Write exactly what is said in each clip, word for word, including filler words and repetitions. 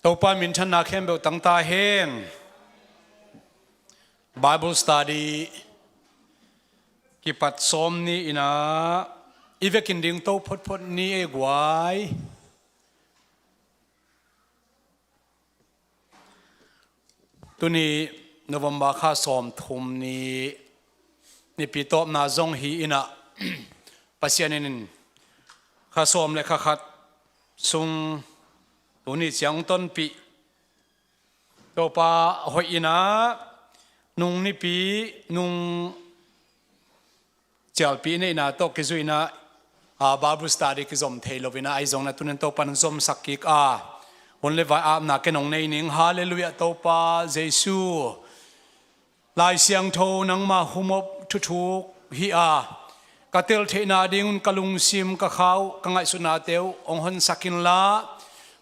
Topa minthanna khempeuh tangta hen. Bible study kipat sawm ni inah i vekin ding to photphot ni ei guai. Tuni November kha sawmthum ni, Nipi tawpna zong hi inah Pasian in kha sawm le kha khat sung tuni ciang tonpih Topa hoih inah nung nipi nung cialpi neihna tawh kizuihna a Bible study kizom thei lo inah ahi zongin a tunin Topa in zomsak kik a hun le vai apna ken hong nei ning. Halleluiah Topa Jesu. Lai Siangtho nangma humop thuthuk hi a ka tel theihna dingun ka lungsim ka khau ka ngaihsutnate uh hong honsak inla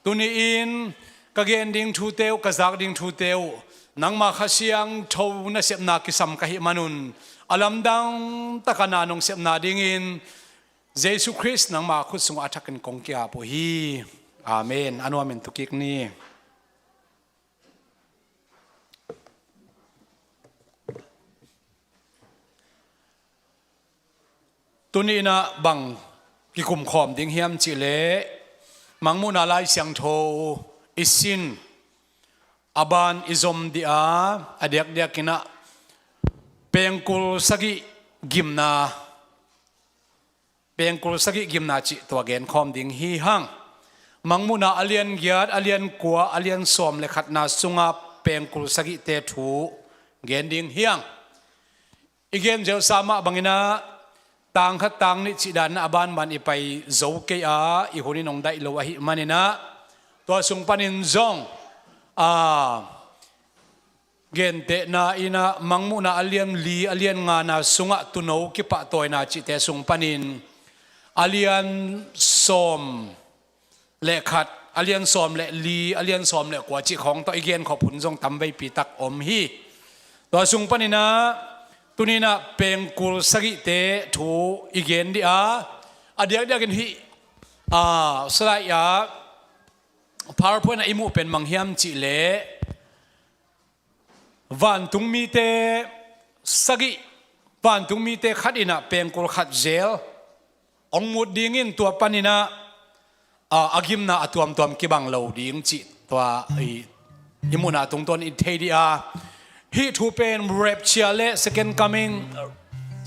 tuni-in ka gen ding thute uh ka zak ding thute uh nangma Kha Siangtho nasepna kisam ka hih manun a lamdang taka na nong sepna dingin Jesu Khrist nangma khut sungah a thakin kong ki-ap uh hi. Amen. A nuamin tu kik ni. Tuni inah bang kikumkhawm ding hiam cihleh Mangmuhna Lai Siangtho i sin a ban i zom dih a a diakdiak inah pengkul sagih gimna pengkul sagih gimna cih tua genkhawm ding hi hang. Mangmuhna a lian giat a lian kua a lian sawm le khatna sunga pengkul sagihte thu gen ding hi hang. I gen zelsa mah banginah tang khat tang nih cih danah a banban i pai zo kei a i hun in hong daih lo ahih maninah tua sung panin zong a gentehna inah Mangmuhna a lian li a lian ngana sungah tuuno kipahtawina cihte sung panin a lian sawm le khat a lian sawm le li a lian sawm le kua cih khawng tawh i genkhop hun zong tam veipi tak om hi. Tua sung paninah tuninah pengkul sagihte thu i gen dih a a diakdiakin hih a slide ah PowerPoint ah i muh pen bang hiam cihleh vantung mite sagih vantung mite khat inah pengkul khat zel hong mut dingin tua paninah a, a gimna a tuamtuam kibang lo ding cih tua i, i muhna tungtawn i thei dih a hih thu pen rapture le second coming,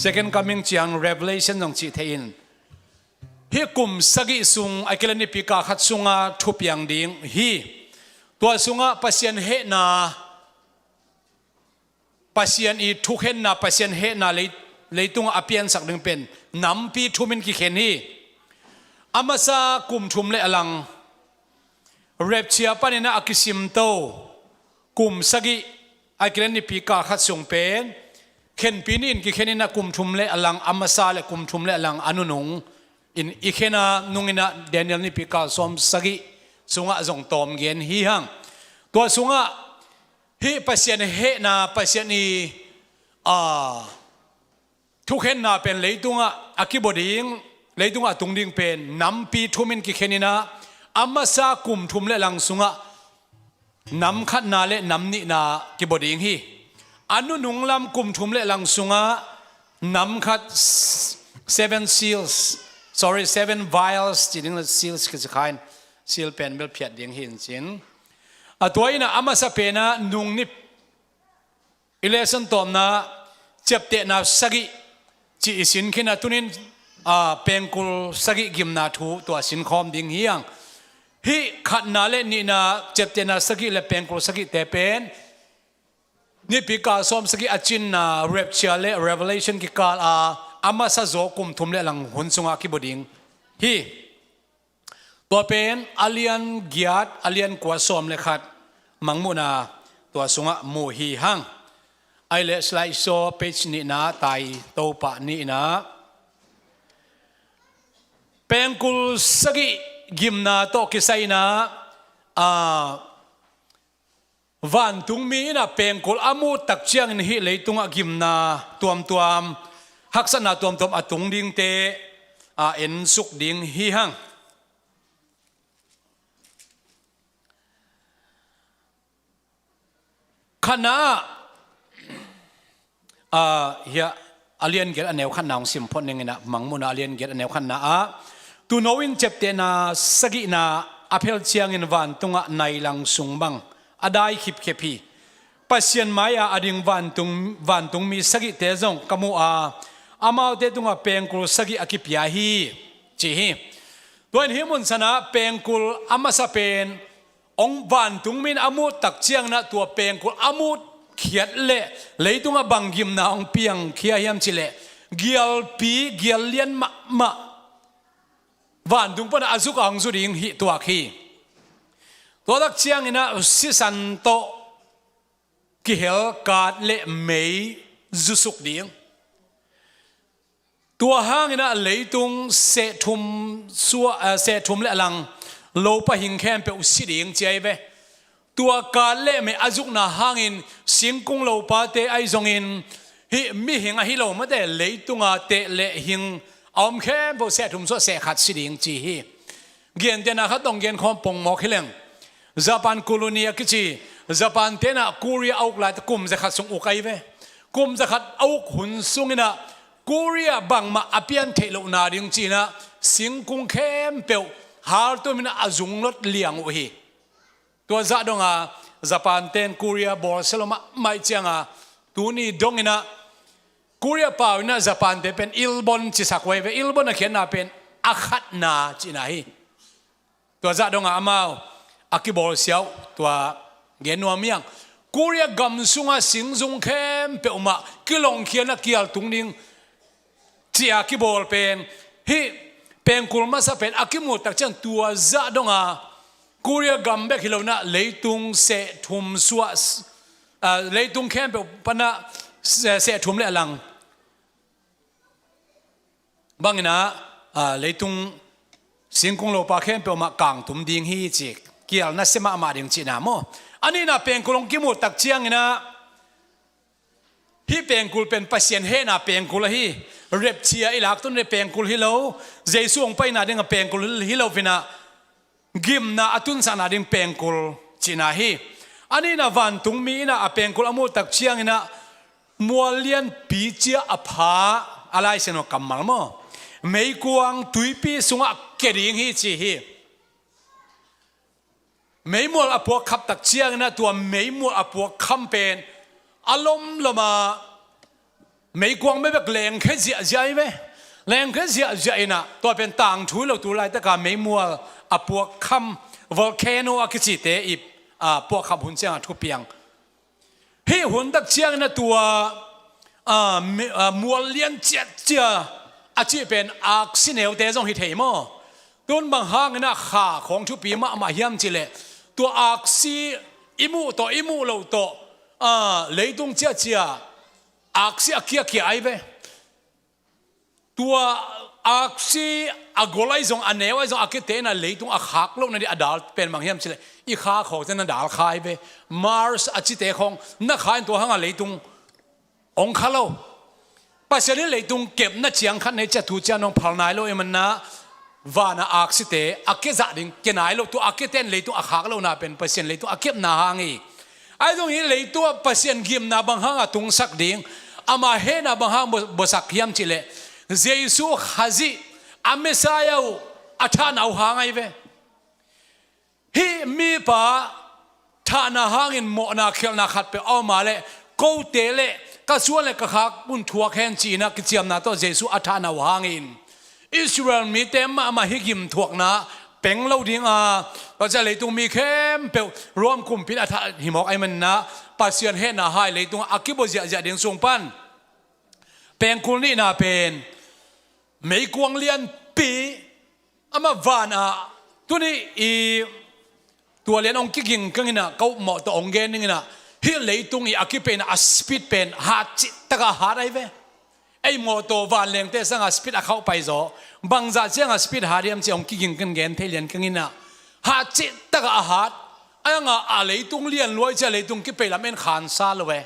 second coming ciang revelation zong cih thei in hih kum sagih sung a kile nipi kal khat sunga thupiang ding hi. Tua sungah Pasian hehna Pasian i thukhenna Pasian hehna lei, leitungah a piansak ding pen nampi thumin kikhen hi. A masa kum thum le a lang rapture paninah a kisimto kum sagih a kile nipi kal khat sung pen khenpi nih in kikhen inah kum thum le a lang a masa le kum thum le a lang a nunung in i khen a nunginah Daniel nipi kal sawm sagih sungah zong tawm gen hi hang. Tua sungah hih Pasian hehna Pasian i a thukhenna pen leitungah a kibua ding leitungah a tung ding pen nampi thumin kikhen inah a masa kum thum le lang sungah nam khatna le nam nihna kibua ding hi. A nunung lam kum thum le lang sungah nam khat seven seals, sorry, seven vials ci ding le seals kici kha in seal pen bel phiat ding hi in cin. A tua inah a masa penah nung nip i lesson tawpna ciaptehna sagih cih i sin khin a tunin a pengkul sagih gimna thu tua sinkhawm ding hi hang. Hih khatna le nihna ciaptehna sagih le pengkul sagihte pen nipi kal sawm sagih a cinna rapture le revelation kikal a a masa zaw kum thum le lang hun sungah kibua ding hi. Tua pen a lian giat a lian kua sawm le khat Mangmuhna tua sungah mu hi hang. Ai le slide show page nihna tai Topa nihna pengkul sagih gimna tawh kisaina a vantungmi inah pengkul a muh tak ciangin hih leitungah gimna tuamtuam haksatna tuamtuam a tung dingte a ensuk ding hi hang. Khatna ah, ah, hiah a lian giat a neu khatna hong sim phot ning in ah, Mangmuhna a lian giat a neu khatna ah, tuuno in ciaptehna sagihna a phel ciangin vantungah nailang sung bang a dai khipkhep hi. Pasian mai-a a ding vantung, vantungmi sagihte zong ka mu a, amaute tungah pengkul sagih a kipia hi, ci hi. Tua in hih mun sanah pengkul a masa pen hong vantungmi in a muh tak ciangin ah tua pengkul a muh khiat leh leitungah bang gimna hong piangkhia hiam cih leh, gialpi, gial lian mahmah vantung panah a zuk a hong zu ding hih tuak hi. Tua tak ciangin ah sisan tawh kihel kat leh mei zusuk ding. Tua hangin ah leitung sehthum suah, eh, sehthum leh a lang lopa hing khempeuh si ding ci ahi ve. Tua kat leh mei a zukna hangin singkung lopate ahi zongin hih mihing ahi lo mate leitunga teh leh hing a om khempeuh sehthum suah sehkhat si ding ci hi. Gentehna khat hong genkhawm pongmawk hi leng, Japan colony a kici, Japan tenah Korea a uk laite kum zakhat sung uk ahi ve. Kum zakhat a uk hun sunginah Korea bangmah a pian theih lohna ding cinah singkung khempeuh haltuminah a zunglot liang uh hi. Tua zah donga Japan ten Korea bawlsia lo mahmah cianga tuni donginah Korea pau inah Japan te pen Ilbon cisak uh ahi ve. Ilbon a khiatna pen a khatna cihna hi. Tua zah dongah amau a kibawlsia uh tua gen nuam hiang. Korea gam sungah singzung khempeuh mah kilongkhialna kial tung ding cia kibawl pen hih pengkul masa pen a kimuh tak ciang tua zah dongah Korea gam bek hi lo inah leitung sehthum suah, ah, leitung khempeuh panah se-, sehthum leh a lang banginah, ah, leitung singkung lopa khempeuh mah kangtum ding hi ci, kial nasia mahmah ding cihna maw. A nihna pengkul hong kimuh tak cianginah hih pengkul pen Pasian hehna pengkul ahi, rapture i lak tun ding pengkul hi lo, Jesu hong paina dingah pengkul hi lo inah gimna a tunsakna ding pengkul cihna hi. A nihna vantungmi inah a pengkul a muh tak cianginah mual lianpi cia a pha, a Lai Siangtho kammal maw, meikuang tuipi sungah kia ding hi ci hi. Meimual a puak khap tak cianginah tua meimual a puak kham pen a lomlom a meikuang bekbek lengkhia ziahziah ahi ve. Lengkhia ziahziah inah tua pen tangthu hi lo, tu laitaka meimual a puak kham, volcano a kicite i, a, puak khap hun cianga thupiang. Hih hun tak cianginah tua, a, mi-, a, mual lian ciatcia a cih pen aksi neute zong hi thei maw? Tun bang hanginah kha khawng thupi mahmah hiam cih leh tua aksi i muh tawh i muh loh tawh, a, leitung ciatcia aksi a kiakia ahi ve. Tua aksi a gol ahi zong, a neu ahi zong a kite inah leitung a khak lohna ding a dal pen bang hiam cih leh i kha khawngte na dal kha ahi ve. Mars a cite khawng na kha in tua hangah leitung hong kha lo. Pasian in leitung kepna ciang khat nei cia, tu cia nong phal nai lo ahih manin ah vana aksite a kia zah ding kia nai lo. Tua a kite in leitung a khak lohna pen Pasian leitung a kepna hang hi. Ahi zong hih leitung ah Pasian gimna bang hangah tungsak ding, ama hehna bang hang bua-, buasak hiam cih leh Jesu Khazih a Messiah uh a thahna uh hang ahi ve. Hih mipa thahna hangin mawhna khialhna khatpeuh a om a leh kote leh ka suan leh ka khak un thuak hen ci-inah kiciamna tawh Jesu a thahna uh hangin Israel mite mahmah hih gim thuakna peng lo ding a, tua ciah leitung mi khempeuh Rom kumpi in a thah hi mawk ahih manin ah Pasian hehna hai leitungah a kibua ziahziah ding sung pan pengkul nihna pen meikuang lianpi, amah van ah, tuni i tua lian hong kigingkang inah ka upmawh tawh hong gen ding inah hih leitung i a kipeina a speed pen hat cihtakah hat ahi ve. Ei mawtaw vanlengte sangah speed a khauh paizaw, bangzah ciangah speed hat hiam ci hong kigingkang gen thei lian kang inah hat cihtakah a hat. Ahi hangah a leitung lian luai cia leitung kipei lam en khansa lo e.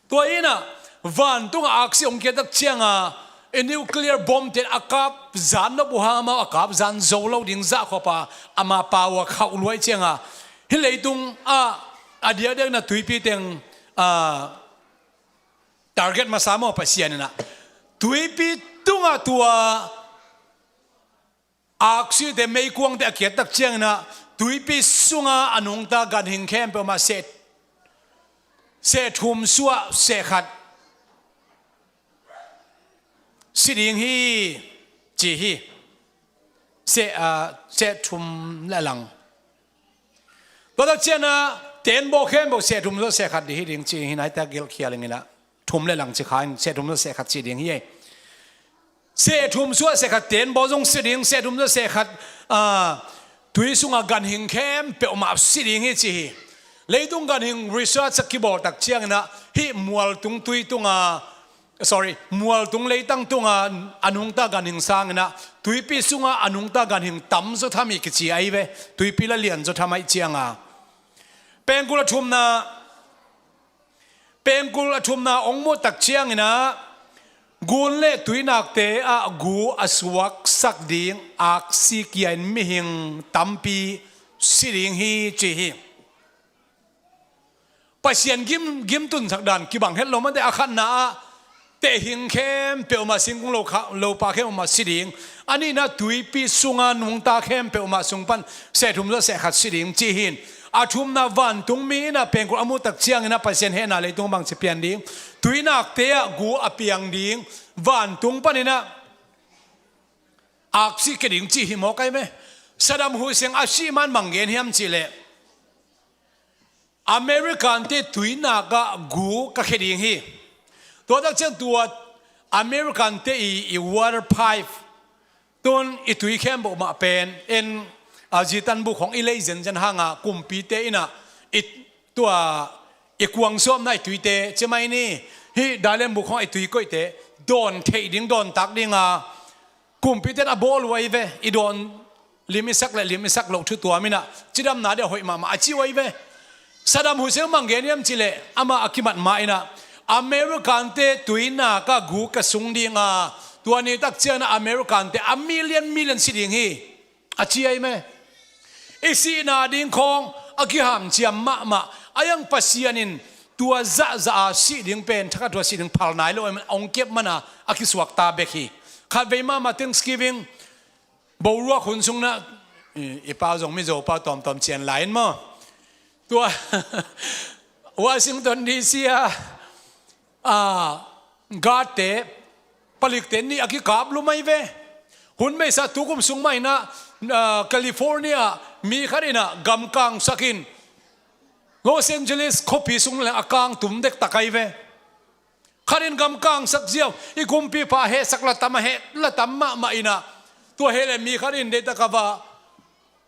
Tua inah vantungah aksi hong kiatak cianga i nuclear bomb ten a kap zan nop uh hang amau a kap zan zo lo ding zahkhop a ama pau a khauh luai cianga hih leitung ah a diakdiak in ah tuipi teng, ah, target masa maw Pasian in ah. Tuipi tungah tua aksite meikuangte a kiat tak ciangin ah tuipi sunga a nungta ganhing khempeuh mah seh, seh thum suah seh khat si ding hi ci hi. Seh, ah, seh thum le lang. Tua tak ciangin ah tenbaw khempeuh seh thum suah seh khat ding hi ding ci hi. Nai tak gelh khial ing in ah thum le lang ci kha in seh thum suah seh khat si ding hi. Seh thum suah seh khat tenbaw zong si ding, seh thum suah seh khat, ah, tui sunga ganhing khempeuh mah si ding hi ci hi. Leitung ganhing research a kibawl tak ciangin ah hih mualtung tui tunga, sorry, mualtung leitang tunga a nungta ganhing sangin ah tuipi sunga a nungta ganhing tam zaw tham hi kici ahi ve. Tuipi la lian zaw tham ahih cianga. Pengkul a thumna, pengkul a thumna hong muh tak ciangin ah gun le tuinakte ah gu a suaksak ding aksi kia in mihing tampi si ding hi ci hi. Pasian gim, gimtunsak dan kibang het lo mate. A khatna ah tehing khempeuh mah, singkung lo kha, lopa khempeuh mah si ding. A nihna tuipi sunga nungta khempeuh mah sung pan seh thum suah seh khat si ding ci hi. A thumna vantungmi in ah pengkul a muh tak ciangin ah Pasian hehna leitung bangci pian ding, tuinakte ah gu a piang ding, vantung panin ah aksi kia ding ci hi mawk ahi ve. Saddam Hussein a sih man bang gen hiam cih leh Americante tuinak ah gu ka khia ding hi. Tua tak ciang tua Americante i, i water pipe tun i tui khempeuh mah pen en, a, zitan buk hong i lei zenzen hanga kumpite in ah i tua i kuang suapna i tuite ci mai ni, hih dailen buk hong i tui koihte dawn theih ding, dawn tak dinga kumpite in a bawl uh ahi ve. I dawn lim i sak le lim i sak loh thu tuam in ah cidamna dia hoih mahmah a ci uh ahi ve. Saddam Hussein bang gen hiam cih leh amah a kimat ma in ah Americante tuinak ah gu ka sung dinga, tua ni tak ciangin ah Americante a million million si ding hi a ci ahi ve. I sihna ding khawng a kihamciam mahmah a, iang Pasian in tua zahzah a sih ding pen thakhat tua sih ding phal nai lo ahi man, hong kep man a a kisuakta bek hi. Khatvei mahmah Thanksgiving boruak hun sung in ah i, i pau zong Mizo pau tawmtawm cian lai in maw, tua Washington D C a, a, guardte, palikte nih a kikap lum ahi ve. Hun beisa tukum sung mah in ah, a, California mi khat in ah gamkangsak in Los Angeles khuapi sung leng a kangtum dektak ahi ve. Khat in gamkangsak ziau, i kumpipa hehsak la tam a, heh la tam mahmah in ah, tua heh le mi khat in deihtak a va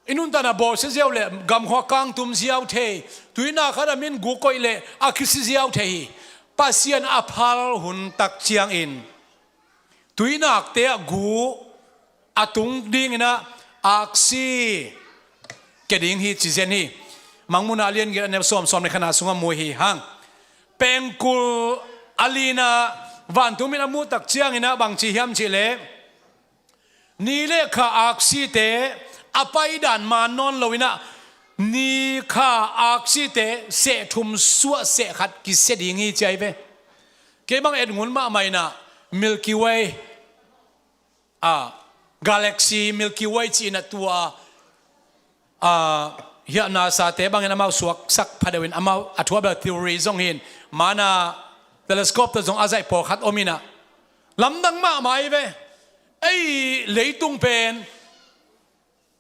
i nuntakna bawlsia ziau le gamkhua kangtum ziau thei, tuinak khat a min gu koih le a kisi ziau thei hi. Pasian a phal hun tak ciangin tuinakte ah gu a tung dingin ah aksi kia ding hi ci zen hi. Mangmuhna a lian giat a neu sawm, sawm le khatna sungah mu hi hang. Pengkul a lina vantungmi in a muh tak ciangin ah bang ci hiam cih leh ni le kha aksite a paidan man nawn lo in ah ni kha aksite seh thum suah seh khat kisia ding hi ci ahi ve. Kei bang et ngun mahmah in ah Milky Way, a, galaxy Milky Way ci in ah tua, a, hiah NASA te bangin amau suaksak phadeuh in amau a thu a bel theory zong hi in, mana telescope tawh zong a zaih pawlkhat om in ah lamdang mahmah ahi ve. Ei leitung pen,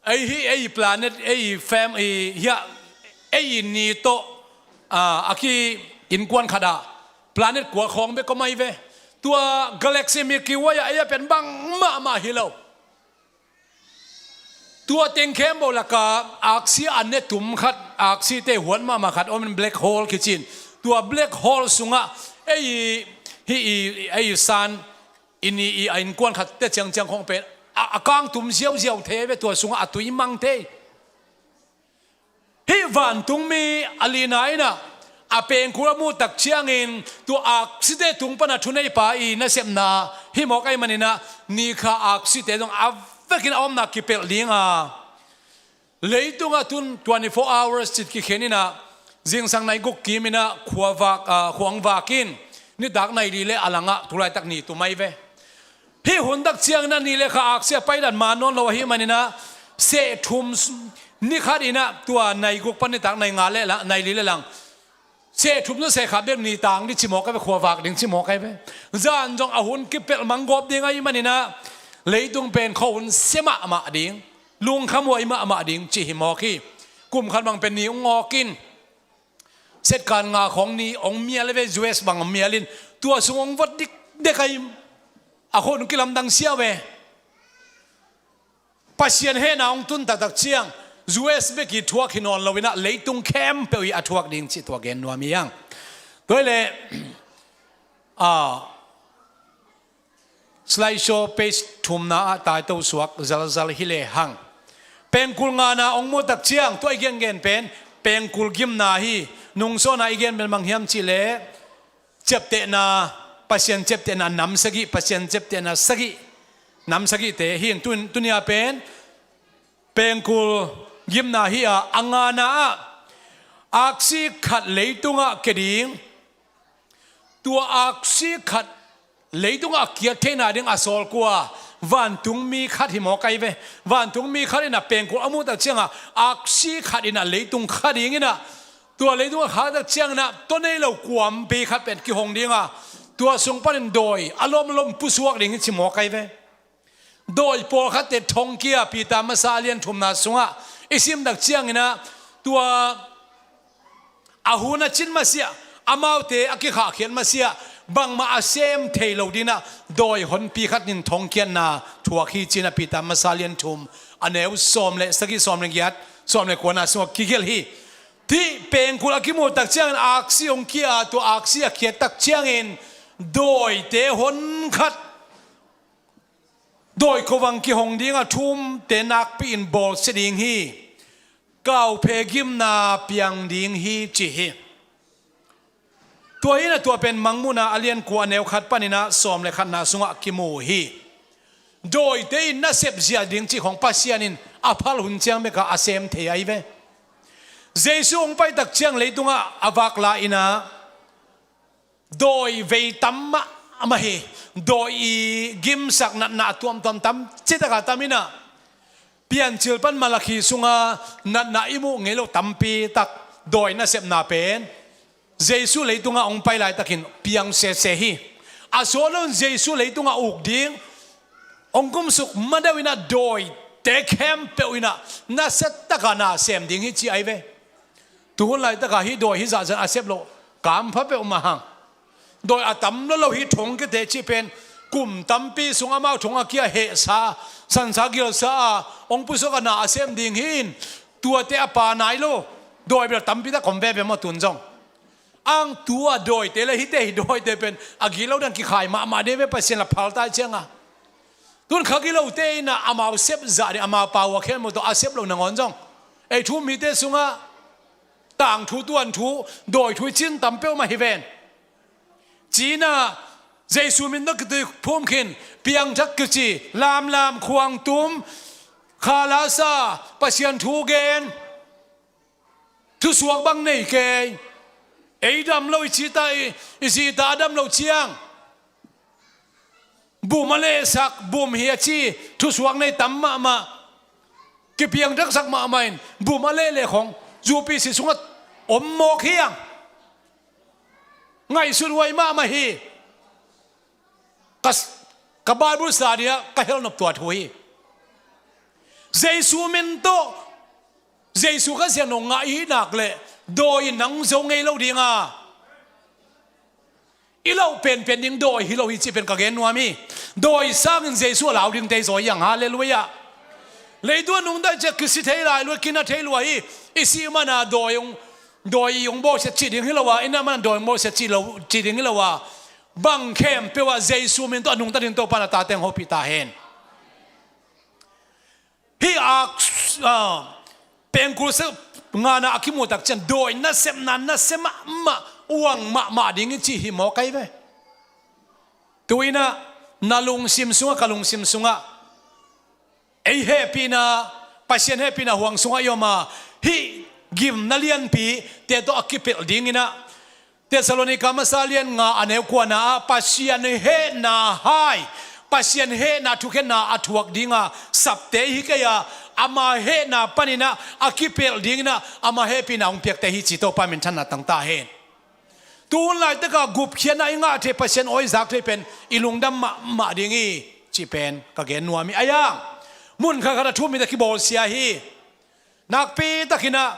ei hi, ei planet, ei fam, ei hiah, ei ni tawh, a, a ki innkuan khat ah planet kua khawng bek om ahi ve. Tua galaxy Milky Way ah ei a pen bang mahmah hi lo. Tua teng khempeuh lakah aksi a ne tum khat, aksite huat mahmah khat om in, black hole kici in. Tua black hole sungah ei hi, i, ei san, i ni, i a innkuan khatte ciangciang khawng pen a, a kangtum ziauziau thei ve, tua sungah a tui mang thei. Hih vantungmi a lina in ah a pengkul a muh tak ciangin tua aksite tung pan a thuneipa i nasepna hi mawk ahi manin ah ni kha aksite zong a vekin a omna kipelh ding a, leitungah tun twenty-four hours cih kikhen in ah Zingsang nai guk kimin ah khuavak, ah, khuangvak in nitak nai li le a langah tulaitak ni tum ahi ve. Hih huntak ciangin ah ni le kha aksi a paidan man nawn lo ahih manin ah seh thum s-, ni khat in ah tua nai guk pan nitak nai nga le la, nai li le lang seh thum seh khat bek ni tang ding ci mawk ahi ve, khuavak ding ci mawk ahi ve. Zan zong a hun kipelh mang gawp ding ahih manin ah leitung pen khuahun sia mahmah ding, lungkhamhuai mahmah ding ci hi mawk hi. Kum khat bang pen ni hong awk in setkan nga khawng ni hong mial ahi ve, U S bang hong mial in tua sung hong vot dikdek ahi. A khuahun kilamdang sia ve. Pasian hehna hong tun taktak ciang U S bek i thuak hi nawn lo in ah leitung khempeuh i a thuak ding cih tua gen nuam hi hang. Tua hi leh, ah, slide show page thumna ah taito suak zalzal hi le hang. Pengkul ngana hong muh tak ciang tua i gengen pen pengkul gimna hi. Nungsawna i gen bel mang hiam cih leh ciaptehna, Pasian ciaptehna nam sagih, Pasian ciaptehna sagih, nam sagihte hi. Tun, tunia pen pengkul gimna hi a, a ngana ah aksi khat leitungah kia ding. Tua aksi khat leitungah a kiat theihna ding a sawlkua vantungmi khat hi mawk ahi ve. Vantungmi khat in ah pengkul a muh tak ciangah aksi khat in ah leitung kha ding in ah tua leitung a khak tak ciangin ah tua nei lo kuampi khat pen kihong ding a, tua sung panin dawi a lomlom pusuak ding hi ci mawk ahi ve. Dawi pawlkhatte thongkia, Peter masa a lian thumna sungah i sim tak ciangin ah tua a hun a cin masiah, amaute a kikhahkhiat masiah, bangmah a sem thei lo ding ah dawi honpi khat in thongkiatna thuak hi ci-in ah Peter masa a lian thum a neu sawm le sagih, sawm le giat, sawm le kuana sungah kigelh hi. Hih pengkul a kimuh tak ciangin aksi hong kia a, tua aksi a kiat tak ciangin dawite hon khat dawi khuavang kihong ding a, thumte nakpi-in bawlsia ding hi. Kauphe gimna piang ding hi ci hi. Tua hi in ah tua pen Mangmuhna a lian kua a neu khat panin ah sawm le khatna sungah kimu hi. Dawite in nasep zia ding cih khawng Pasian in a phal hun ciang bekah a sem thei ahi ve. Jesu hong pai tak ciang leitungah a vak lai-in ah dawi vei tam mahmah hi. Dawi i gimsak natna a tuamtuam tam, citak a tam in ah Piancil pan Malakhi sunga natna i muh ngei lo tampi tak dawi nasepna pen Jesu leitungah hong pai laitakin piang sese hi. A sawt loin Jesu leitungah uk ding hong kumsuk madeuh in ah dawite khempeuh in ah nasia taka na sem ding hi ci ahi ve. Tuhun laitaka hih dawi hih zahzah a sep loh kampha peuhmah hang. Dawi a tam lolo hih thongkiate cih pen kum tampi sung amau thong a kia hehsa, sansa gilsa a hong pusuak a na a sem ding hi in, tuate a pa nai lo. Dawi bel tampi tak om veve maw tun zong. Ang tua dawite le hihte hih dawite pen a gilo dan kikhai mahmah ding ve, Pasian la phal tai cianga. Tun kha gilote in ah amau sep zah ding, amau pa uh a khelmu tawh a sep lo nangawn zong ei thu-um mite sungah tangthu, tuanthu, dawithu i cin tam peuhmah hi ven. Ci-in ah Jesu min tawh kitui phum khin, piangthak kici, lamlam, khuangtum, kha la sa, Pasian thu gen, thusuak bang nei kei. Ei dam lo i ci ta, i, i zi ta a dam lo ciang bum a lehsak, bum hi a ci, thusuak nei tam mahmah, kipiangthaksak mahmah in, bum a leh leh khong U P C sungah om mawk hi ang. Ngaihsut huai mahmah hi. Ka, ka Bible study ah ka hel nop tua thu hi. Jesu min tawh, Jesu Khazih a nong ngah i hih nak leh dawi in nang zo ngei lo ding a, i loh penpen ding dawi hi lo hi cih pen ka gen nuam hi. Dawi sangin Jesu a lau ding tei zaw hi ang, halleluiah. Leitung a nungta ciah kisi thei lai lua, kina thei lua hi. I sih mana dawi hong, dawi hong bawlsia cih ding hi lo a, i na mana dawi hong bawlsia cih lo, cih ding hi lo a, bang khempeuh ah Jesu min tawh a nungta ding Topa'n a tate hong hopih ta hen. Hih a, ah, pengkul sa ngana a kimuh tak ciang dawi nasepna nasia mahmah, uang mahmah ding hi cih hi mawk ahi ve. Tu-in ah na lungsim sungah, ka lungsim sungah, ei hehpihna, Pasian hehpihna huang sungah i om a, hih gimna lianpi te tawh a kipelh dinginah Thessalonika masa lian nga a neu kuana ah Pasian hehna hai, Pasian hehna thukhenna a thuak dinga sapte hi kei a, ama hehna paninah a kipelh dinginah ama hehpihna hong piakte hi ci Topa minthanna tangta hen. Tuhun laitaka gupkhiatna i ngah thei, Pasian awi zak thei pen i lungdam mahmah ding hi cih pen ka gen nuam hi. Aiang mun khatkhat a thu-um mite kibawlsia hi. Nakpitakinah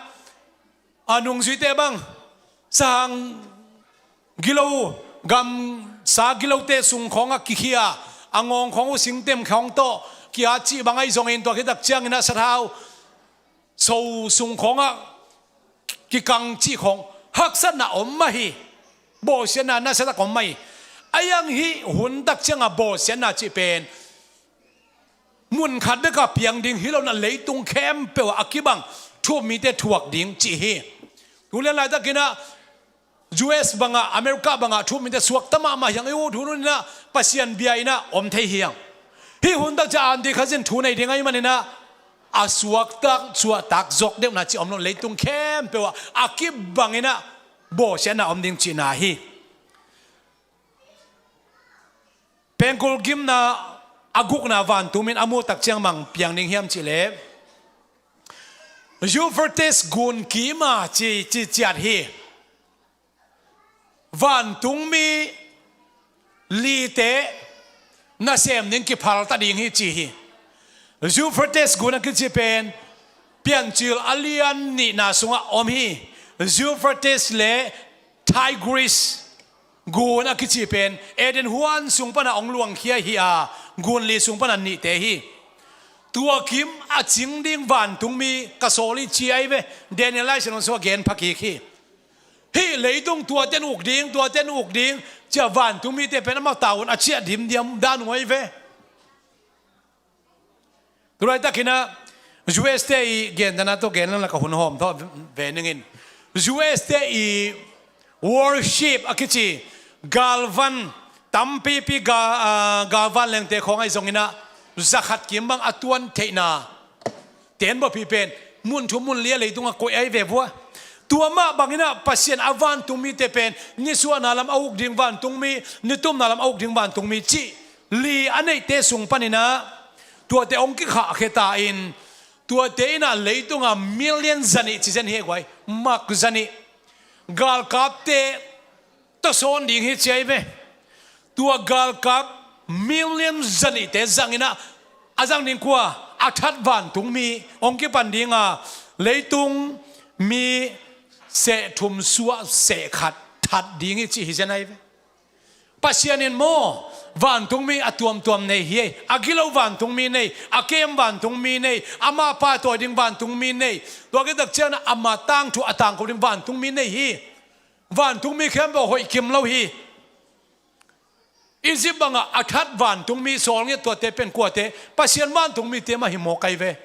a nungzuite bang sang gilo, gamsa gilote sung khawngah kikhia, a ngawng khawng uh singtem khawng tawh kia cih bang ahi zongin tua khitak cianginah sathau so sung khawngah kikang cih khawng haksatna om mah hi. Bawlsiatna nasatak om mah hi. Aiang hih huntak cianga bawlsiatna cih pen mun khat beka piang ding hi lonah leitung khempeuh ah a kibang thu-um mite thuak ding cih hi. Tulian laitakinah U S bangah, America bangah thu-um mite suakta mahmah hiang i ut hun uninah Pasian bia inah om thei hiang. Hih huntak cia anti khazin thu nei ding ahi maninah a suaktak suahtak zok deuhna cih om lo, leitung khempeuh ah a kibanginah bawlsiatna om ding cihna hi. Pengkul gimna a gukna vantungmi in a muhtak ciang mang piang ding hiam cihleh Euphrates gun kima ci, ci ciat hi. Vantungmi lite nasem ding kiphalta ding hi ci hi. Euphrates gun a kici pen Piancil a lian nihna sungah om hi. Euphrates le Tigris gun a kici pen Eden huan sung pana hong luangkhia hi a, gun li sung pana nihte hi. Tua kim a cing ding vantungmi ka sawl i ci ahi ve. Daniel Lai Siangtho sungah gen phakik hi. Hih leitung tuate in uk ding, tuate in uk ding cia vantungmite pen amau taun a ciah dimdiam dan uh ahi ve. Tulaitakinah U S te i gentana tawh gen lang laka hun hawm thaw ve ningin, U S te i warship a kici galvan tampipi ga, galvan lengte khawng ahi zonginah zakhat kim bang a tuan theihna tenbawpi pen mun thum mun li a leitungah koih ahi ve vua. Tua mah banginah Pasian a vantungmite pen nisuahna lam a uk ding vantungmi, nitumna lam a uk ding vantungmi cih li a neihte sung paninah tuate hong kikhahkhia ta in, tuate inah leitunga million zanih ci zen hi guai, mak zanih galkapte tawsawn ding hi ci ahi ve. Tua galkap million zanihte zanginah a zang ding kua? A that vantungmi hong kipan dinga leitung mi seh thum suah seh khat that ding hi ci hi zen ahi ve. Pasian in maw vantungmi a tuamtuam nei hi. A gilo vantungmi nei, a kem vantungmi nei, ama pahtawi ding vantungmi nei, tua kitak cianah ama tangthu a tangko ding vantungmi nei hi. Vantungmi khempeuh hoih kim lo hi. Egypt bangah a that vantungmi sawlngiat tuate pen kuate? Pasian vantungmite mah hi mawk ahi ve.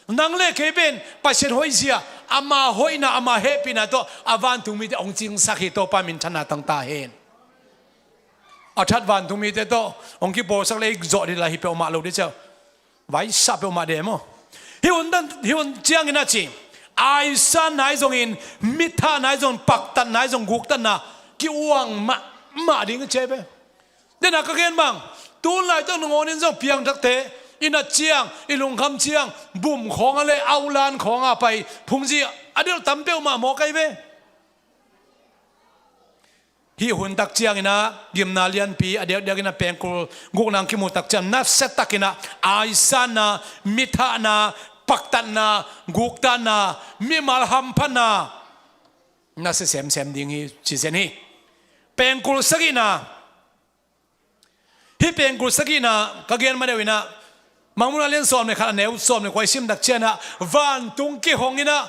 Nang le kei pen Pasian hoihzia, ama hoihna, ama hehpihna tawh a vantungmite hong cingsak hi. Topa minthanna tangta hen. A that vantungmite tawh hong kipawlsak le i zawh dih la hi peuhmah lo dih ciau. Vaisah peuhmah de maw? Hih hun dan, hih hun ciangin a ci, aisanna ahi zongin, mithahna ahi zongin, paktatna ahi zong, guktatna ki-uang mahmah ding i ci ahi ve. Dena ka gen bang, tun laitak nungawnin zong piangthakte i nat ciang, i lungkham ciang, bum khawnga le aulan khawnga pai phungzi a delh tam peuhmah mawk ahi ve. Hih hun tak ciangin a gimna lianpi a diakdiakin a pengkul gukna hong kimu tak ciang, nasia takin a aisanna, mithahna, paktatna, guktatna, mimal hamphatna nasia semsem ding hi ci zen hi. Pengkul sagihna, hih pengkul sagihna ka gen ma deuh in a, Mangmuhna lian sawm le khat a neu sawm le kua i sim tak ciang a, vantung kihong in a,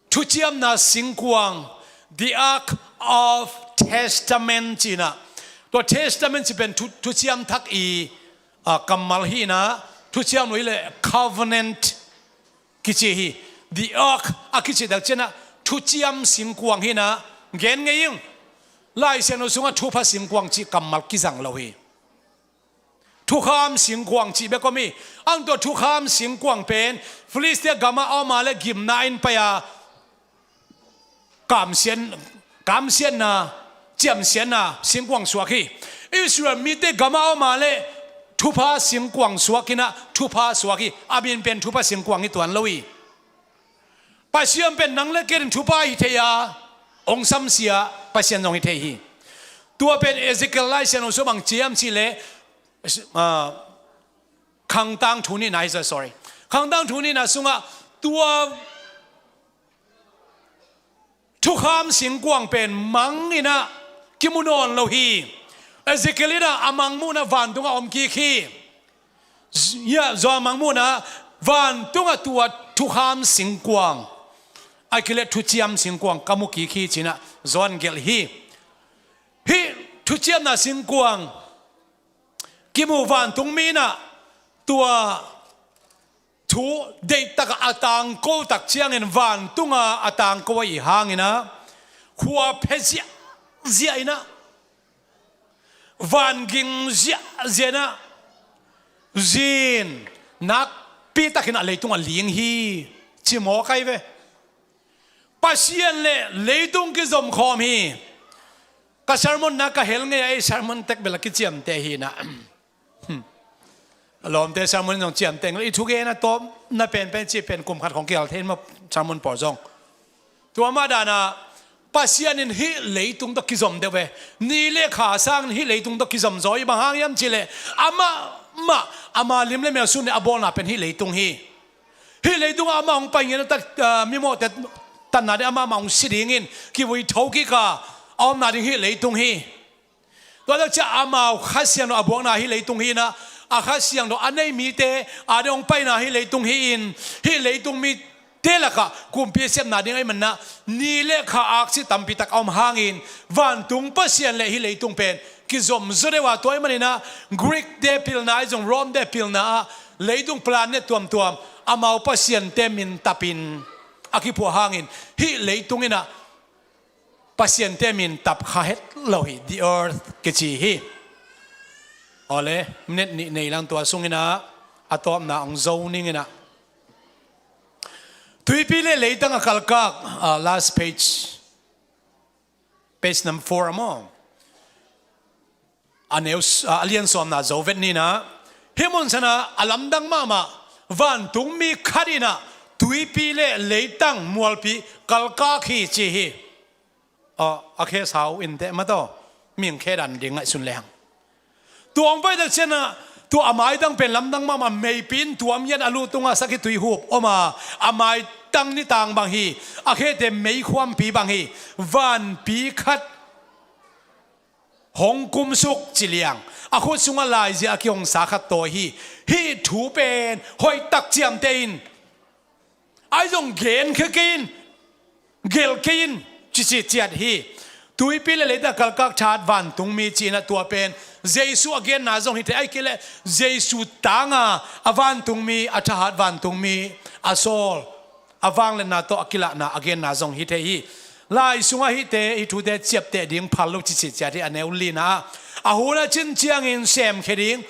thuciamna singkuang, the Ark of Testament ci-in a, tua testament ci pen thu, thuciam thak i, a, kammal hi in a, thuciam lo hi le covenant kici hi. The Ark a kici tak ciang a, thuciam singkuang hi in a, gen ngei ing. Lai Siangtho sungah thupha singkuang cih kammal kizang lo hi. thukham singkuang cih bek om hi. Ang tua thukham singkuang pen Filistia gamah a om a leh gimna in pai a, kamsian, kamsiatna, ciamsiatna singkuang suak hi. Israel mite gamah a om a leh thupha singkuang suak in ah, thupha suak hi. A min pen thupha singkuang hi tuan lo hi. Pasian pen nang leh ken in thupha hi thei a, hong samsia Pasian zong hi thei hi. Tua pen Ezekiel Lai Siangtho sung bang ci hiam cih leh, ah, Khangtang thu nihna hi, sorry. Khangtang thu nihna sungah tua thukham singkuang pen mang in ah kimu nawn lo hi. Ezekiel in ah a mangmuhna vantungah om kik hi. Z-, ya, zua mangmuhna vantungah tua thukham singkuang, ahih kei leh thuciam singkuang ka mu kik hi ci-in ah zua in gelh hi. Hih thuciamna singkuang kimu vantungmi in ah tua thu deihtak a tangko tak ciangin vantung a a tangko ahih hangin ah khua phe ziahziah in ah, van ging ziahziah in ah, zin nakpi takin ah leitungah ling hi, ci mawk ahi ve. Pasian leh leitung kizom khawm hi. Ka sermon na ka hel ngei a, ei sermon tek bel a kiciamteh hi in ah. A lawmte sermon zong ciamteh ngel, i thugen a tawpna penpen cih pen kum khat khong kihal thei in maw, sermon pawl zong. Tua mah dan ah Pasian in hih leitung tawh kizom deuh ve. Ni leh kha sangin hih leitung tawh kizom zaw hi. Bang hang hiam cih leh amah mah, ama lim leh mel sun leh a bawlna pen hih leitung hi. Hih leitung ah amah hong pai ngiat a, tat, ah, mimawhte tatna ding amah mah hong si dingin kivui tho kik a, a omna ding hih leitung hi. Tua tak ciang amau Kha Siangtho a buakna hih leitung hi in ah, a Kha Siangtho a nei mite a ding hong paina hih leitung hi in, hih leitung mite lakah kumpi a sepna ding ahih manin ah ni leh kha aksi tampi tak a om hangin vantung Pasian leh hih leitung pen kizom zaw deuh a, tua ahih manin ah Greek-te pilna ahi zong Rome-te pilna ah leitung planet tuamtuam amau pasiante min tapin a kiphuah hangin hih leitung in ah pasiante min tap kha het lo hi, the earth kici hi. Awle, minute nih nei lang, tua sungin ah a tawpna hong zo ning in ah. Tuipi leh leitang a kalkak, ah, last page, page number four a maw? A neu s-, a, a lian sawmna zo vet ni in ah. Hih mun san ah a lamdang mahmah vantungmi khat in ah tuipi leh leitang mualpi kalkak hi ci hi. A, a khe sau in teh mataw, mihing khe dan ding ngaihsun lehang. Tua hong pai tak ciang ah tua a maitang pen lamdang mahmah, meipi in tuam ngiat a lu tungah sakhi tuihup om a, a maitang nitang bang hi, a khete meikhuampi bang hi. Vanpi khat hong kumsuk ci liang, a khut sungah laizia a kihongsa khat tawi hi. Hih thu pen hoihtak ciamteh in, ahi zong genkhia kei in, gelh kei in, ci ci ciat hi. Tuipi leh leitang a kalkak thahat vantungmi ci-in ah tua pen Jesu a genna zong hi thei, ahih kei leh Jesu tang a, a vantungmi, a thahat vantungmi a sawl, a vangliatna tawh a kilahna a genna zong hi thei hi. Lai sungah hihte, hih thute ciapteh ding phal lo ci ci ciat hi. A neu lina ah, a hun a cin ciangin semkhia ding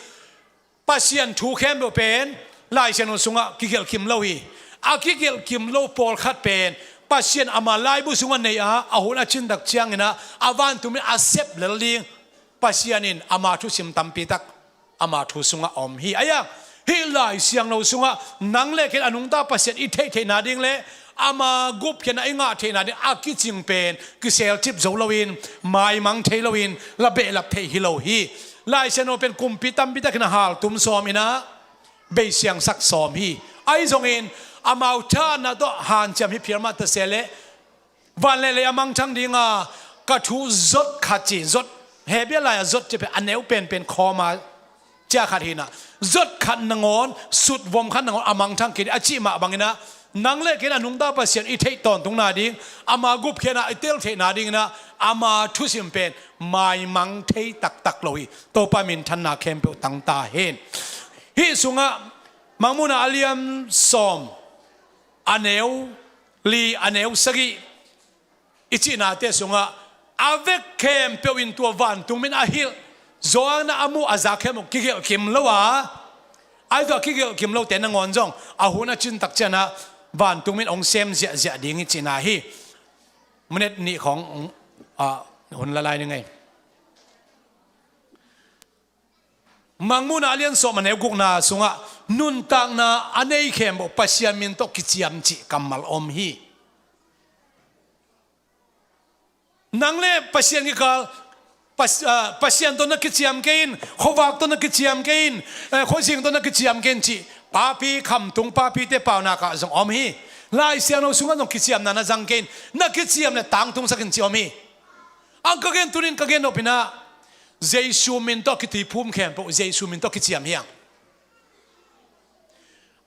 Pasian thu khempeuh pen Lai Siangtho sungah kigelh kim lo hi. A kigelh kim lo pawlkhat pen Pasian ama laibu sungah nei a, a hun a cin tak ciangin ah a vantungmi a sep lel ding Pasian in ama thusim tampi tak ama thu sungah a om hi. Ahi hang, hih Lai Siangtho sungah nang leh ken a nungta Pasian i theih theihna ding leh ama gupkhiatna i ngah theihna ding a kicing pen kiselcip zo loin, maimang thei loin, la behlap theih hi lo hi. Lai Siangtho pen kumpi tampi takin a haltum sawm in ah, beisiangsak sawm hi. Ahi zongin amau thahatna tawh hanciam hi phial mah ta se leh, van leh lei a mangthang ding a, ka thu zot khat ci, zot, Hebrew lai-ah zot ci pen a neu penpen khawm a ciah khat hi in ah, zot khat nangawn, sutvom khat nangawn a mangthang kei ding a cih mah bangin ah, nang leh ken a nungta Pasian i theih tawntungna ding, ama gupkhiatna i tel theihna dingin ah, ama thusim pen maimang thei taktak lo hi. Topa minthanna khempeuh tang ta hen. Hih sungah Mangmuhna a lian sawm, a neu li, a neu sagih i cihnate sungah a vek khempeuh in tua vantungmi in a hilh, Johan in a muh a za khempeuh kigelh kim lo a, ahi zong a kigelh kim lote nangawn zong a hun a cin tak ciangin ah vantung mi in hong sem ziahziah ding hi cihna hi. Minute nih khawng, ah, hun la lai ning ei. Mangmuhna a lian sawm a neu gukna sungah nuntakna a nei khempeuh Pasian min tawh kiciam cih kammal om hi. Nang le Pasian kikal, Pas-, ah, Pasian tawh na kiciam kei in, khuavak tawh na kiciam kei in, eh, khuazing tawh na kiciam kei in cih papi, khamtung papite paunak ah zong om hi. Lai Siangtho sungah zong kiciamna na zang kei in, na kiciam le tangtungsak in cih om hi. Ang ka gen tunin ka gen nop in ah, Jesu min tawh a kituiphum khempeuh Jesu min tawh kiciam hi hang.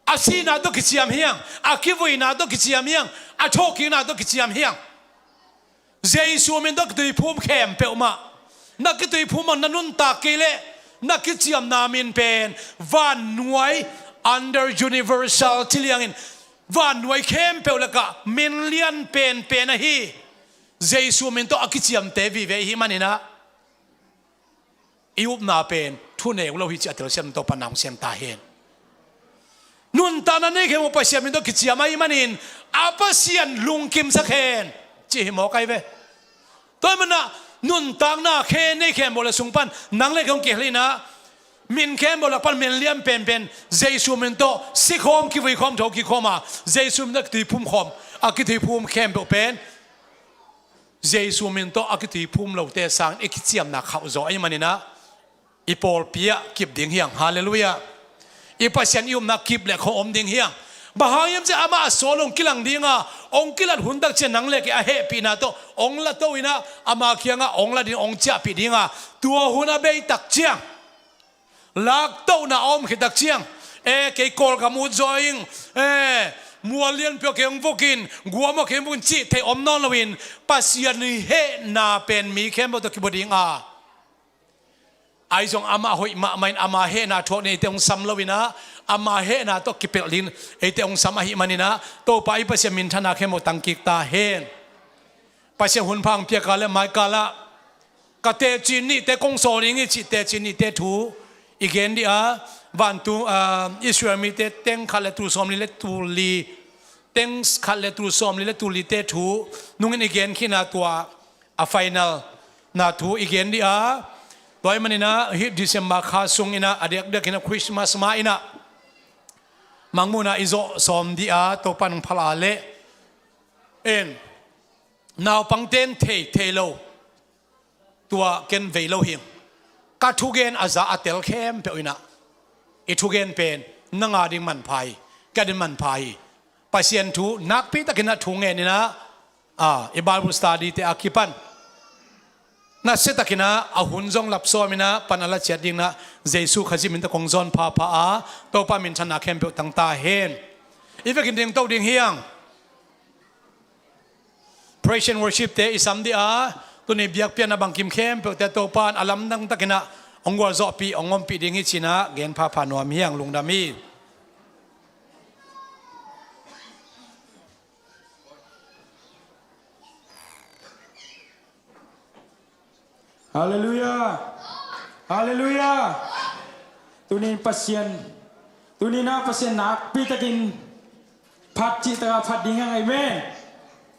A sihna tawh kiciam hi hang, a kivuina tawh kiciam hi hang, a thawhkikna tawh kiciam hi hang. Jesu min tawh a kituiphum khempeuh mah, na kituiphum mah, na nuntak kei leh na kiciamna min pen vannuai, under universal ci liangin, vannuai khempeuh lakah min lian penpen ahi Jesu min tawh a kiciamte vive i hih manin ah, i upna pen thuneu lo hi cih a telsiam Topa in hong sem ta hen. Nuntakna nei khempeuh Pasian min tawh kiciam ahih manin a Pasian lungkimsak hen, cih hi mawk ahi ve. Tua ahih manin ah nuntakna khe nei khempeuh le sung pan nang le kei hong kihel in ah, min khempeuh lak pan min lian penpen Jesu min tawh si khawm, kivui khawm, tho kikhawm a, Jesu min tawh a kituiphum khawm, a kituiphum khempeuh pen Jesu min tawh a kituiphum lote sangin i kiciamna khauh zaw ahih manin ah, i pawlpi ah kip ding hi hang. Halleluiah. I Pasian i upna kip le khua om ding hi hang. Bang hang hiam cih leh amah a sawl hong kilang ding a, hong kilat hun tak ciang nang le kei a hehpihna tawh hong la to in ah, ama kiangah hong la ding, hong ciahpih ding a, tua hun a bei tak ciang, laktohna a om khit tak ciang, e, kei Kawlgam ut zaw ing, e, mual lianpi ah kei hong vuk in, guam ah kei hong vuk in cih theih om nawn loin, Pasian i hehna pen mi khempeuh tawh kibua ding a, ahi zong amah hoih mahmah in ama hehna thuak ding eite hong sam lo in ah, ama hehna tawh kipelh ding eite hong sam ahih manin ah, Topa i Pasian minthanna khempeuh tangkik ta hen. Pasian hunpha hong piak a le mai kal ah ka teci nihte kong sawl ding hi cih teci nihte thu i gen dih a, vantung, ah, Israel mite teng khat le tul sawmli le tul li, teng khat le tul sawmli le tul lite thu nungin i gen khitna, tua a final na thu i gen dih a, tua ahih manin ah hih December kha sung in ah a diakdiak in ah Christmas ma in ah Mangmuhna i zawh sawm dih a, Topa in hong phalna leh, en, naupangte in thei, thei lo, tua ken vei lo hing. Ka thugen a za a tel khempeuh in ah i thugen pen nang a ding manpha hi, ka ding manpha hi. Pasian thu nakpi takin ah thu ngen in ah, a, i Bible study te a kipan nasia takin ah a hun zong lap sawm in ah pan a la ciat ding in ah, Jesu Khazih min tawh kong zawn phapha a, Topa minthanna khempeuh tang ta hen. I vekin ding to ding hi hang. Praise and worship te i sam dih a, tuni biakpiakna bangkim khempeuh te Topa in a lamdang takin ah hong gualzawhpih, hong ompih ding hi ci-in ah gen phapha nuam hi hang. Lungdam hi. Halleluiah. Halleluiah. Tuni in Pasian, tuni in ah Pasian nakpi takin phat cih takin phat ding hang. Amen.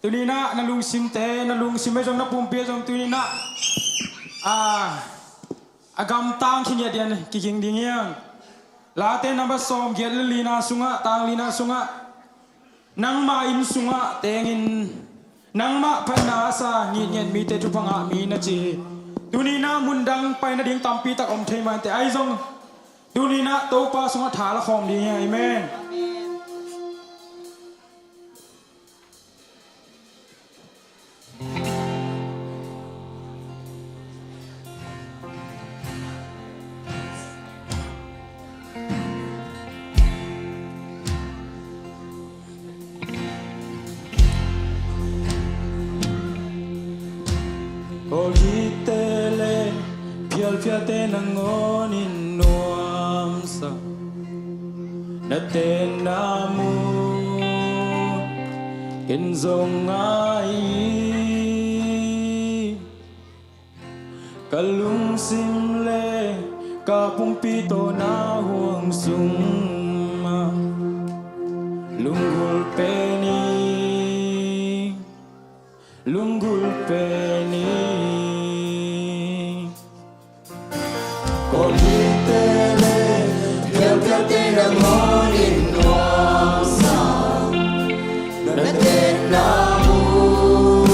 Tuni in ah na lungsimte, na lungsim ahi zong, na pumpi ahi zong tuni in ah, ah, a gamtang khingiat ding in kikhing ding hi hang. Late number sawmgiat le lina sungah, tang lina sungah, nangmah inn sungah tengin, nangmah phatna a sa ngitnget mite thupha ngah mi, na ci hi. Tuni in ah mundang pai nading tampi tak om thei mah inteh, ahi zong tuni in ah Topa sungah tha la khawm ding hi. Amen. Kawlgite le phialphialte nangawnin nuamsa, na tenna mu ken zong ngai hi. Ka lungsim le ka pumpi tawh na huang sungah lunggulh pen ing, lunggulh pen ing. Kawlite le phialphialte nangawn in nuamsa, na tenna mun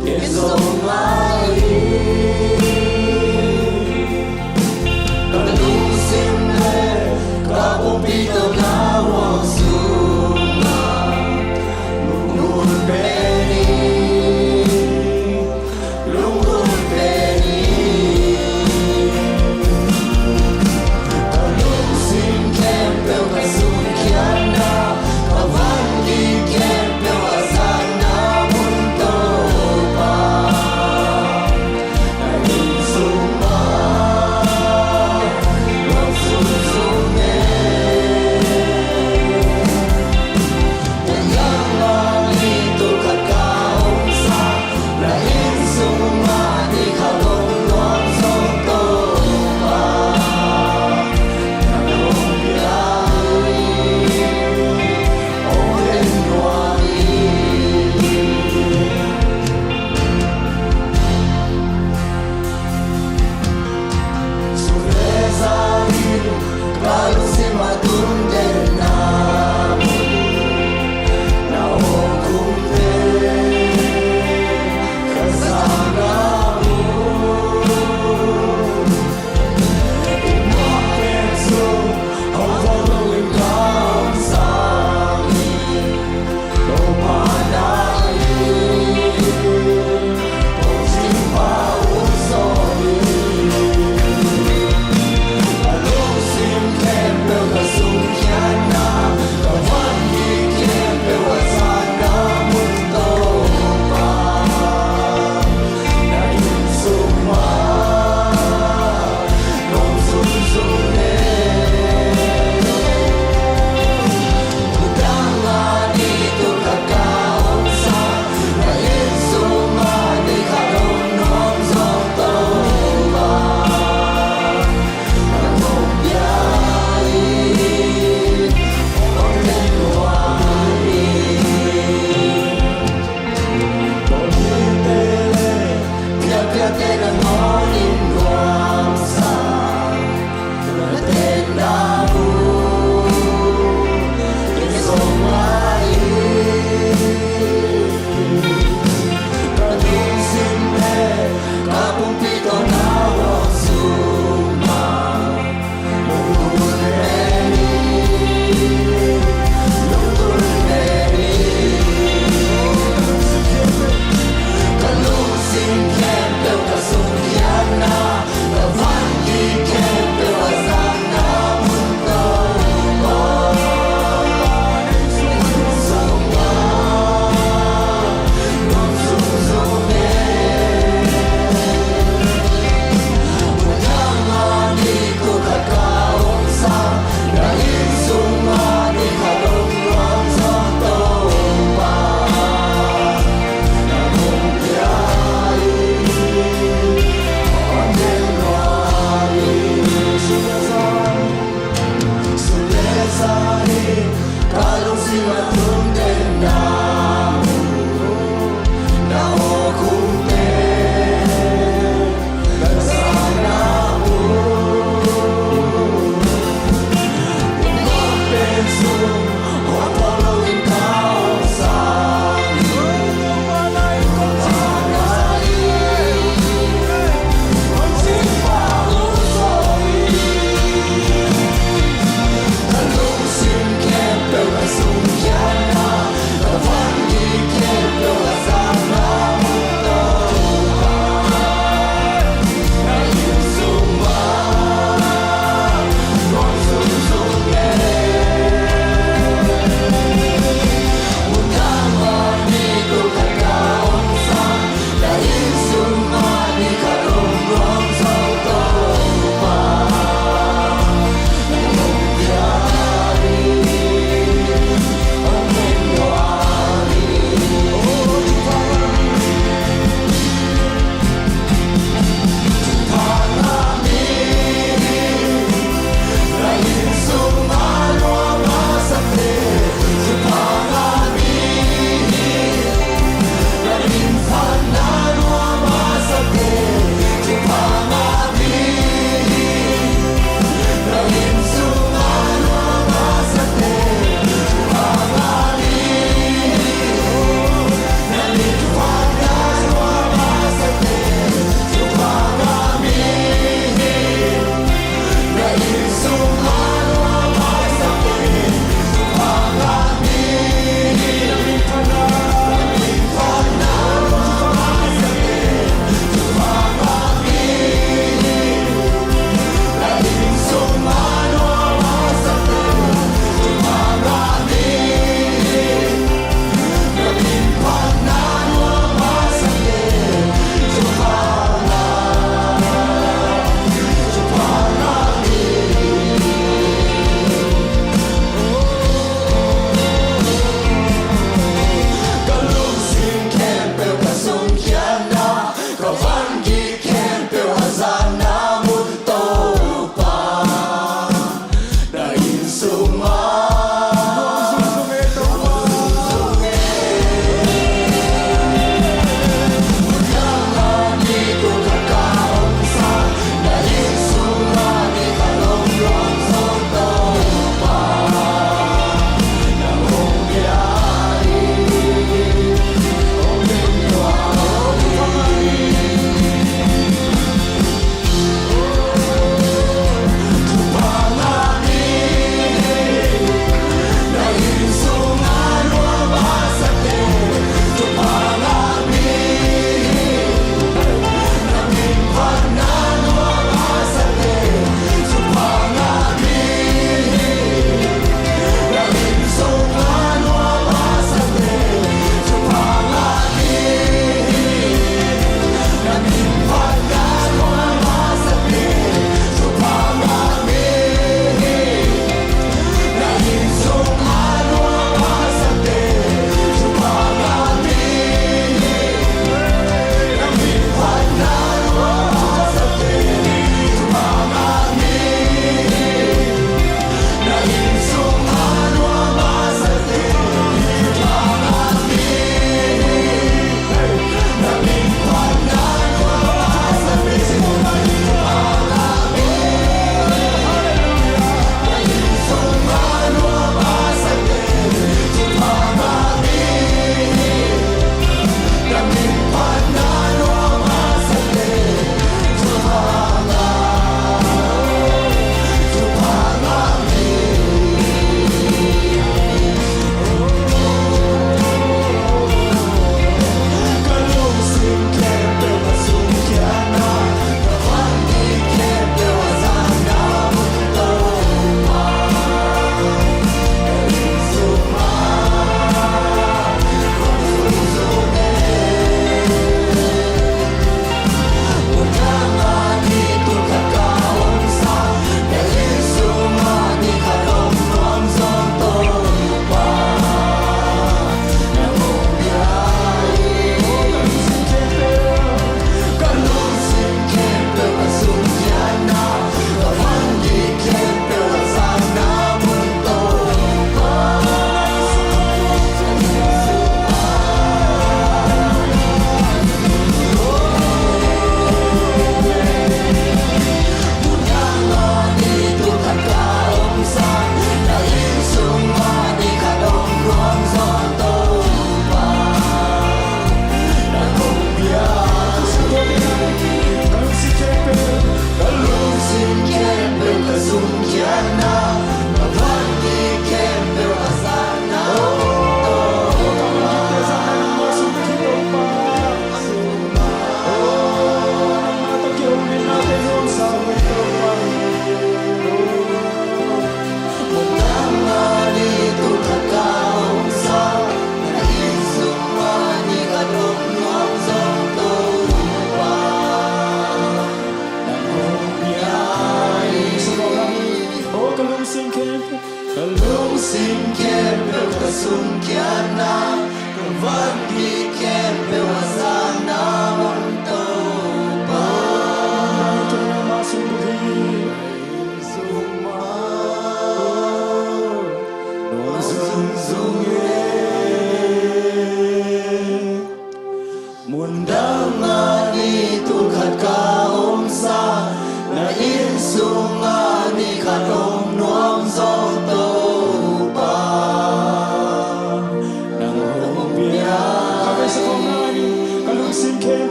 ken zong ngai hi. Ka lungsim le ka pumpi tawh na huang sungah lunggulh pen ing, lunggulh pen ing. Ka lungsim khempeuh, ka sungkhiatna, ka vangi khempeuh a zatna mun Topa, na inn sungah nuam zungzung e.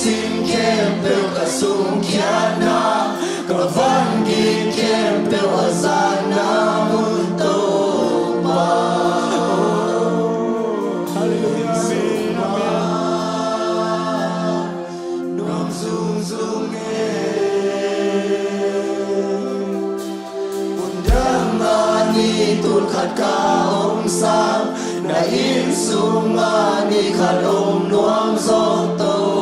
Sim khempeuh ka sungkhiatna, ka vangik khempeuh a zatna mun Topa. Halleluiah, amen, amen. Nuam zungzung e. Mundang ah ni tul khat ka om sang, na inn sungah ni khat om nuam zaw Topa.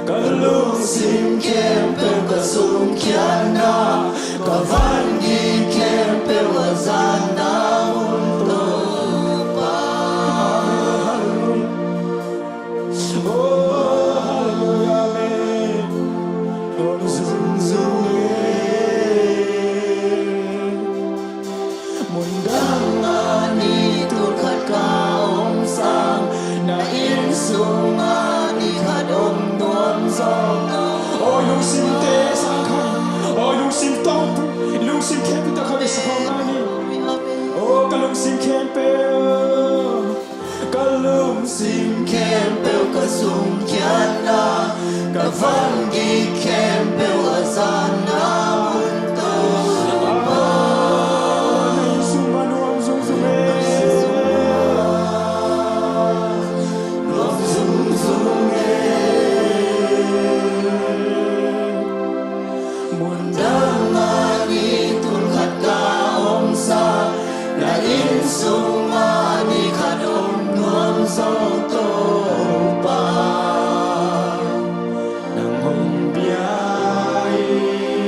Ka lungsim khempeuh, ka lungsim khempeuh, ka sungkhiatna, ka vangik khempeuh a zatna mun Topa. Oh, halleluiah, amen. Nuam zungzung e. Mundang ah ni tul khat ka om sang, na inn sungah ni khat om nuam zaw. Oh, lungsimte sang khat. Oh, lungsim tawh, lungsim khempeuh tawh khat i sa khawm lai ni. Oh, ka lungsim khempeuh. Ka lungsim khempeuh, ka sungkhiatna, ka vangik khempeuh a zatna mun Topa. Nuam zungzung e. Nuam zungzung e. Mundang ah ni tul khat ka om sang, na inn sungah ni khat om nuam zaw Topa. Nang hong bia in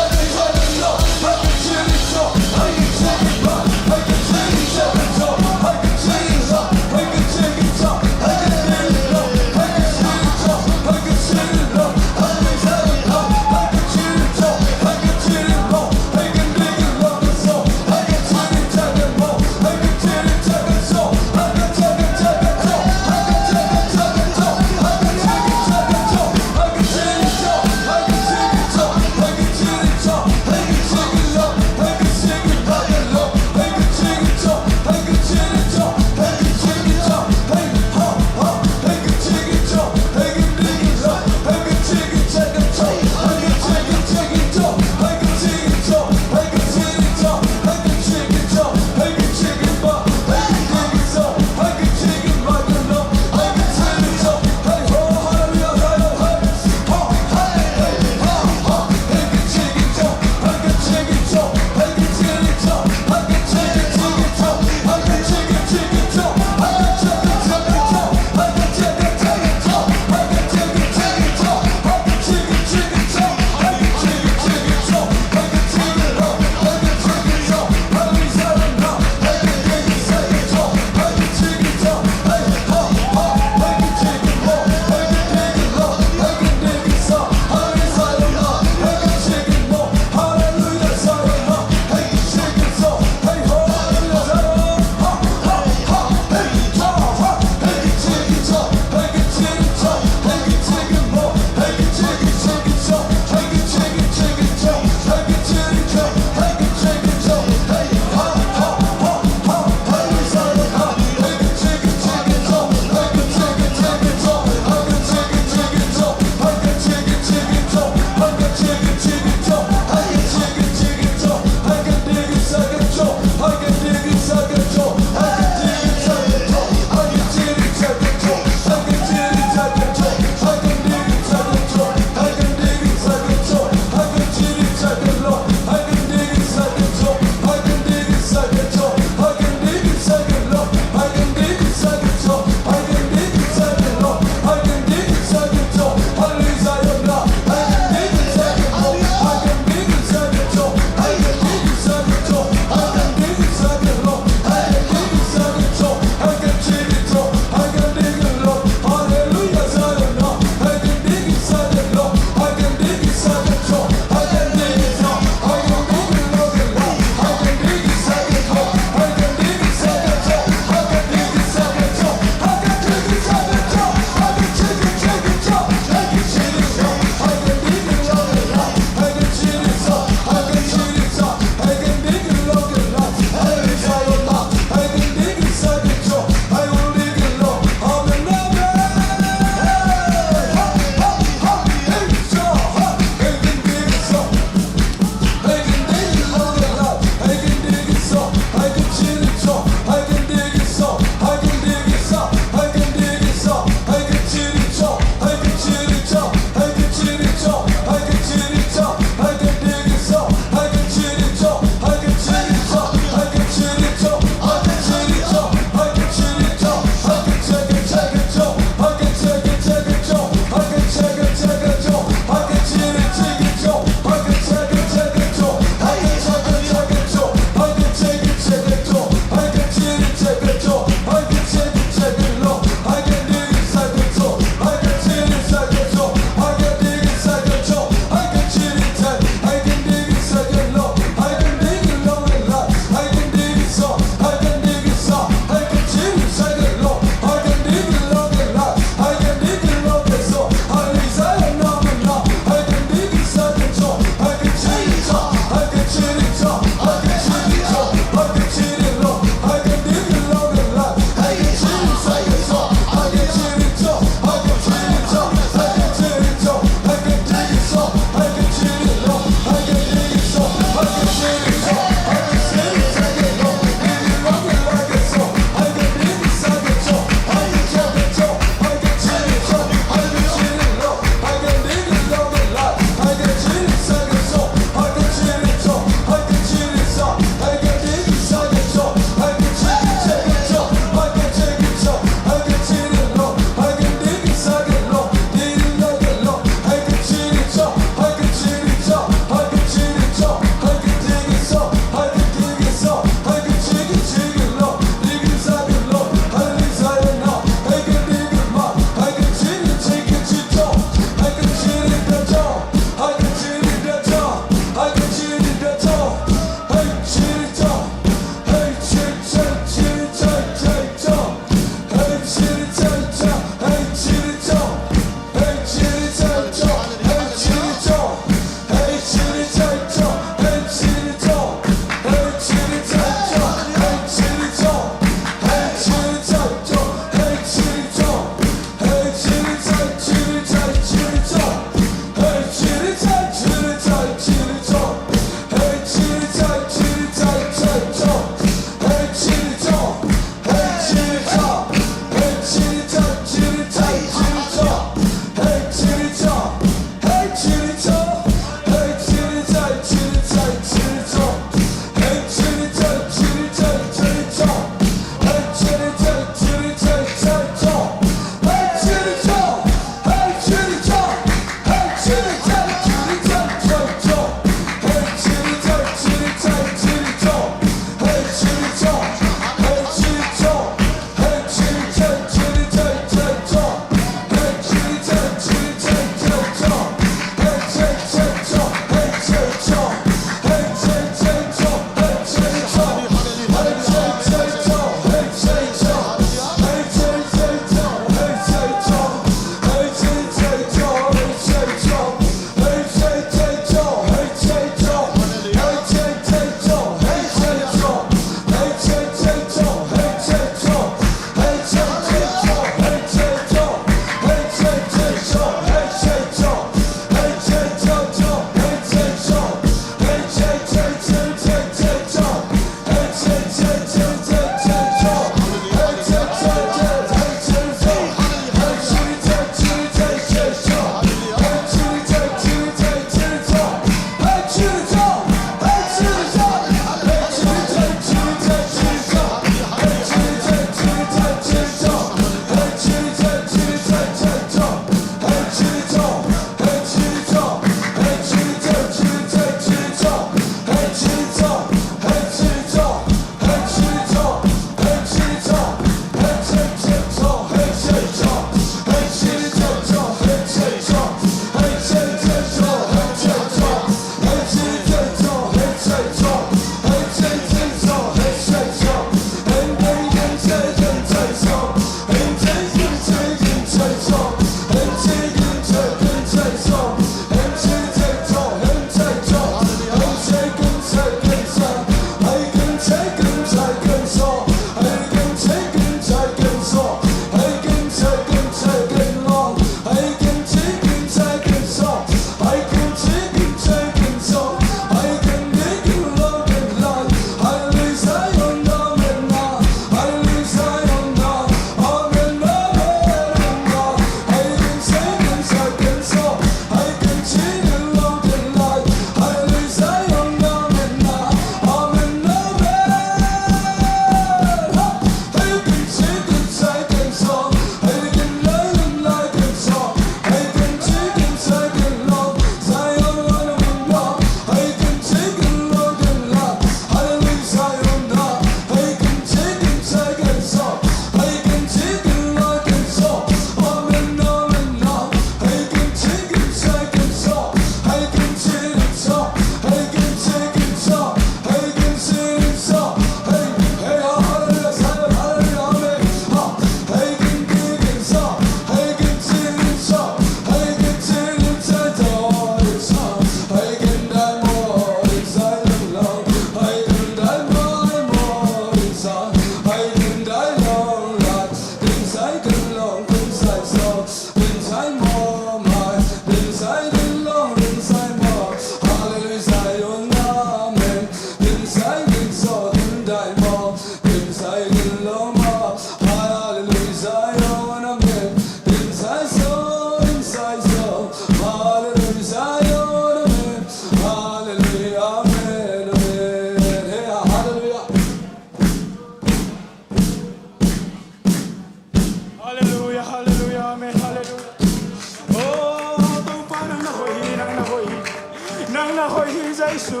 Nang na hoih hi Jesu.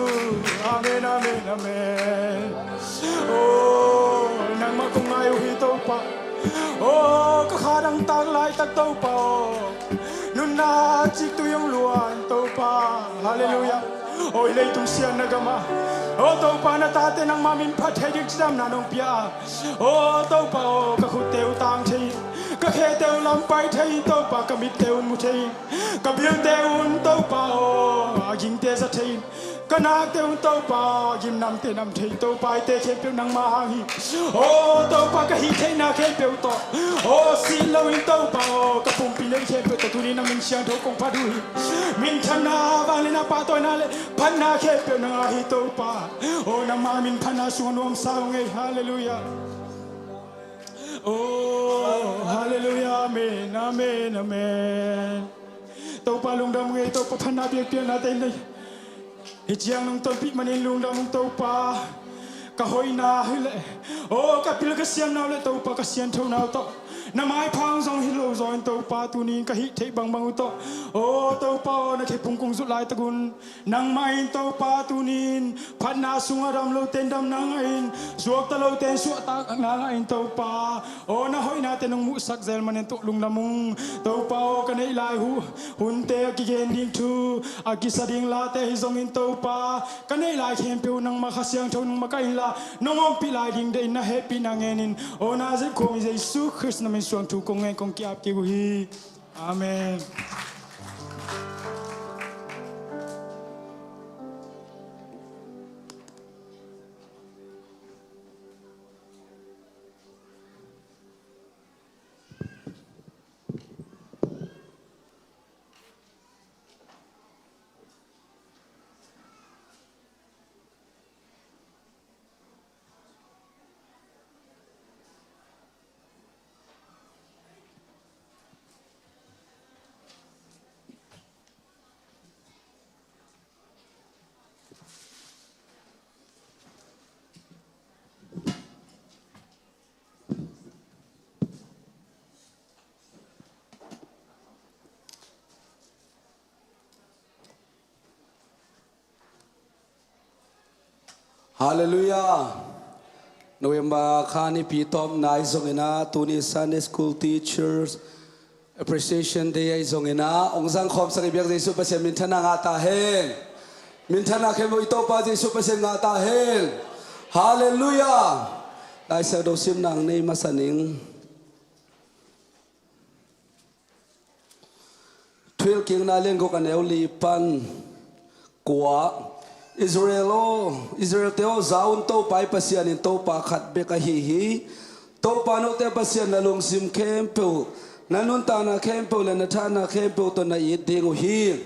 Amen, amen, amen. Oh, nangmah kong ngai uh hi Topa. Oh, ka kha dang tak laitak Topa oh, nunna cik tui hong luan Topa. Halleluiah. Oh, i leitung siatna gamah, oh Topa, na tate nangmah min phat thei ding cidamna nong pia a, oh Topa oh, ka khutte uh tang thei, ka khete uh lam pai thei Topa, ka mitte un mu thei, ka bilte un Topa oh, a gingte za thei, ka nakte un Topa, gimnamte nam thei Topa, eite khempeuh nangmah hang hi. Oh Topa, ka hih theihna khempeuh tawh, oh sih loin Topa oh, ka pumpi neih khempeuh tawh tuni na min siangtho kong phat uh hi. Minthanna, vangliatna, pahtawina le phatna khempeuh nang a hi Topa. Oh, nangmah min phatna sungah nuamsa uh ngei. Halleluiah. Oh, halleluiah. Amen, amen, amen. Topa lungdam ngei, Topa phatna biakpiakna tei nei. Hih ciang nong tonpih manin lungdam ung Topa. Ka hoihna hi leh, oh, ka pil ka siamna uh leh Topa, ka sianthona uh tawh na maipha hong zong hi lo zawin Topa, tunin ka hih theih bangbang uh tawh, oh Topa oh, na khephung kong zut laitak un nangmah in Topa tunin phatna sungah dam lote in damna ngah in, suakta lote in suahtakna ngah in Topa. Aw, na hoihnate nong muhsak zel manin tua lungdam ung. Topa aw, ka neih lai uh hunte a kigen ding thu, a kisa ding late ahi zongin Topa, ka neih lai khempeuh nangmah Kha Siangtho nong makaih inla, nong ompih lai ding deih in na hehpihna ngenin, aw, Nazareth khuami Jesu Khrist na min suang thu kong ngen kong ki-ap kik uh hi. Amen. Halleluiah. November kha nipi tawpna ahi zongin ah, tuni Sunday School Teachers Appreciation Day ahi zongin ah, hong zangkhawmsak i biak Jesu Pasian minthanna ngah ta hen. Minthanna khempeuh i Topa Jesu Pasian ngah ta hen. Halleluiah. Laisiangtho simna nei masa ning. Thuhilhkikna lian guk, a neu li pan kua. Israel aw, Israelte aw, za un, Topa i Pasian in Topa khat bek ahi hi. Topa note Pasian na lungsim khempeuh, na nuntakna khempeuh le na thahatna khempeuh tawh na it ding uh hi.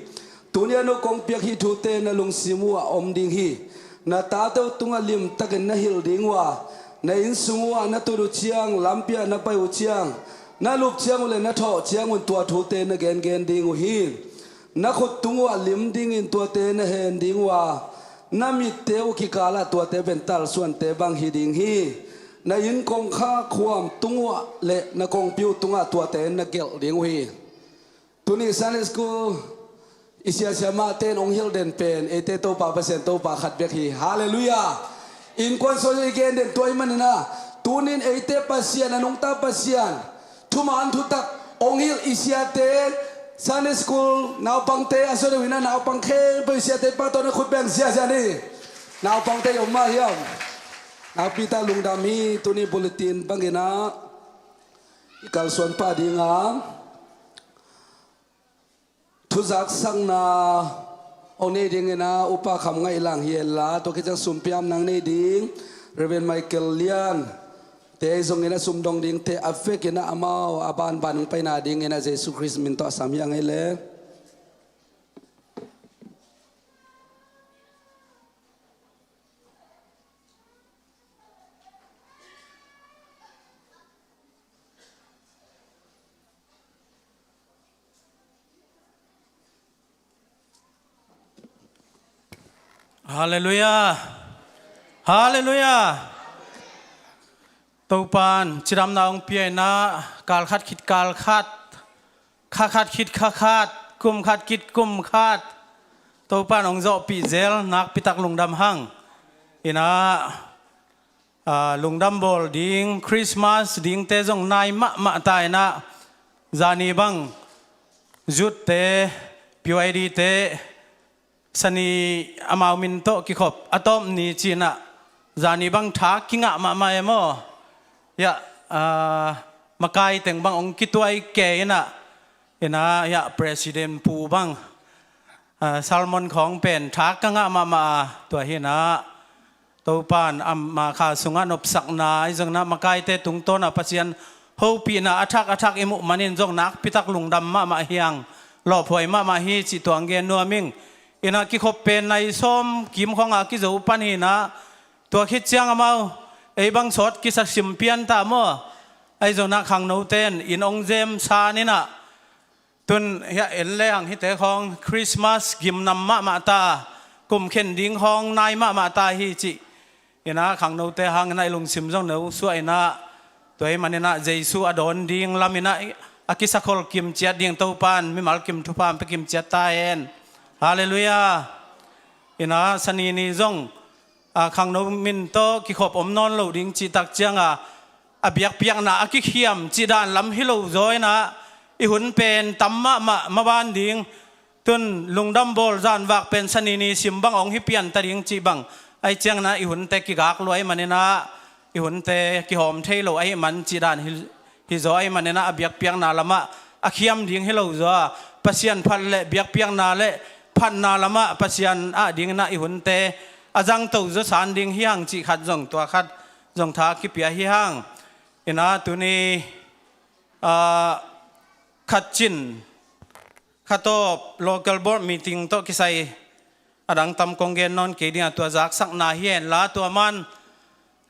Tuni-a no kong piak hih thute na lungsim uhah om ding hi. Na tate uh tungah limtakin na hilh ding uh a, na innsung uhah na tut uh ciang, lampi-ah na pai uh ciang, na lup ciang uh le na thawh ciangun tua thute na gengen ding uh hi. Na khut tung uhah lim dingin tuate na hen ding uh a, na mitte uh kikalah tuate pen talsuante bang hi ding hi. Na inn kongkhak khuam tung uhah le na kongpi uh tungah tuate na gelh ding uh hi. Tuni Sunday School i siasia mahte in hong hilh den pen eite Topa Pasian Topa khat bek hi. Halleluiah. Innkuan suah i gen den tua ahih manin ah, tunin eite Pasian, a nungta Pasian, thuman thutak hong hilh i siate, Sunday School naupangte a suah deuh in ah, naupang khempeuh i siate pahtawi na khut beng ziahziah ni. Naupangte i om mah hiam? Nakpi tak lungdam hi. Tuni bulletin bangin ah i kalsuan pah ding a, thuzaksakna hong nei dingin ah Upa Kham Ngaih Lang hi henla, tua khit ciang sumpiam nang nei ding Reverend Michael Lian te zongin ah, sumdong dingte a vekin ah amau a banban hong paina dingin ah Jesu Khrist min tawh a sam hi a ngei le. Halleluiah. Halleluiah. Topan cidamna hong pia in ah, kal khat khit kal khat, kha khat khit kha khat, kum khat khit kum khat, Topan hong zawhpih zel, nakpitak lungdam hang. Inah, ah, lungdam bawl ding, Christmas dingte zong nai mahmah ta inah, zani bang, Youth te, P Y D te, Sani amau min tawh kikhop, a tawp ni cinah, zani bang tha kingah mahmah e maw. Hiah, ah, makai teng bang hong kituai ke inah, inah, hiah, President pu bang, ah, sermon khawng pen tha ka ngah mahmah a, tua hinah, Topan ama kha sungah nopsakna, ahi zongin ah makaite tungtawnah Pasian hopihna a thak a thak i muh manin zong nakpitak lungdam mahmah hi hang, lawphuai mahmah hi cih tuang gen nuam ing. Inah kikhop pen nai sawm kim khawngah kizo pan hinah, tua khit ciang amau ei bang sawt kisa sim pian ta maw. Ahi zongin ah khangnote in inn hong zem san inah, tun hiah en le hang hite khawng Christmas gimnam mahmah ta, kum khen ding khawng nai mahmah ta hi cih. Inah khangnote hang inah i lungsim zong no suah inah, tua ahih man inah Jesu a dawn ding lam inah a kisakhol kimciat ding Topan mimal kim thupha pia kimciat ta hen. Halleluiah. Inah Sani ni zong, ah, khangno min tawh kikhop om nawn lo ding cih tak cianga, a biakpiakna a kikhiam cih dan lam hi lo zaw inah, i hun pen tam mahmah maban ding. Tun lungdam bawl zanvak pen Sani ni sim bang hong hi pian ta ding cih bang. Ahi ciangin ah i hunte kigak lua ahih man inah, i hunte kihawm thei lo ahih man cih dan hi, hi zaw ahih man inah, a biakpiakna lamah a khiam ding hi lo zaw a, Pasian phat le biakpiakna le phatna lamah Pasian ah ding inah i hunte a zangto zaw san ding hi hang cih khat zong, tua khat zong tha kipia hi hang. Inah tuni, ah, khat cin, khatawp local board meeting tawh kisai a dang tam kong gen nawn kei ding a, tua zaksakna hi henla, tua man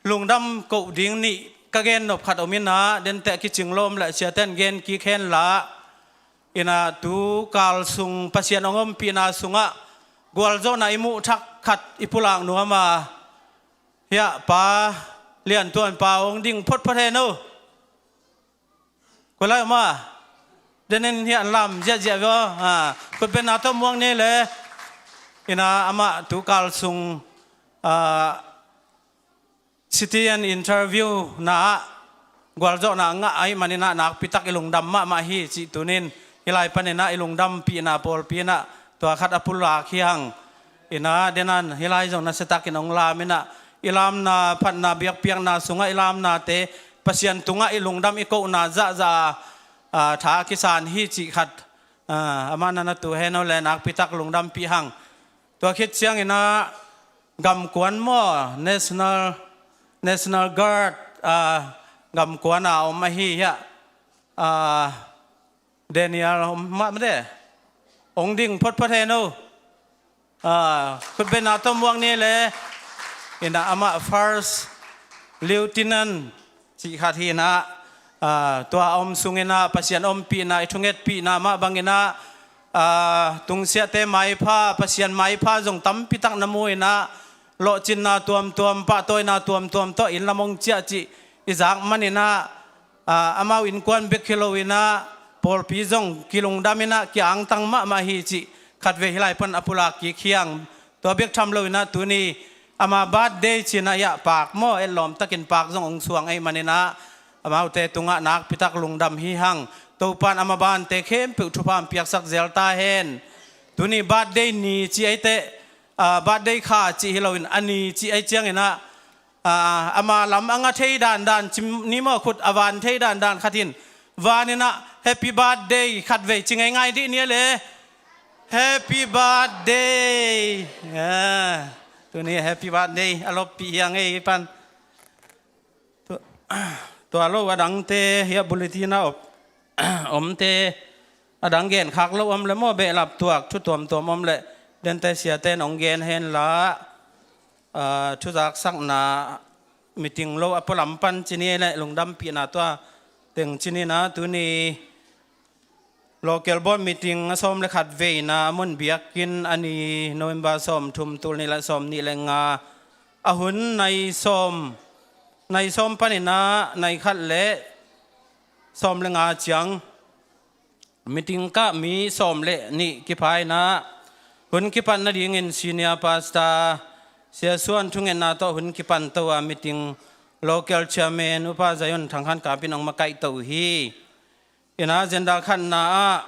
lungdam koh ding nih ka gen nop khat om inah, denteh kicing lo om le siaten gen kik henla. Inah tu kal sung Pasian hong ompihna sungah gualzawhna i muh thak khat i pulak nuam a, hiah Pa Lian Tuan pa hong ding photphot hen o. Kua lai om a? Denin hiah an lam ziahziah vio. Ha, khutbetna tawh muang ni le. Inah amah tu kal sung, ah, City and Interview na ah gualzawhna ngah ahih man inah nakpitak i lungdam mahmah hi cih tunin, hih lai pan inah i lungdampihna pawlpi inah tua khat a pulak hi hang. Inah denan hih lai zong nasiatakin hong lam inah, i lamna phatna biakpiakna sungah i lamnate Pasian tungah i lungdam i kohna zahzah a, ah, tha a kisan hi cih khat, ah, amah na na tu hen o le, nakpitak lungdampih hang. Tua khit ciang inah gamkuan maw, National, National Guard, ah, gamkuan a om ahi hiah, ah, Daniel om mah mah de. Hong ding photphot hen o. Ah, khutbetna tawh muang ni le. Inah amah First Lieutenant cih khat hi inah, ah, tua a om sung inah Pasian ompihna, i thungetpihna mah bang inah, ah, tungsiahte maipha, Pasian maipha zong tampitak na mu inah, lawhcinna tuamtuam, pahtawina tuamtuam tawh inn lam hong ciah cih i zak man inah, ah, amau innkuan bek hi lo inah, pawlpi zong kilungdam inah, kiangtang mahmah hi cih khatvei hih lai pan a pulak kik hi hang. Tua bek tham lo inah tuni ama birthday ci inah hiah paak maw, etlawm takin paak zong hong suang ahih man inah, amaute tungah nakpitak lungdam hi hang. Topan ama bante khempeuh thupha hong piaksak zel ta hen. Tuni birthday ni ci ahih teh, ah, birthday kha cih hi loin a ni ci ahih ciang inah, ah, ama lam a nga thei dandan cim ni maw, khut a van thei dandan khat in van inah happy birthday khatvei ci ngeingai dih ni a le. Happy birthday. Ah, tuni happy birthday a loppih hi hang ei pan. Tua, tua lo a dangte hiah bulletin a op, omte a dang genkhak lo om le maw, behlap tuak thu tuamtuam om le, denteh siaten hong gen henla, ah, thuzaksakna meeting lo a pualam pan ci ni le, lungdampihna tua teng ci ni inah, tuni local board meeting a sawm le khat veina a mun biakinn a ni, November sawm thum, tul nih le sawm nih le nga, a hun nai sawm, nai sawm pan inah nai khat le sawm le nga ciang meeting kah mi sawm le nih kipha inah, Hun kipan nadingin senior pastor Sia Suan thungetna tawh hun kipan to a meeting local chairman Upa Zion Thang Khan Kap in hong makaih to uh hi. Ina agenda khatna ah,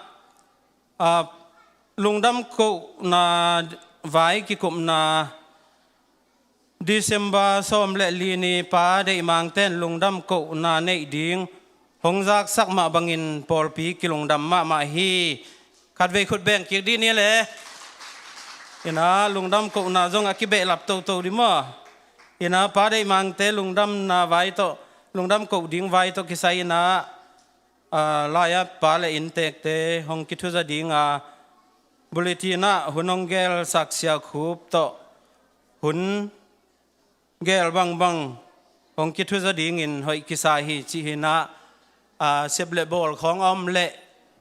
ah, lungdam kohna vai kikupna December sawm le li ni Pa Deih Mang ten lungdam kohna neih ding hong zaksak mah bangin pawlpi kilungdam mahmah hi. Khatvei khut beng kik dih ni le. Ina lungdam kohna zong a kibehlap toto dih maw. Ina Pa Deih Mang te lungdamna vai tawh, lungdam koh ding vai tawh kisai ina, ah, lai-at pa le inntekte hong kithuza ding a, bulletin ah hun hong gelsak Sia Khup tawh hun gel bangbang hong kithuza dingin hoih kisa hi cih hi ina, ah, sep le bawl khawng a om leh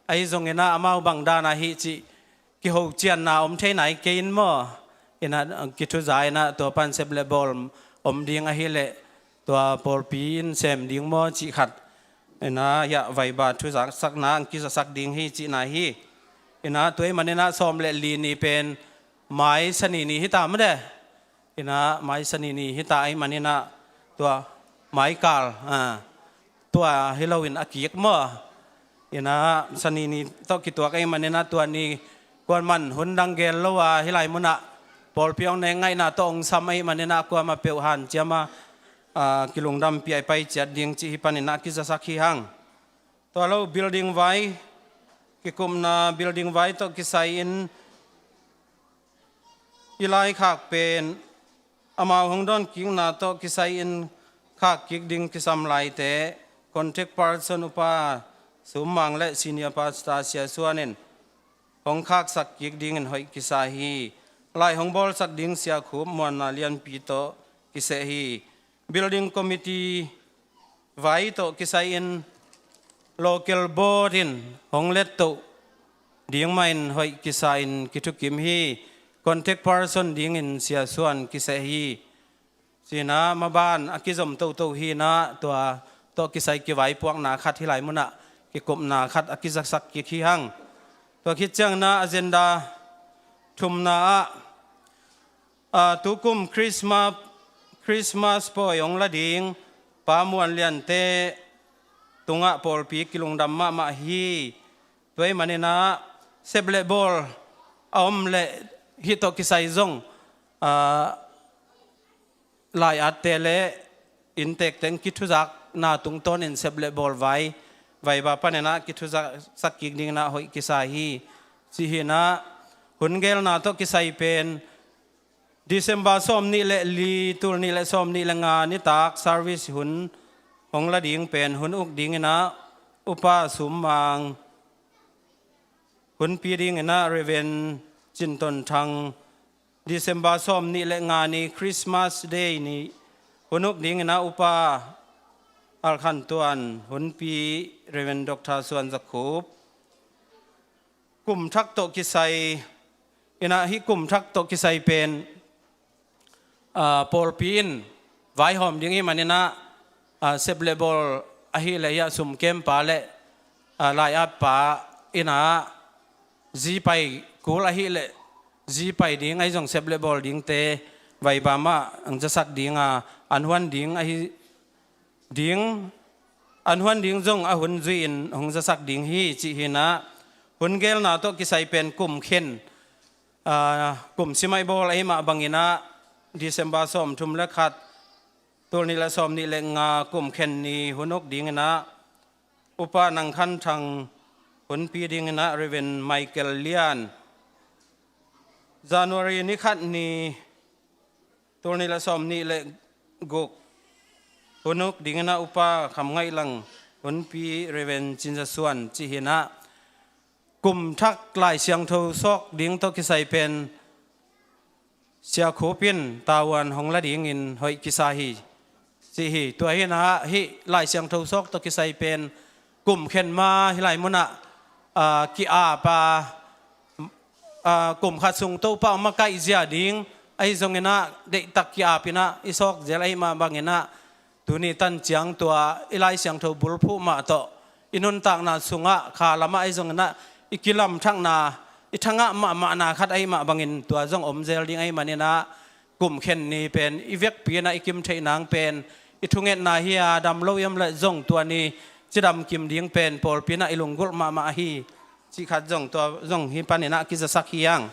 ahi zong ina amau bang dan ahi cih kiho cianna om thei nai kei in maw. Ina, ah, kithuza ina tua pan sep le bawl om ding ahi leh tua pawlpi in sem ding maw cih khat ina hiah vaiba thuzasakna ang kizasak ding hi cihna hi. Ina tua ahih man ina sawm le li ni pen mai Sani ni hi ta maw de. Ina mai Sani ni hi ta ahih man ina tua mai kal, ah, tua hi loin a kik maw. Ina Sani ni tawh kituak ahih man ina tua ni kuaman hun dang gel lo a hih lai mun ah pawlpi hong nek ngaihna tawh hong sam ahih man ina kuamah peuh hanciam a, ah, kilungdampi a i pai ciat ding cih hi pan ina kizasak hi hang. Tua lo building vai, kikupna building vai tawh kisai in i laikhak pen amau hong dawnkikna tawh kisai in khak kik ding kisam laite contact person Upa Sum Mang le senior pastor Sia Suan in hong khaksak kik dingin hoih kisa hi. Lai hong bawlsak ding Sia Khup muanna lianpi tawh kiseh hi. Building committee vai tawh kisai in local board in hong let toh ding mah in hoih kisa in kithukim hi. Contact person dingin Sia Suan kiseh hi. Cina maban a kizom toto hi ina tua tawh kisai kivaipuakna khat hih lai mun ah kikupna khat a kizasak kik hi hang. Tua khit ciang ina agenda thumna ah, ah, tukum Christmas, Christmas pawi hong la ding Pa Muan Lian te tungah pawlpi kilungdam mahmah hi. Tua ahih man ina sep le bawl a om leh hih tawh kisai zong, ah, lai-at te le inntek teng kithuzakna tungtawn in sep le bawl vai, vaiba pan ina kithuzaksak kik ding ina hoih kisa hi. Cih hi ina hun gelna tawh kisai pen December sawm nih le li, tul nih le sawm nih le nga nitak service hun hong la ding pen hun uk ding ina Upa Sum Mang, hunpi ding ina Reverend Cin Ton Thang, December sawm nih le nga ni Christmas Day ni hun uk ding ina Upa Al Khan Tuan, hunpi Reverend Doctor Suan Za Khup. Kum thak tawh kisai ina hih kum thak tawh kisai pen, ah, pawlpi in vaihawm ding ahih man ina, ah, sep le bawl ahih leh hiah sum kempa le, ah, lai-at pa ina zi pai kul ahih leh zi pai ding ahi zong sep le bawl dingte vaiba mah ang zasak ding a, an huan ding ahi ding, an huan ding zong a hun zui in hong zasak ding hi cih hi ina hun gelna tawh kisai pen kum khen, ah, kum simaih bawl ahih mah bang ina December sawm thum le khat, tul nih le sawm nih le nga kum khen ni hun uk ding ina Upa Nang Khan Thang, hunpi ding ina Reverend Michael Lian, January ni khat ni tul nih le sawm nih le guk hun uk ding ina Upa Kham Ngaih Lang, hunpi Reverend Cin Za Suan cih hi ina kum thak Lai Siangtho sawk ding tawh kisai pen Sia Khup in tavuan hong la dingin hoih kisa hi cih hi. Tua hi ina hih Lai Siangtho sawk tawh kisai pen kum khen ma hih lai mun ah, ah, ki-ap a, ah, kum khat sung Topa hong makaih zia ding ahi zong ina deihtak ki-ap ina i sawk zel ahih mah bang ina tuni tan ciang tua i Lai Siangtho bulphuh mah tawh i nuntakna sungah kha lamah ahi zong ina i kilamthakna i thangah mahmahna khat ahih mah bangin tua zong om zel ding ahih maninah kum khen ni pen i vekpi inah i kim theih nang pen i thungetna hi a, dam lo hiam le zong tua ni cidam kim ding pen pawlpi inah i lunggulh mahmah ahi cih khat zong tua zong hi paninah kizasak hi ang.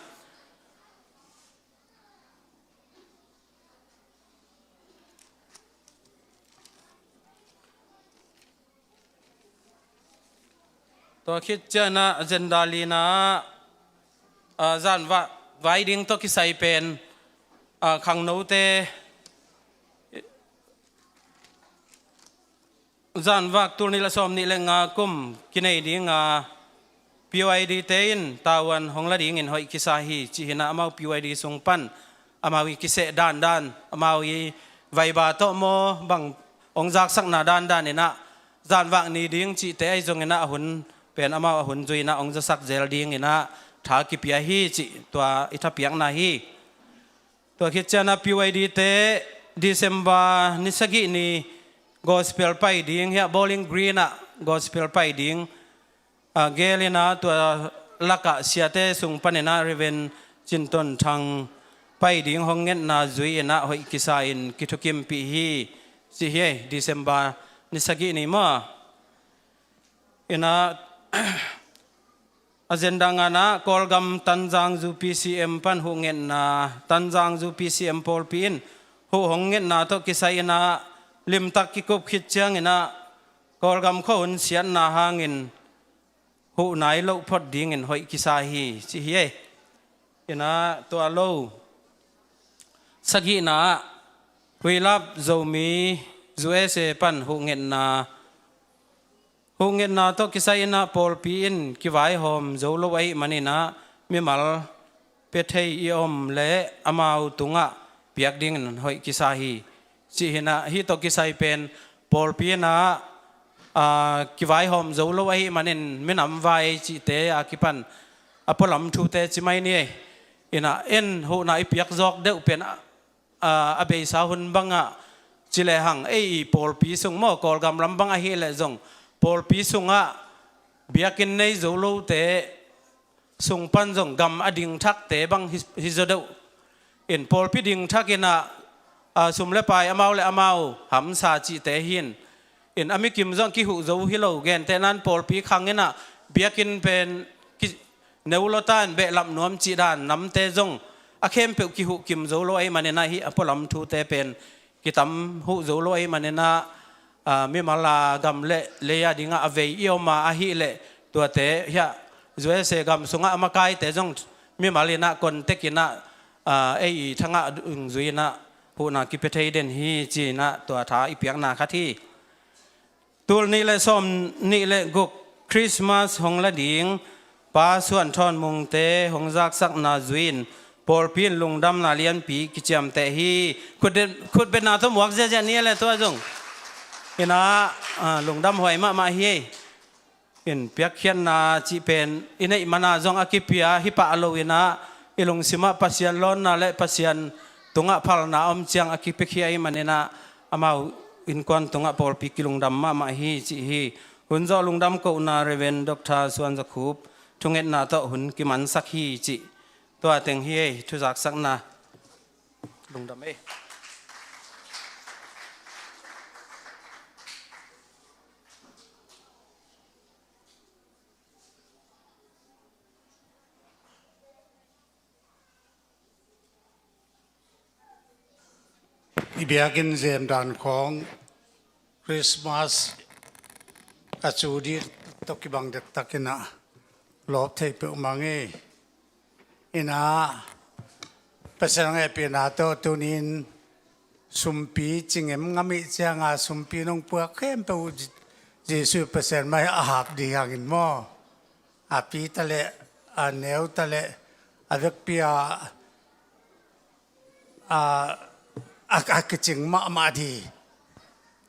Tua khit cianah agenda lina ah, zan va-, vai ding tawh kisai pen ah, khangnote zan vak tul nih le sawm nih le nga kum kinei dinga P Y D te in tavuan hong la dingin hoih kisa hi cih hinah amau P Y D sung pan amau i kiseh dandan amau i vaiba tawh maw bang hong zaksakna dandan inah zan vak ni ding cihte ahi zonginah a hun pen amau a hun zui inah hong zasak zel dinginah tha kipia hi cih tua i thapiakna hi. Tua khit cianah P Y D te December ni sagih ni gospel pai ding hiah Bowling Green ah gospel pai ding ah, gel inah tua lakah siate sung paninah Reverend Cin Ton Thang pai ding hong ngetna zui inah hoih kisa in kithukimpih hi cih hi. December ni sagih ni maw. Inah agenda nganah Kawlgam Tanzang zu P C M pan huh ngetna, Tanzang zu P C M pawlpi in huh hong ngetna tawh kisai inah limtak kikup khit cianginah Kawlgam khua hun siatna hangin huh nai loh phot dingin hoih kisa hi cih hi. Inah tua lo sagihna ah We Love Zomi U S A pan huh ngetna, huh ngetna tawh kisai inah pawlpi in kivaihawm zo lo ahih maninah mimal pia thei i om le amau tungah piak dingin hoih kisa hi cih hinah hih tawh kisai pen pawlpi inah ah, kivaihawm zo lo ahih manin minam vai cihte a kipan a pualam thute ci mai ni. Inah en huhna i piak zawk deuh pen ah, a beisa hun bangah ci lehang ei i pawlpi sung maw Kawlgam lam bang ahih leh zong pawlpi sungah biakinn nei zo lote sung pan zong gam a dingthakte bang hi, hi zaw deuh. In pawlpi dingthak inah ah, sum le pai amau le amau hamsa cihte hin in a mikim zong kihuh zo hi lo, gentehnan pawlpi khang inah biakinn pen ki, neu lawta in behlap nuam cih dan namte zong a khempeuh kihuh kim zo lo ahih maninah hih a pualam thute pen kitam huh zo lo ahih maninah ah, mimal a gam le lei a dingah a vei i om a ahih leh tuate hiah U S A gam sungah a makaite zong mimal inah contact inah ah, ei i thangah dungzui inah huhna kipia thei den hi ci inah tua tha i piakna khat hi. Tul nih le sawm nih le guk Christmas hong la ding Pa Suan Thawn Mungte hong zaksakna zui in pawlpi in lungdamna lianpi kiciamteh hi. Khutbet, khutbetna tawh muak ziahziah ni le tua zong inah ah, lungdam huai mahmah hi. In piakkhiatna cih pen i neih mana zong a kipia hi pah lo inah i lungsimah Pasian lawnna le Pasian tungah phalna a om ciang a kipiakhia ahih maninah amau innkuan tungah pawlpi kilungdam mahmah hi cih hi. Hun zawh lungdam kohna Reverend Doctor Suan Za Khup thungetna tawh hun kimansak hi cih tua teng hi ei. Thuzaksakna lungdam ei. I biakinn zem dan khawng Christmas a cu dih tawh kibang dektak inah lawp thei peuhmah ngei. Inah Pasian hong hehpihna tawh tunin sumpi cingem ngam ih cianga sumpi nong puak khempeuh Jesuh Pasian mai a hap ding hangin maw? A pi taleh a neu taleh a vekpi a a, a, a kicing mahmah di.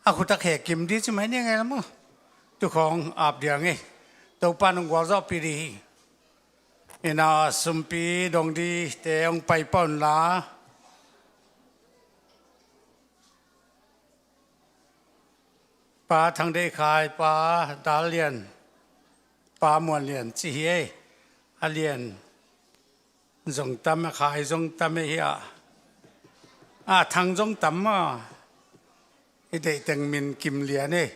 A khutak he kim di ci mai ni ngei la maw? Tukhawng ap dia ngei. Topa nong gualzawhpih di hi. Ina sumpi dong dite hong pai pah unla. Pa Thang Deih Khai, Pa Dal Lian, Pa Muan Lian ci hi ei. A Lian zong tam a, khai zong tam a hi a, a thang zong tam a, i deih teng min kim lian e.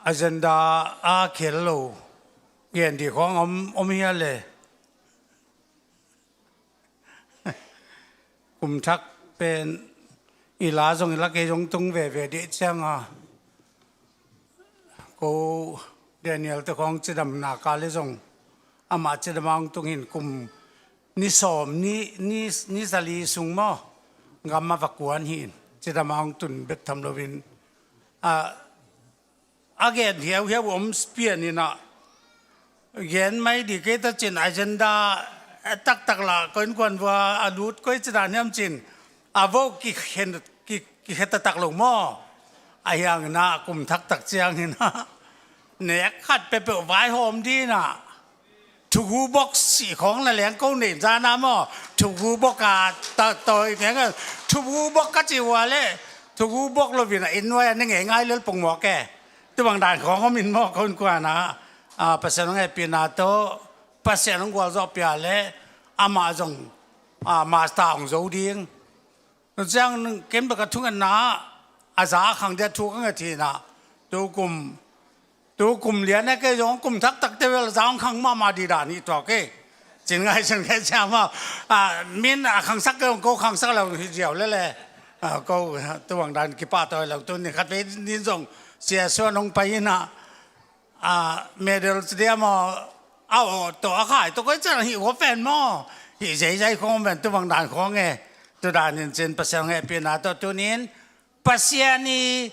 Agenda a khel lo gen dih khawng om, om hi a le. Kum thak pen i la zong i la kei zong tung veve dih ciang a, ko Daniel te khawng cidamna ka le zong amah cidam a hong tung hin kum ni sawm, ni, ni, ni zali sung maw, gam a va kuan hi in, cidam a hong tun bek tham loin, a, a gen hiauhiau om pian in a, gen mai dih kei ta cin agenda taktak la koinkuan vua a lut koi cidan hiam cin, a vo kikhen, ki, kikhe taktak lo maw, a hiang in a kum thaktak ciang in a, nek khat peuhpeuh vaihawm dih in a, thugu bok sih khawng la leng ko nei zana maw? Thugu bok a ta tawi meng a, thugu bok ka ci ua le, thugu bok lo vin a inn nuai a ne ngei ngai lel pong mawk e. Tu bang dan khawng om in maw, koinkuan a, a, Pasian hong hehpihna tawh Pasian hong gualzawh pia le amah zong, a, master hong zo ding. Nung ciang nung ken bek a thungetna a za a khang dia thu ka nget hi na. Tu kum, tu kum lian a kei zong kum thaktak te vel a za hong khang mahmah dih dan hi tua kei. Cin ngai cin kei ciang mah. A, min a khangsak kei zong ko khangsak lo hi ziau lele. A, ko tu bang dan kipah tawi lo tu ni khat vei ni zong sia suan hong pai hi na. A, medal ci dia maw, a aw tawh a khai tawh koi ciang hih ua pen maw, hih zeizai khawng pen tu bang dan khawng e. Tu dan in cin Pasian hong hehpihna tawh tunin Pasian i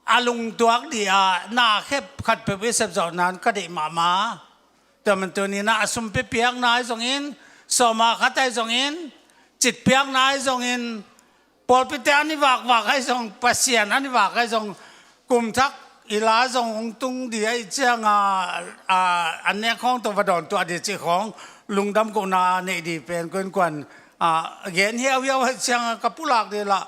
a lungtuak dih a na khep khat peuh i sepzawh nan ka deih mahmah. Tua man tunin a sumpi piakna ahi zongin, sawma khat ahi zongin, cit piakna ahi zongin, pawlpite an i vakvak ahi zong, Pasian an i vak ahi zong, kum thak i la zong hong tung dih ahi ciang a, a, an nek khawng tawh va dawn tuah dih cih khawng lungdam kohna neih dih pen koinkuan, a, gen hiauhiau ahi ciang a ka pulak dih lah,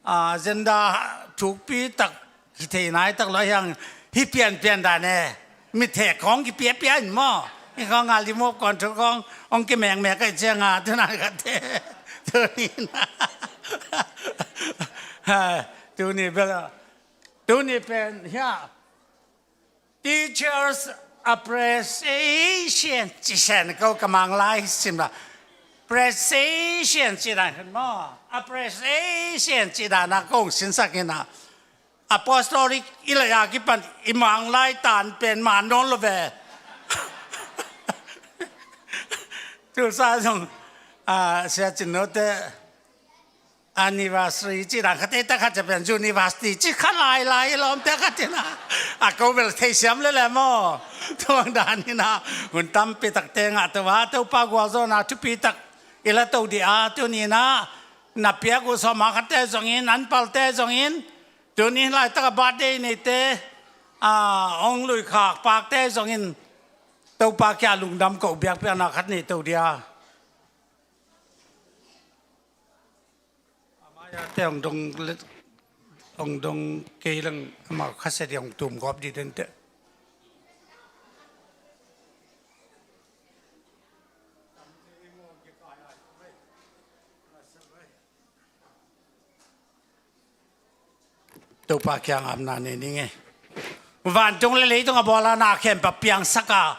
a, agenda thukpi tak hi thei nai tak lo hiang hi pianpian dan e. Mithek khawng kipiapia in maw? Hi khawng a remote control khawng hong kimengmek ahi ciang a, tu nai khat te. Tu ni na. Ha, tu ni bel a. Tu ni pen hia. Teachers appreciation ci sen ko ka Mang lai sim la. Appreciation ci dan kan maw? Appreciation ci dan a kong sinsak in a. Apostolic i la ya kipan i Mang lai tan pen man nawn lo ve. Tulsa zong, a, sia cin no te anniversary ci dan khat te ta khat cia pen university ci kha lai lai lawm te khat in a. A ko bel thei siam lele maw? Tuang dan in a hun tampi tak te ngah to va Topa gualzawhna thupi tak i la to dih a, tuni in a na piak uh sawma khat te zongin, an pal te zongin, tuni laitak a birthday nei te, a, hong lui khak pak te zongin, Topa kia lungdam ko biakpiakna khat nei to dih a. Amaya te hong dong le, hong dong kei lang amau khasia dih hong tum gawp dih den te. Topa kiang apna nei ning e. Vantung le leitung a bawl a na khempeuh piangsak a,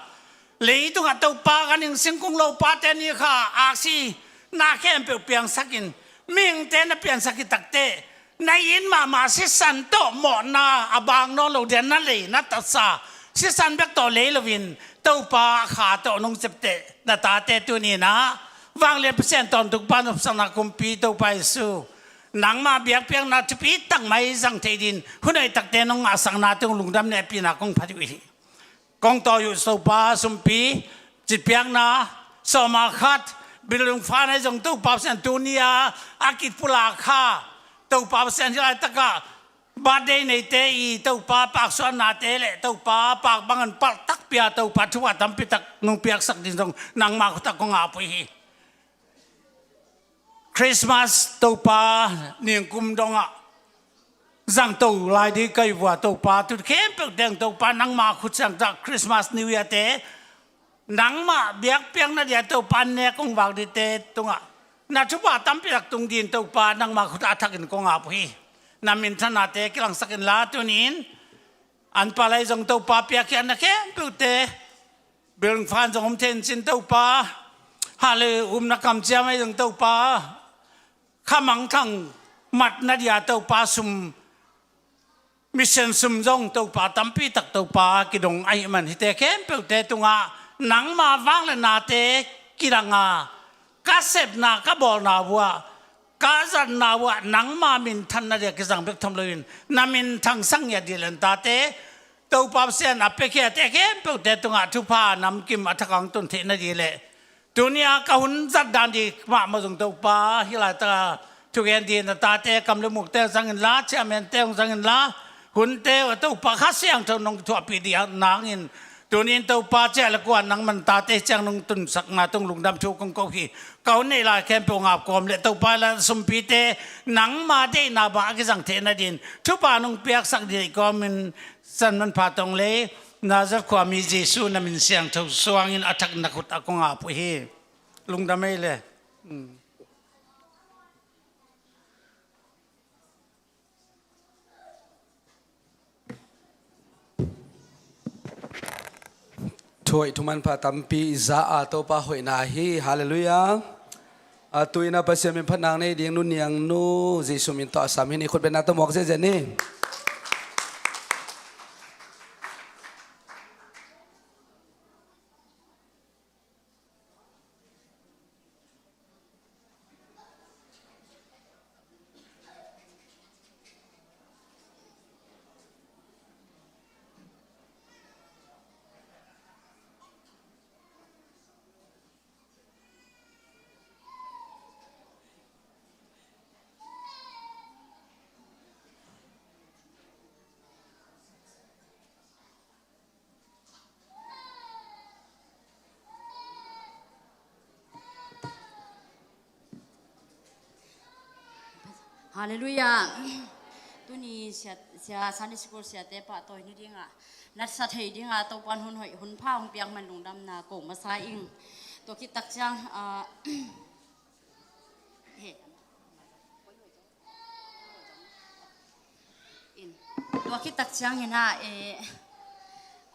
leitung a Topa ka ning singkung lopa te ni kha aksi na khempeuh piangsak in, mihingte na piansak hi takte, na it mahmah sisan tawh mawhna a bang nawn lo dia na lei na tatsa, sisan bek tawh lei loin Topa kha tawh nong cepteh na tate tuni in a vanglian Pasian tawntung pa nopsakna kumpi Topa Jesu, nangmah biakpiakna thupi tak mai zang thei din hun hoih takte nong ngahsakna tung lungdam nehpihna kong phat uh hi. Kong tawi uh Topa sumpi, citpiakna, sawma khat, building fund ahi zong Topa Pasian tuni a a kipulak kha Topa Pasian hi laitak a birthday neite i Topa paksuannate le Topa pak bangin palh takpi a Topa thu a tampi tak nong piaksak din zong nangmah khut ah kong ap uh hi. Christmas Topa ningkum dongah zangto lai ding ka hi vua Topa, tu khempeuh teng Topa nangma khut siangtho Christmas New Year te nangmah biakpiakna dia Topa nek hong vak dite tungah na thupha tampi tak tung din Topa nangma khut a thakin kong ap uh hi. Na minthanate kilangsak inla tuni-in an palai zong Topa piakkhiatna khempeuhte building fund zong om thei in cin Topa, hale umna kamciam ahi zong Topa, khamangthang matna dia Topa sum, mission sum zong Topa tampi tak Topa kidong ahih man hite khempeuhte tungah nangma vangliatnate kidang a, ka sepna ka bawlna vuah ka zatna vuah nangma minthanna dia kizang bek tham loin na minthang sang ngiat dih leh tate Topa Pasian a piakkhiate khempeuhte tungah thupha namkim a thak hong tun theihna dih leh tuni-a ka hun zat dan dih mahmah zong Topa hih laitaka thugen dih na tate kam le mukte zang inla, chairman-te hong zang inla, hunte uh Topa Kha Siangtho nong thuahpih dih nangin tuni-in Topa ciah le kuan nangman tate ciang nong tunsakna tung lungdam thu kong ko hi. Ka hun neih lai khempeuh ngap kawm le Topa la sumpite nangma deihna bang a kizang theihna din thupha nong piaksak dih kawmin san manpha tong le Nazareth khuami Jesu na min siangtho suangin a thak na khut a kong ap uh hi. Lungdam ei le. Thuhoih thumanpha tampi i za a Topa hoihna hi. Halleluiah. A tuina Pasian min phatna nei ding nu Niang nu Jesu min tawh a sam hi ni. Khut bengna tawh muak ziahziah ni. Halleluiah. Tuni sia, sia Sunday school siate pahtawi ni dingah natsa thei dingah Topan hun hoih hun pha hong piak man lungdamna ko masa ing. Tua khit tak ciang, ah, he. In, tua khit tak ciangin ah, eh,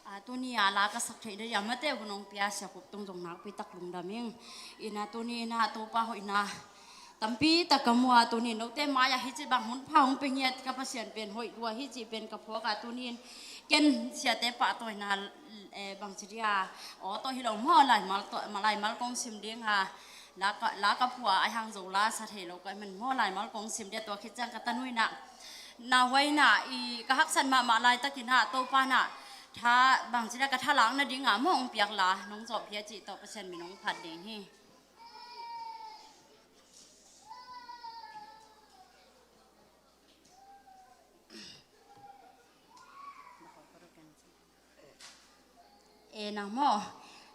ah, tuni a la ka sak theih ding a mate hun hong pia Sia Khup Tung zong nakpi tak lungdam ing. In ah tuni in ah Topa hoihna tampi tak ka mu a, tuni note mai-ah hih ci bang hun pha hong pia ngiat ka Pasian pen hoih lua hi cih pen ka phuak a, tuni in ken siate pahtawina, eh, bang ci dia aw tawh hi lo maw, laimal tawh, laimal kong sim ding a, la ka, la ka phuah a, ai hang zo la sa thei lo ka man maw, laimal kong sim dia. Tua khit ciang ka tanu in ah, na huai in ah i ka haksat mahmah laitakin ah Topa in ah tha bang ci dia ka thalakna ding a maw hong piak la, nong zawh phia cih tawh Pasian min hong phat ding hi. E nang maw,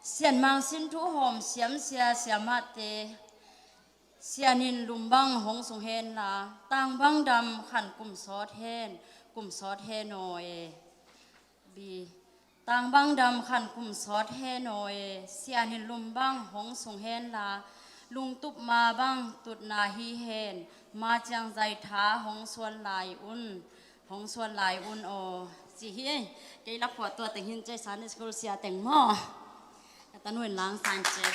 Sian Mang Sin Thu Hawm siam sia siamahte, Sian in lum bang hong sung hen la, tang bang dam khan kum sawt hen, kum sawt hen aw e. Bi, tang bang dam khan kum sawt hen aw e, Sian in lum bang hong sung hen la, lungtup ma bang tutna hi hen, ma ciang zai tha hong suan lai un, hong suan lai un aw, ci hi. Kei la phuah tua teng hin cei Sunday school sia teng maw. Ka tanu in lang sang cei.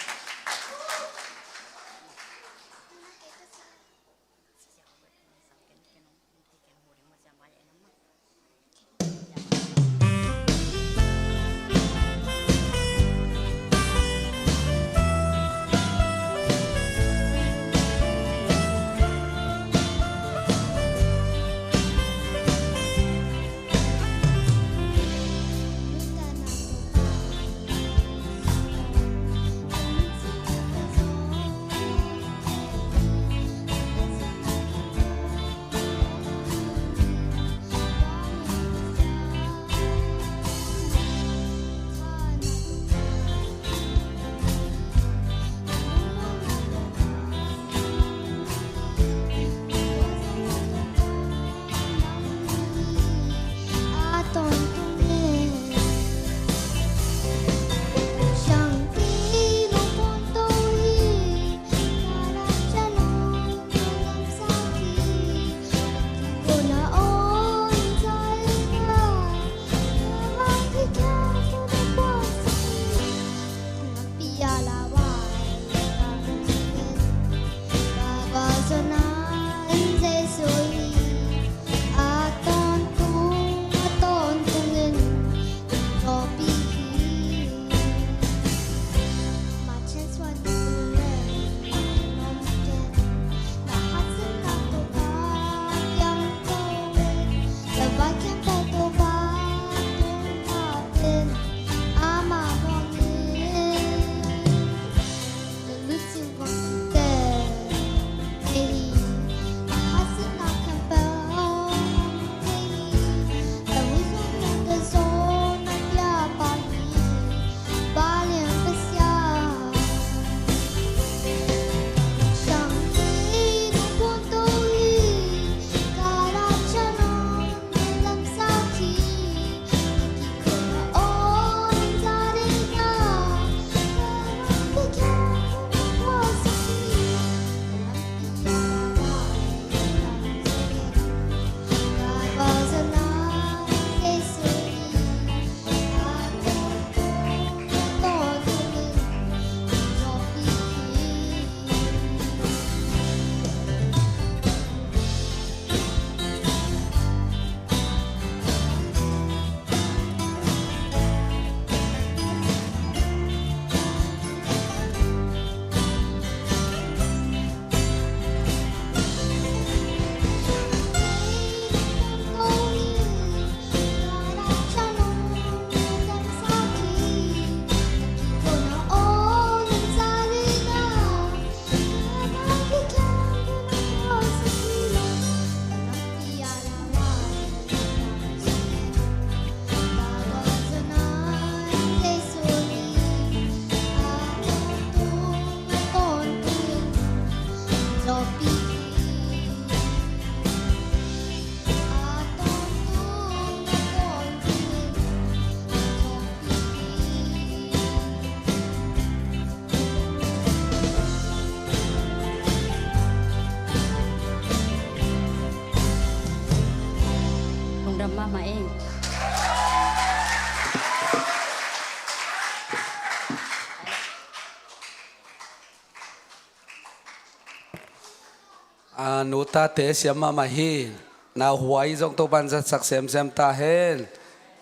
A, nu tate siam mahmah hi. Nauhuai zong Topan zatsak semsem ta hen.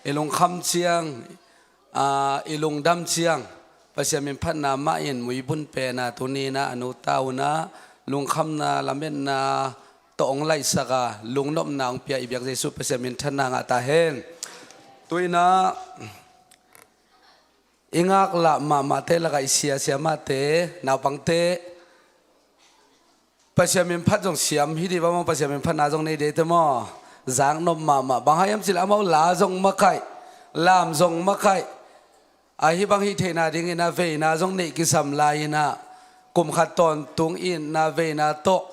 I lungkham ciang, a, i lungdam ciang Pasian min phatna mah in muibun pena tuni-in a nu ta un a lungkhamna lametna tawh hong laihsak a lungnopna hong pia i biak Jesu Pasian min thanna ngah ta hen. Tu-in a i ngaklah mahmahte lakah i sia siamahte, naupangte, Pasian min phat zong siam hi dih bang maw, Pasian min phatna zong nei dih te maw? Zaknop mahmah, bang hang hiam cih leh amau la zong makaih, lam zong makaih. Ahi bang hih theihna dingin a veina zong neih kisam lai-in a, kum khat tawntung itna veina tawh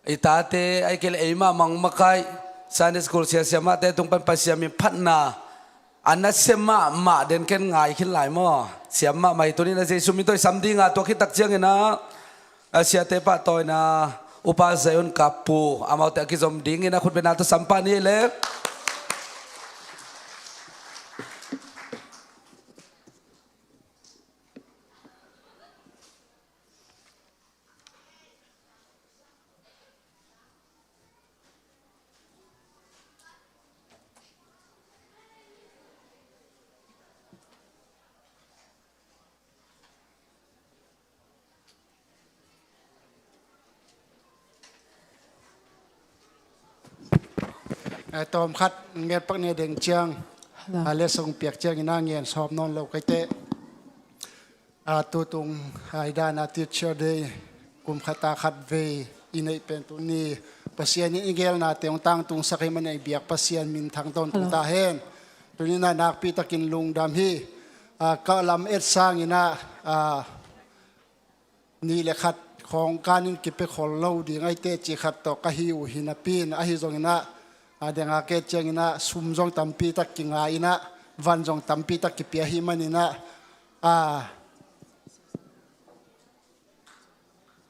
i tate, ahih kei leh eimah mang makaih, Sunday school sia siamahte tung pan Pasian min phatna a nasia mahmah den ken ngai khin lai maw? Siam mahmah hi. Tuni-in a Jesu min tawh i sam ding a, tua khit tak ciangin a, a siate pahtawina Upa Zion Kap Pu, amaute a kizom dingin a khutbetna tawh sam pah ni leh. Eh, tawm khat nget pak ni ding ciang. Hello. Ah, lessong piak ciangin a ngen sawm nawn lo kei teh. Ah, tutung, ah, i dan a Teacher Day kum khat a khat vei i neih pen tuni Pasian in i geelnate hong tangtungsak ahih manin i biak Pasian minthang tawntung ta hen. Tuni-in a nakpi takin lungdam hi. Ah, ka lamet sangin a, ah, nih le khat khawng kan in kipia khol lo ding ahi teh cih khat tawh ka hi uh hi napi-in, ahi zongin a, a deng a ke ciangin a sum zong tampi tak kinga in a, van zong tampi tak kipia ahih manin a, a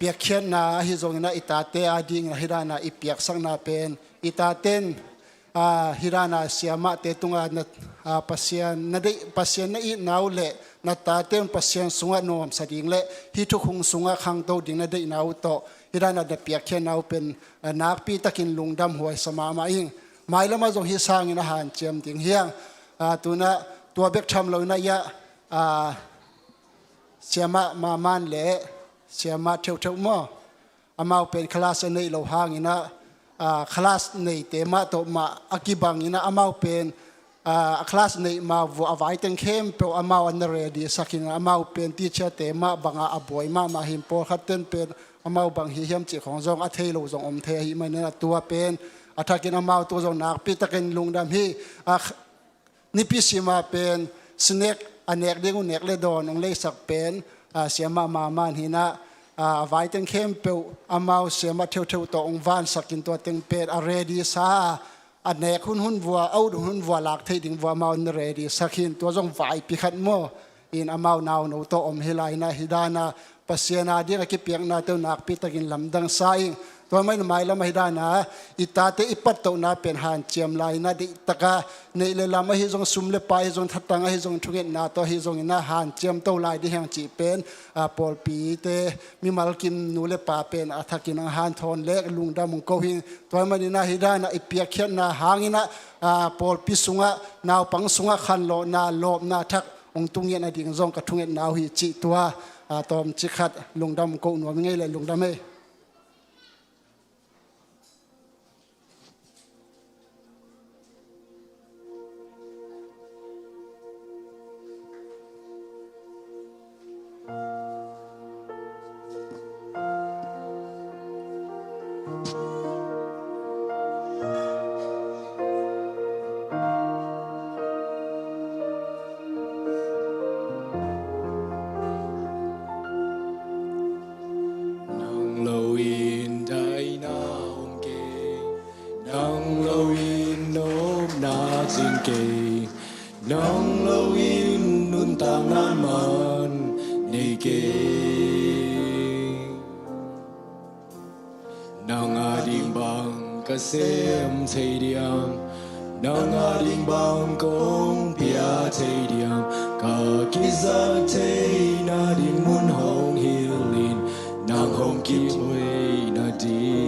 piakkhiatna ahi zongin a i tate a dingin a hi dan a i piaksakna pen i taten, a, hi dan a siamahte tungah na, a, Pasian na deih, Pasian na itna uh le na tate un Pasian sungah nuamsa ding le hih thukhun sungah khangto ding na deihna uh tawh hi dan a na piakkhiatna uh pen, a, nakpi takin lungdam huaisa mahmah ing. Mailamah zong hih sangin a hanciam ding hi hang. A, tu-in a tua bek tham lo-in a, ia, a, siamah mahmah le siamah theuhtheuh maw? Amau pen class a neih loh hangin a, a, class neite mah tawh mah a kibangin a, amau pen, a, a class neih ma vua a vaiteng khempeuh amau an na ready sak hi-in a, amau pen teacher-te mah bangah a buai mahmah hi-in, pawlkhat ten pen amau bang hi hiam cih khawng zong a thei lo zong om thei ahih manin a, tua pen a thakin amau tungah zong nakpi takin lungdam hi. A, nipi sim a pen snack a nek ding uh nek le dawn hong leisak pen, a, siamah mahmah hi-in a, a, a vaiteng khempeuh amau siamah theuhtheuh tawh hong vansak in tua teng pen a ready sa a, a nek hunhun vua, a ut hunhun vua lak theih ding vua amau na ready sak hi-in, tua zong vaipi khat maw? In amau nauno tawh om hi lai-in a hi dan a Pasian a ding a kipiaknate uh nakpi takin lamdang sa ing. Tua mah in mailam ahi dan a i tate i pattohna pen hanciam lai-in a, deihtak a neih le lam ahi zong, sum le pai ahi zong, thatang ahi zong, thungetna tawh ahi zongin a hanciam to lai ding hi hang cih pen, a, pawlpite, mimal kim nu le pa pen a thakin a hanthawn le lungdam hong ko hi. Tua manin a hi dan a i piakkhiatna hangin a, a, pawlpi sungah, naupang sungah khanlawhna, lawpna thak hong tung ngiat nading zong ka thungetna uh hi cih tua, a, tawmcik khat lungdam ko nuam ing ei le, lungdam ei. Nang lo in daina om kei, nang lo in nopna cing kei, nang lo in nuntakna man nei kei. Nang a ding bang ka sem thei diam, nang a ding bang kong pia thei diam, ka kizak theihna ding mun hong hilh in, nang hong kithuaihna ding.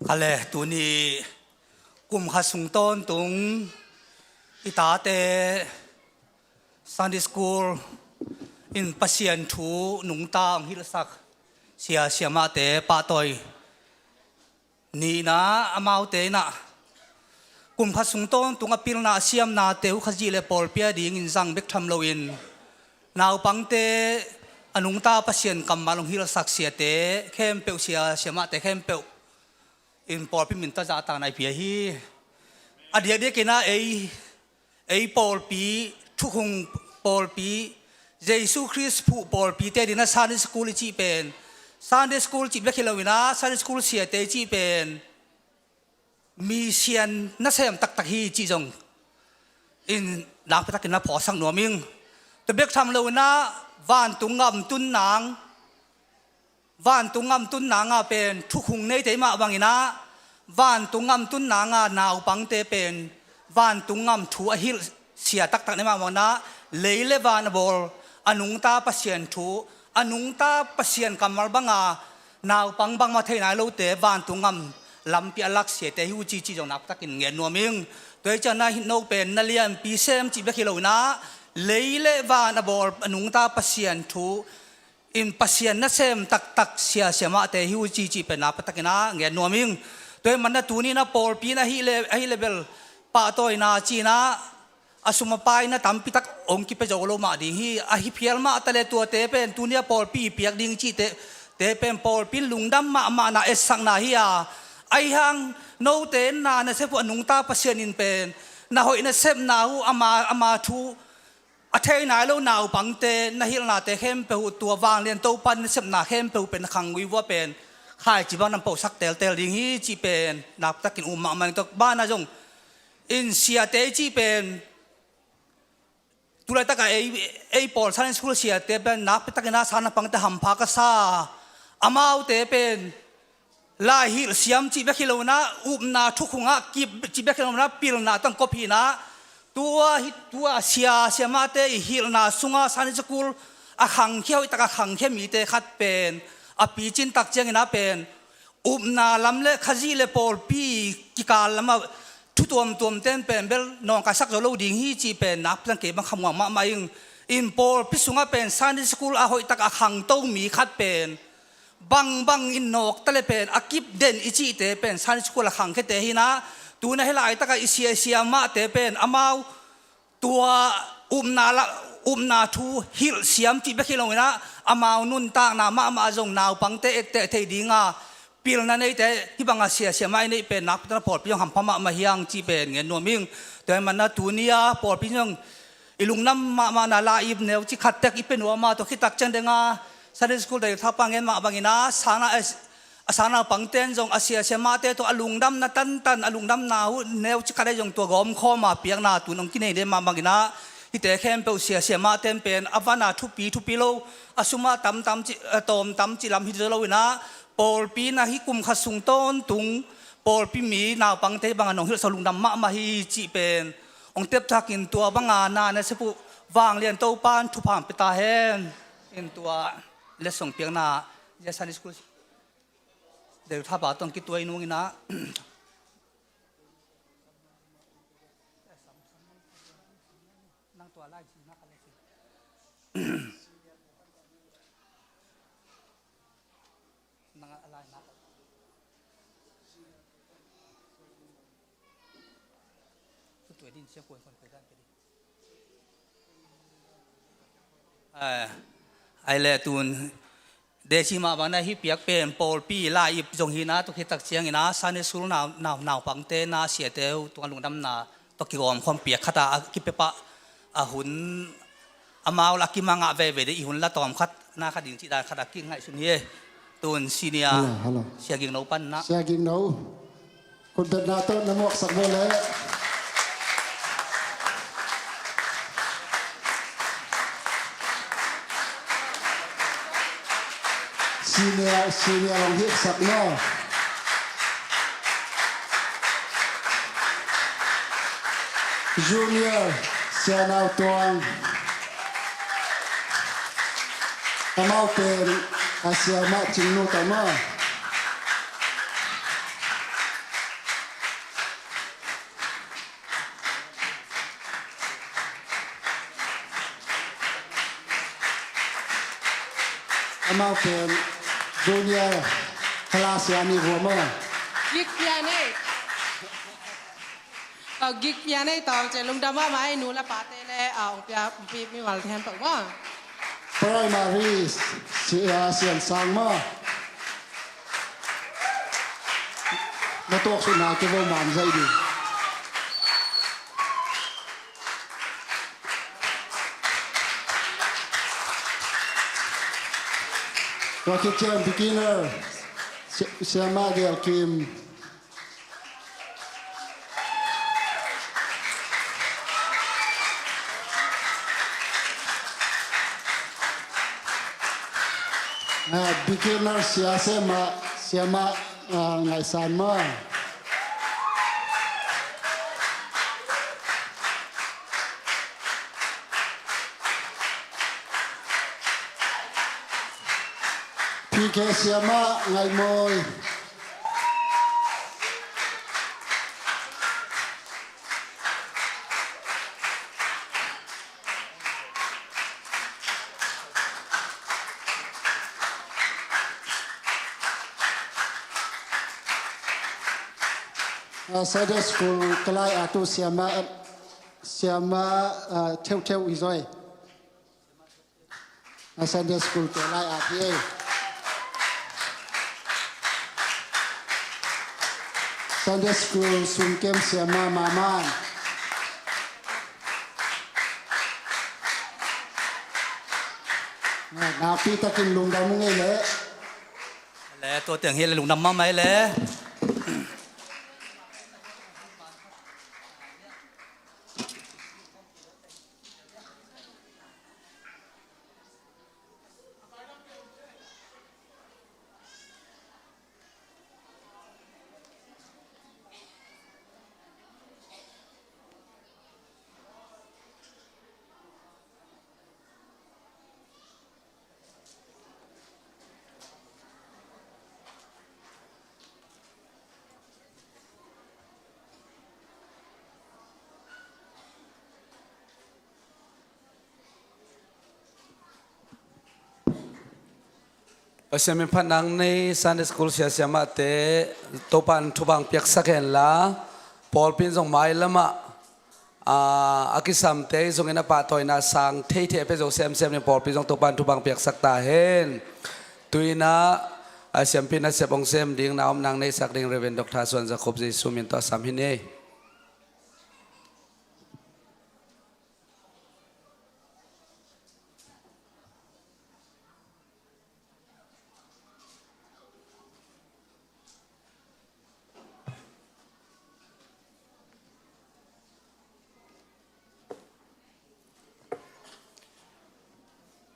Kha le, tuni kum khat sung tawntung i tate Sunday School in Pasian thu nungta hong hilhsak sia siamahte pahtawi nihna, amaute in ah kum khat sung tawntung a pilna a siamnate uh Khazih le pawlpi a dingin zang bek tham loin naupangte a nungta Pasian kammal hong hilhsak siate khempeuh, sia siamahte khempeuh in pawlpi min tawh zahtakna i pia hi. A diakdiakin ah ei ei pawlpi, thukhun pawlpi, Jesu Khrist phuh pawlpite adingin ah Sunday School i cih pen, Sunday School cih bek hi loin ah Sunday School siate i cih pen mi sian nasem taktak hi cih zong in nakpi takin na phawksak nuam ing. Tua bek tham loinah vantung gam tun nang, vantung gam tun nangah pen thukhung neite mah banginah vantung gam tun nangah naupangte pen vantung gam thu a hilh sia taktak neih mah banginah lei le van a bawl a nungta Pasian thu, a nungta Pasian kammal banga naupang bangmah thei nai lote vantung gam lampi a lak siate hi uh ci ci zong nakpi takin ngen nuam ing. Tua hi ciangin hih no pen na lianpi sem cih bek hi loinah lei le van a bawl a nungta Pasian thu in Pasian nasem taktak sia siamahte hi uh ci ci pen nakpi takin ngen nuam ing. Tua hi manah tuni-in pawlpi in ahih le, ahih le bel pahtawina ci-in a sum a paina tampi tak hong kipia zo lo mah ding hi. Ahi phial mah ta le tuate pen tuni-a pawlpi i piak ding cihte, te pen pawlpi in lungdam mahmahna etsakna hi a, ahi hang note na nasep uh a nungta Pasian in pen na hoih nasepna uh ama, ama thu a thei nai lo naupangte na hilhnate khempeuh uh tua vanglian Topa nasepna khempeuh uh pen na khanggui vua pen khaici bang na posak teltel ding hi cih pen nakpi takin um mahmah ing. Tua banah zong in siate cih pen tu laitakah ei, ei pawl Sunday school siate pen nakpi takin a sang naupangte hampha ka sa. Amaute pen lai hilh siam cih bek hi loinah upna thukhungah kip cih bek hi loinah pilna tawh kop hinah tua hi, tua sia siamahte i hilhna sungah Sunday school a khangkhia, hoih tak a khangkhia mite khat pen a picin tak ciangin a pen upna lam le Khazih le pawlpi kikal lamah thu tuamtuam ten pen bel nawngkaisak zo lo ding hi cih pen nakpi takin kei bang khamuang mahmah ing. In pawlpi sungah pen Sunday school a hoih tak a khangto mi khat pen bangbang in nawk ta le pen a kip den i cihte pen Sunday school a khangkhiate hinah tuna hih laitakah i sia i siamahte pen amau tua upna la, upna thu hilh siam cih bek hi loinah amau nuntakna mahmah zong naupangte etteh thei dinga pilna neite hih banga sia siamah i neih pen nakpi takin pawlpi zong hampha mahmah hi hang cih pen ngen nuam ing. Tua hi manah tuni-a pawlpi zong i lungdam mahmahna lai-ip neuci khat tek i pia nuam a, tua khit tak ciang denga Sunday school dai thapa ngen mah bangin a sang na, a sang naupangte in zong a sia siamahte tawh a lungdamna tantan, a lungdamna uh neuci khat ahi zong tua gawmkhawm a piakna tun hong kinei den mah bangin a hihte khempeuh sia siamahte in pen a van a thupi thupi lo, a sum a tamtam ci, a tawmtam ci lam hi zo loinah pawlpi in a hih kum khat sung tawntung pawlpi mi naupangte bangin hong hilhsak lungdam mahmah hi cih pen hong tepthakin tua banga na nasep uh vanglian Topa in thupha hong pia ta hen. In tua letsong piakna zia Sunday school deuh thapa tawh kituai nungin a nang tua lai si nak a lai si. Nang a lai nak a lai. Tuai din siang kuan kuan kuan dan pedi. Ai, ai le tun desi mah bang na hih piak pen pawlpi lai-ip zong hi na, tua khit tak ciangin a Sunday school nau, nau, naupangte na siate uh tungah lungdamna tawh kigawmkhawm piak khat a, a kipia pah a hun amau la kimangah veve dih i hun la tawm khat na khat ding cih dan khat a kingaihsun hi. Tun senior Sia Gingno pan na. Sia Gingno. Khutbetna tawh na muaksak ve leh. Senior, senior hong hilhsak maw. Junior, Sia Nau Tuang. Amau pen a siamah Cingnu tawh maw. Amau pen junior khala sia ni vua maw. Gik pian ei. Gik pian ei tawm ceh lungdam mahmah ei nu le pate le a hong pia hong pi mimal thian tawh maw. Primary sia Sian Sang maw. Na tuaksutna kei vo man zaih ding. Tua khit ciang beginner Sia, Siamah Gel Kim. Ah, beginner sia siamah, siamah, ah, ngaihsan maw? P K siamah ngaihmawi. Ah, Sunday school ka lai-at uh siamah, siamah, ah, theuhtheuh hi zaw ei. Ah, Sunday school te lai-at hi ei. Sunday school sungkem siamah mahmah. Nakpi takin lungdam ung ei leh. Le, tua teng hi le, lungdam mahmah ei leh. Pasian min phatna nei Sunday school sia siamahte Topa'n thupha piaksak hen la, pawlpi in zong mailamah, aa, a kisamte zongin a pahtawina sang theithei a pia zo semsem ding pawlpi zong Topa'n thupha piaksak ta hen. Tu-in ah, a siampi nasep hong sem ding na om nang neisak ding Reverend Doctor Suan Za Khup Jesu min tawh a sam hi ni.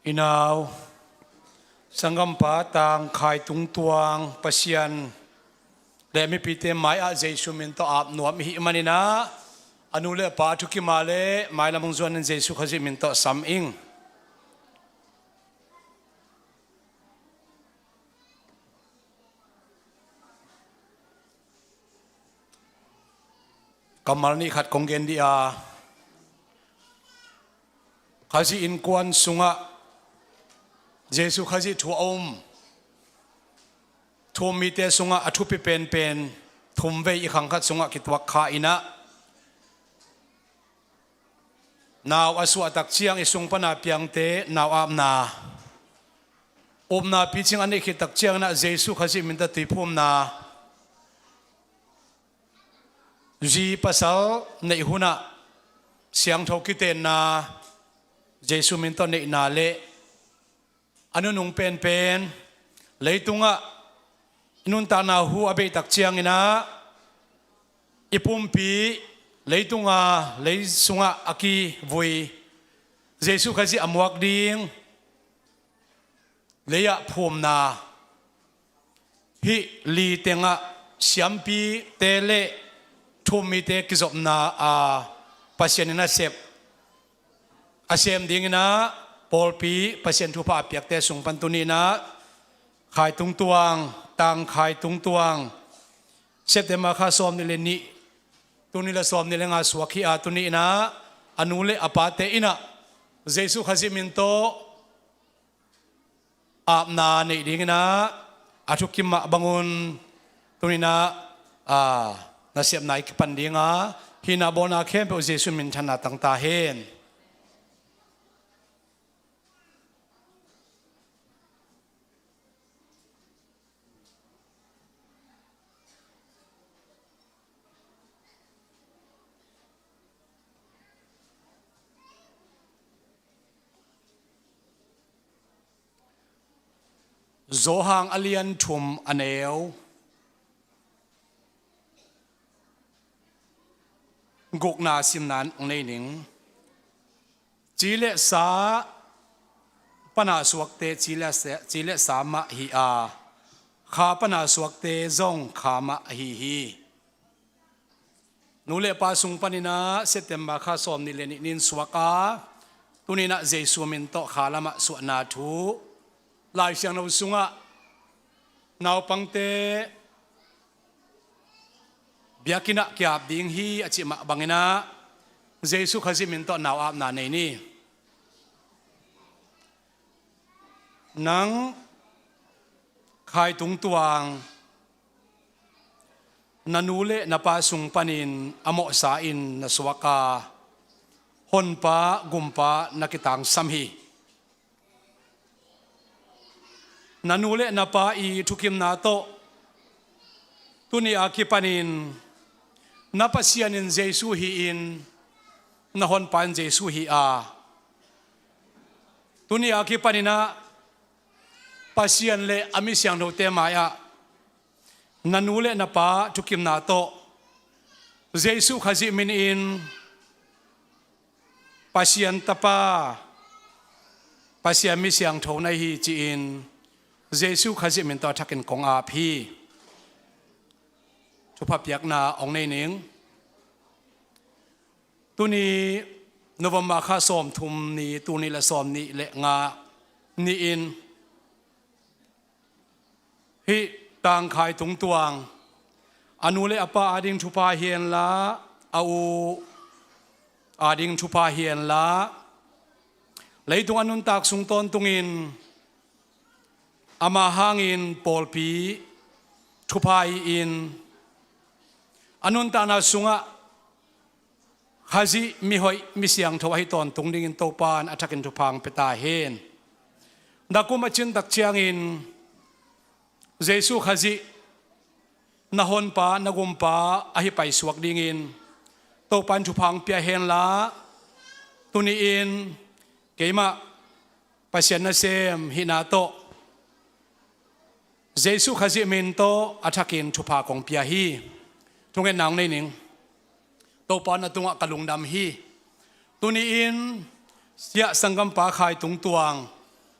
I nau, sanggampa Tang Khai Tung Tuang, Pasian le mipite mai-ah Jesu min tawh ap nuam i hih manin ah, a nu le a pa thukim a le mailam hong zuan in Jesu Khazih min tawh sam ing. Kammal nih khat kong gen dih a, Khazih innkuan sungah Jesu Khazih thu a um. Thu-um mite sungah a thupi penpen thum vei i khang khat sungah kituak kha in ah, nau a suah tak ciang i sung pana piangte nau apna, upna picing a neih khit tak ciangin ah Jesu Khazih min tawh tuiphumna, zi pasal neih hunah siangtho kitenna, Jesu min tawh neihna le a nunung penpen leitungah i nuntakna hu a beih tak ciangin ah, i pumpi leitunga lei sungah a kivui, Jesu Khazih a muak ding, lei-ah phumna, hih li tengah siampite le thu-um mite kizopna a Pasian in a sep, a sem dingin ah pawlpi Pasian thupha a piakte sung pan tuni-in ah Khai Tung Tuang, Tang Khai Tung Tuang, September kha sawmnih le nih, tuni le sawmnih le nga suak hi a, tuni-in ah a nu le a pate in ah Jesu Khazih min tawh apna neih dingin ah a thukim mah bangun tuni-in ah, a, nasepna i kipan ding a, hihna bawlna khempeuh Jesu minthanna tang ta hen. Johan a lian thum a neu gukna simna hong nei ning. Ci le sa pana suakte ci le sa, ci le sa mah hi a, kha pana suakte zong kha mah ahi hi. Nu le pa sung paninah September kha sawm nih le nih nin suak a, tuninah Jesu min tawh kha lamah suahna thu Lai Siangtho sungah naupangte biakinnah kiap ding hi a cih mah banginah Jesu Khazih min tawh nau apna nei ni. Nang Khai Tung Tuang, na nu le na pa sung panin a mawhsa in na suak a, honpa gumpa na kitangsam hi. Na nu le na pa i thukimna tawh tuni a kipanin na Pasian in Jesu hi-in, na honpa in Jesu hi a, tuni a kipaninah Pasian le a mi siangthote mai-ah na nu le na pa thukimna tawh Jesu Khazih minin Pasian Tapa, Pasian mi siangtho na hi ci-in Jesu Khazih min tawh a thakin kong ap hi. Thupha piakna ong nei ning. Tuni November kha sawmthum ni, tuni le sawm nih le nga ni-in hih Tang Khai Tung Tuang, a nu le a pa ading thupha hi henla, a u ading thupha hi henla, leitung a nuntak sung tawntungin ama hangin pawlpi thupha hi-in, a nuntakna sungah Khazih mihoih mi siangtho ahi tawntung dingin Topa in a thakin thupha ong pia ta hen. Na kum a cin tak ciangin Jesu Khazih na honpa, na gumpa ahi paisuak dingin Topa in thupha ong pia henla, tuni-in keimah Pasian nasem hihna tawh Jesu Khazih min tawh a thakin thupha kong pia hi. Thungetna ong nei ning. Topa na tungah ka lungdam hi. Tuni-in Siah Sanggampa Khai Tung Tuang,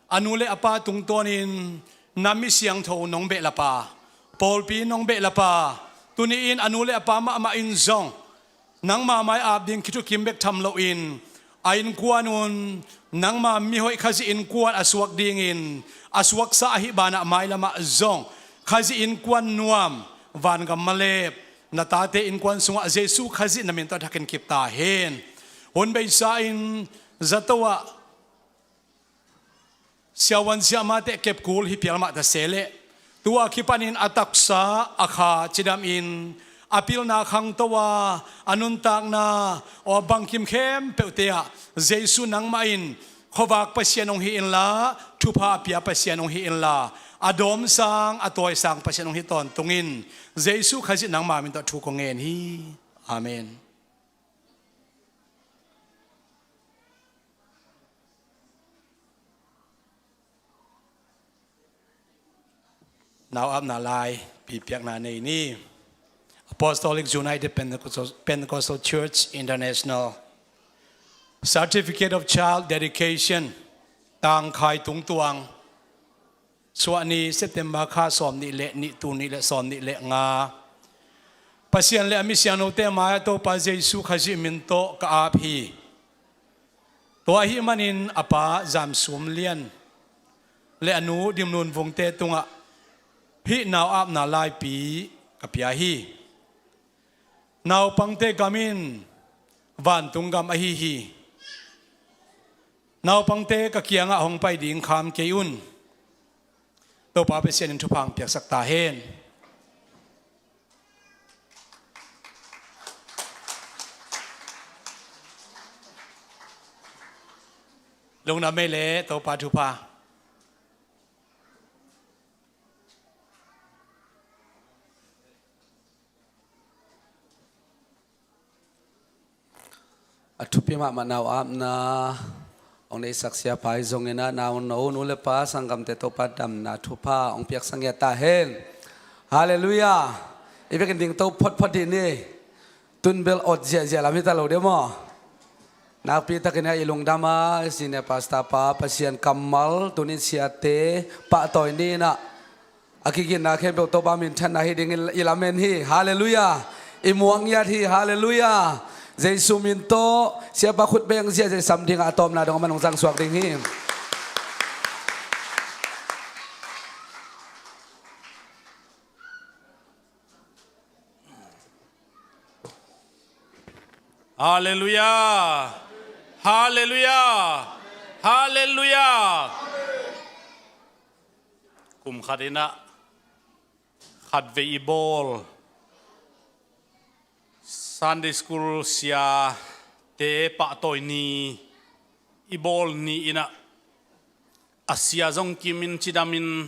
a nu le a pa tungtawnin na mi siangtho nong behlap a, pawlpi nong behlap a, tuni-in a nu le a pa mahmah in zong nangma mai ap ding khithukim bek tham loin, a innkuan un nangma mihoih Khazih innkuan a suak dingin a suaksa ahi banah mailamah zong Khazih innkuan nuam, vangam malep, na tate innkuan sungah Jesu Khazih na min tawh a thakin kip ta hen. Hun beisa in zato ah siavuan siamahte kepkul hi pial mah ta se leh, tu a kipanin a taksa a kha cidamin a pilna khangto a, a nuntakna aw bangkim khempeuhte ah Jesu nangmah in khuavak Pasian ong hi inla, thupha a pia Pasian ong hi inla, a dawmsang a tawisang Pasian ong hi tawntungin Jesu Khazih nangma min tawh thu kong ngen hi. Amen. Nau apna lai pipiakna nei ni. Apostolic United Pentecostal, Pentecostal Church International, Certificate of Child Dedication, Tang Khai Tung Tuang, suah ni September kha sawm nih le nih, tul nih le sawm nih le nga. Pasian le a mi siangthote mai-ah Topa Jesu Khazih min tawh ka ap hi. Tua ahih manin a pa Zam Sum Lian le a nu Dim Nun Vungte tungah hih nau apna laipi ka pia hi. Naupangte gam in vantung gam ahi hi. Naupangte ka kiangah hong pai ding kham kei un. Topa Pasian in thupha ong piaksak ta hen. Lungdam ei le Topa thupha. A thupi mahmah nau apna ong neisak siapa hi zongin ah, nau no, nu le pa, sanggamte Topa damna thupha ong piaksak ngiat ta hen. Halleluiah. I vekin dingto photphot dih ni. Tun bel ot ziahziah lam hi ta lo dih maw. Nakpi takin ah i lungdam a, Senior Pastor pa, Pasian kammal, tunin siate pahtawi ni-in ah a kiginna khempeuh Topa minthanna hi dingin i lamen hi. Halleluiah. I muang ngiat hi. Halleluiah. Jesu min tawh, siapa khut beng zia zia sam dingah a tawpna dong a man hong zangsuak ding hi. Halleluiah. Halleluiah. Halleluiah. Kum khat in ah khatvei i bawl Sunday school siate pahtawi ni i bawl ni-in ah a sia zong kimin cidamin,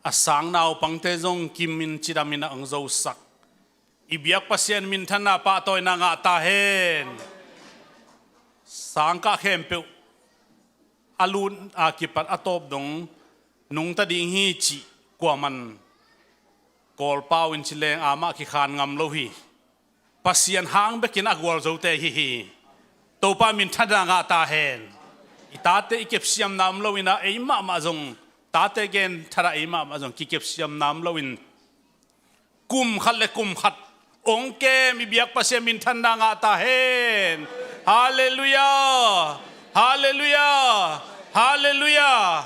a sang naupangte zong kimin cidamin ah hong zosak. I biak Pasian minthanna pahtawina ngah ta hen. Sangkah khempeuh a lut a kipat a tawp dong nungta ding hi cih kuaman Kawlpau in ci leng amah kikhan ngam lo hi. Pasian hang bekin a gualzote hi hi. Topa minthanna ngah ta hen. I tate i kepsiamna om loin ah ei mahmah zong, tate gen thadah ei mahmah zong kikepsiamna om loin kum khat le kum khat hong kem i biak Pasian minthanna ngah ta hen. Halleluiah. Halleluiah. Halleluiah.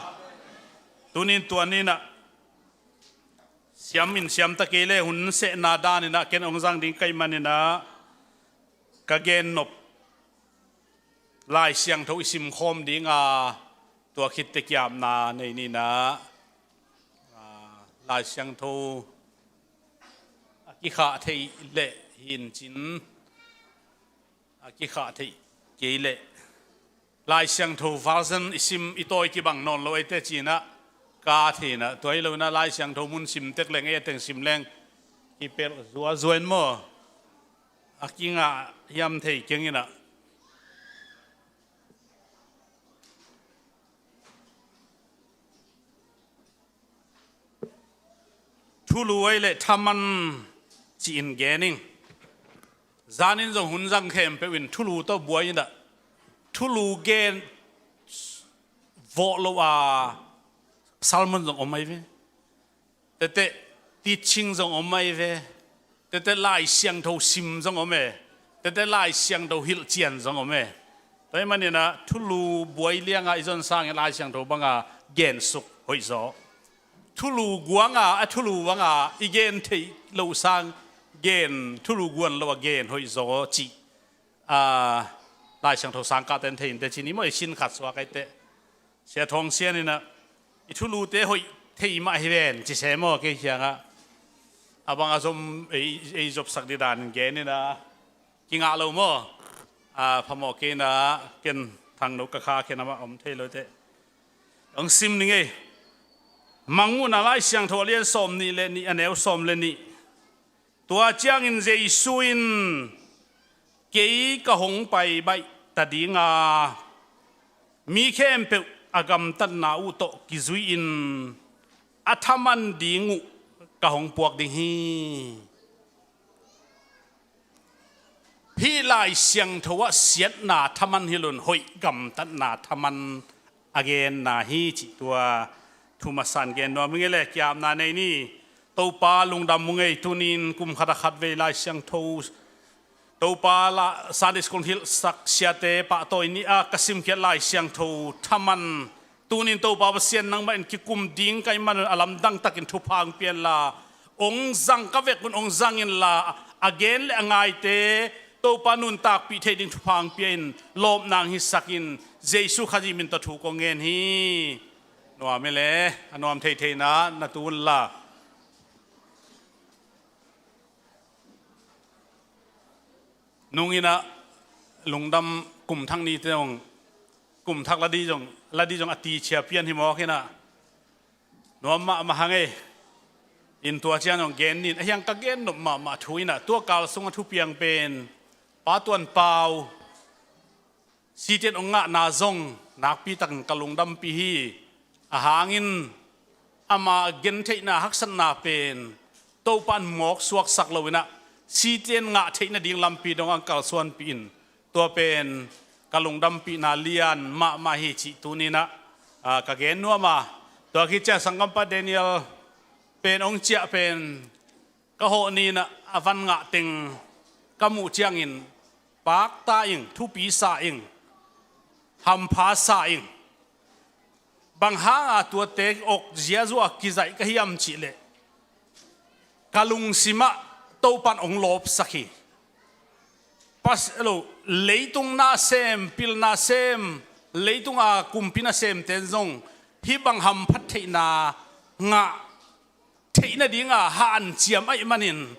Tunin tua ni-in ah siam in siam ta kei le hun sehna danin ah ken hong zang ding ka hih manin ah ka gennop Lai Siangtho i simkhawm ding a, tua khit teh kiapna nei ni-in ah, a, Lai Siangtho a kikhah theih leh hi in cin, a kikhah theih kei leh Lai Siangtho version i sim i tawi kibang nawn lo ei teh ci-in ah ka thei-in ah, tua hi lo-in ah Lai Siangtho mun sim tek leng ei a teng sim leng kipelh zuazua in maw, a kingah hiam thei keng in ah. Thulu ei le thaman ci-in gen ing. Zanin zong hun zang khempeuh in thulu tawh buai in ah, thulu gen vawh lo a sermon zong om ahi ve. Tete teaching zong om ahi ve. Tete Lai Siangtho sim zong om e. Tete Lai Siangtho hilhcian zong om e. Tua ahih manin ah thulu buai lianga i zon sangin Lai Siangtho banga gensuk hoih zaw. Thulu guanga a thulu banga i gen theih loh sang gen, thulu guan lo a gen hoih zaw cih, a, Lai Siangtho sangkahte in thei in teh ci ni maw, i sin khat suak ei teh. Sia Thawng Sian in ah i thulute hoih thei mah hi ven ci se maw, kei kiangah. A bang a zom ei, ei zopsak ding dan gen in ah kingah lo maw. A, phamawh kei in ah ken thangno ka kha khen amah om thei lo teh. Hong sim ning ei. Mangmuhna Lai Siangtho a lian sawm nih le nih, a neu sawm le nih. Tua ciangin Jesu in, "Kei ka hong pai baih ta ding a, mi khempeuh a gamtatna uh tawh kizui-in a thaman ding uh ka hong puak ding hi." Hih Lai Siangtho ah siatna thaman hi lo-in hoih gamtatna thaman a genna hi cih tua thu masa-in gen nuam ing ei le, kiapna nei ni. Topa lungdam ung ei, tunin kum khat a khatvei Lai Siangtho, Topa la, Sunday School hilhsak siate pahtawi ni-a ka simkhiat Lai Siangtho thaman, tunin Topa Pasian nangmah in kikum ding ka hih man a lamdang takin thupha hong pia inla, hong zang ka vekun hong zang inla, a gen le a ngaite Topa nuntakpih theih ding thupha hong pia in, lawpna hong hisak in, Jesu Khazih min tawh thu kong ngen hi. Nuam ei le, a nuam thei thei in na tu unla. Nung in ah lungdam, kum thak nite zong, kum thak la ding zong, la ding zong a tichia pian hi mawk in ah. Nuam mahmah hang ei. In tua ciang zong gen ning, a hiang ka gen nop mahmah thu in ah, tua kal sung a thupiang pen Pa Tuan Pau, Site'n hong ngahna zong nakpi takin ka lungdampih hi. A hangin ama gentheihna haksatna pen Topa'n mawk suaksak lo in ah, Site'n ngah theih nading lampi dong a hong kalsuanpih in, tua pen ka lungdampihna lian mahmah hi cih tuninah, aa, ka gen nuam a. Tua khit ciang sanggampa Daniel pen hong ciah pen ka hawh ninah a van ngah teng ka muh ciangin pakta ing, thupi sa ing, hampha sa ing. Bang hanga tuate awk ziazua kizaih ka hiam cihleh, ka lungsimah Topan hong lawpsak hi. Pas lo, leitung nasem, pil nasem, leitunga kumpi nasemte zong hih bang hamphat theihna ngah theih nadinga hanciam ahih manin,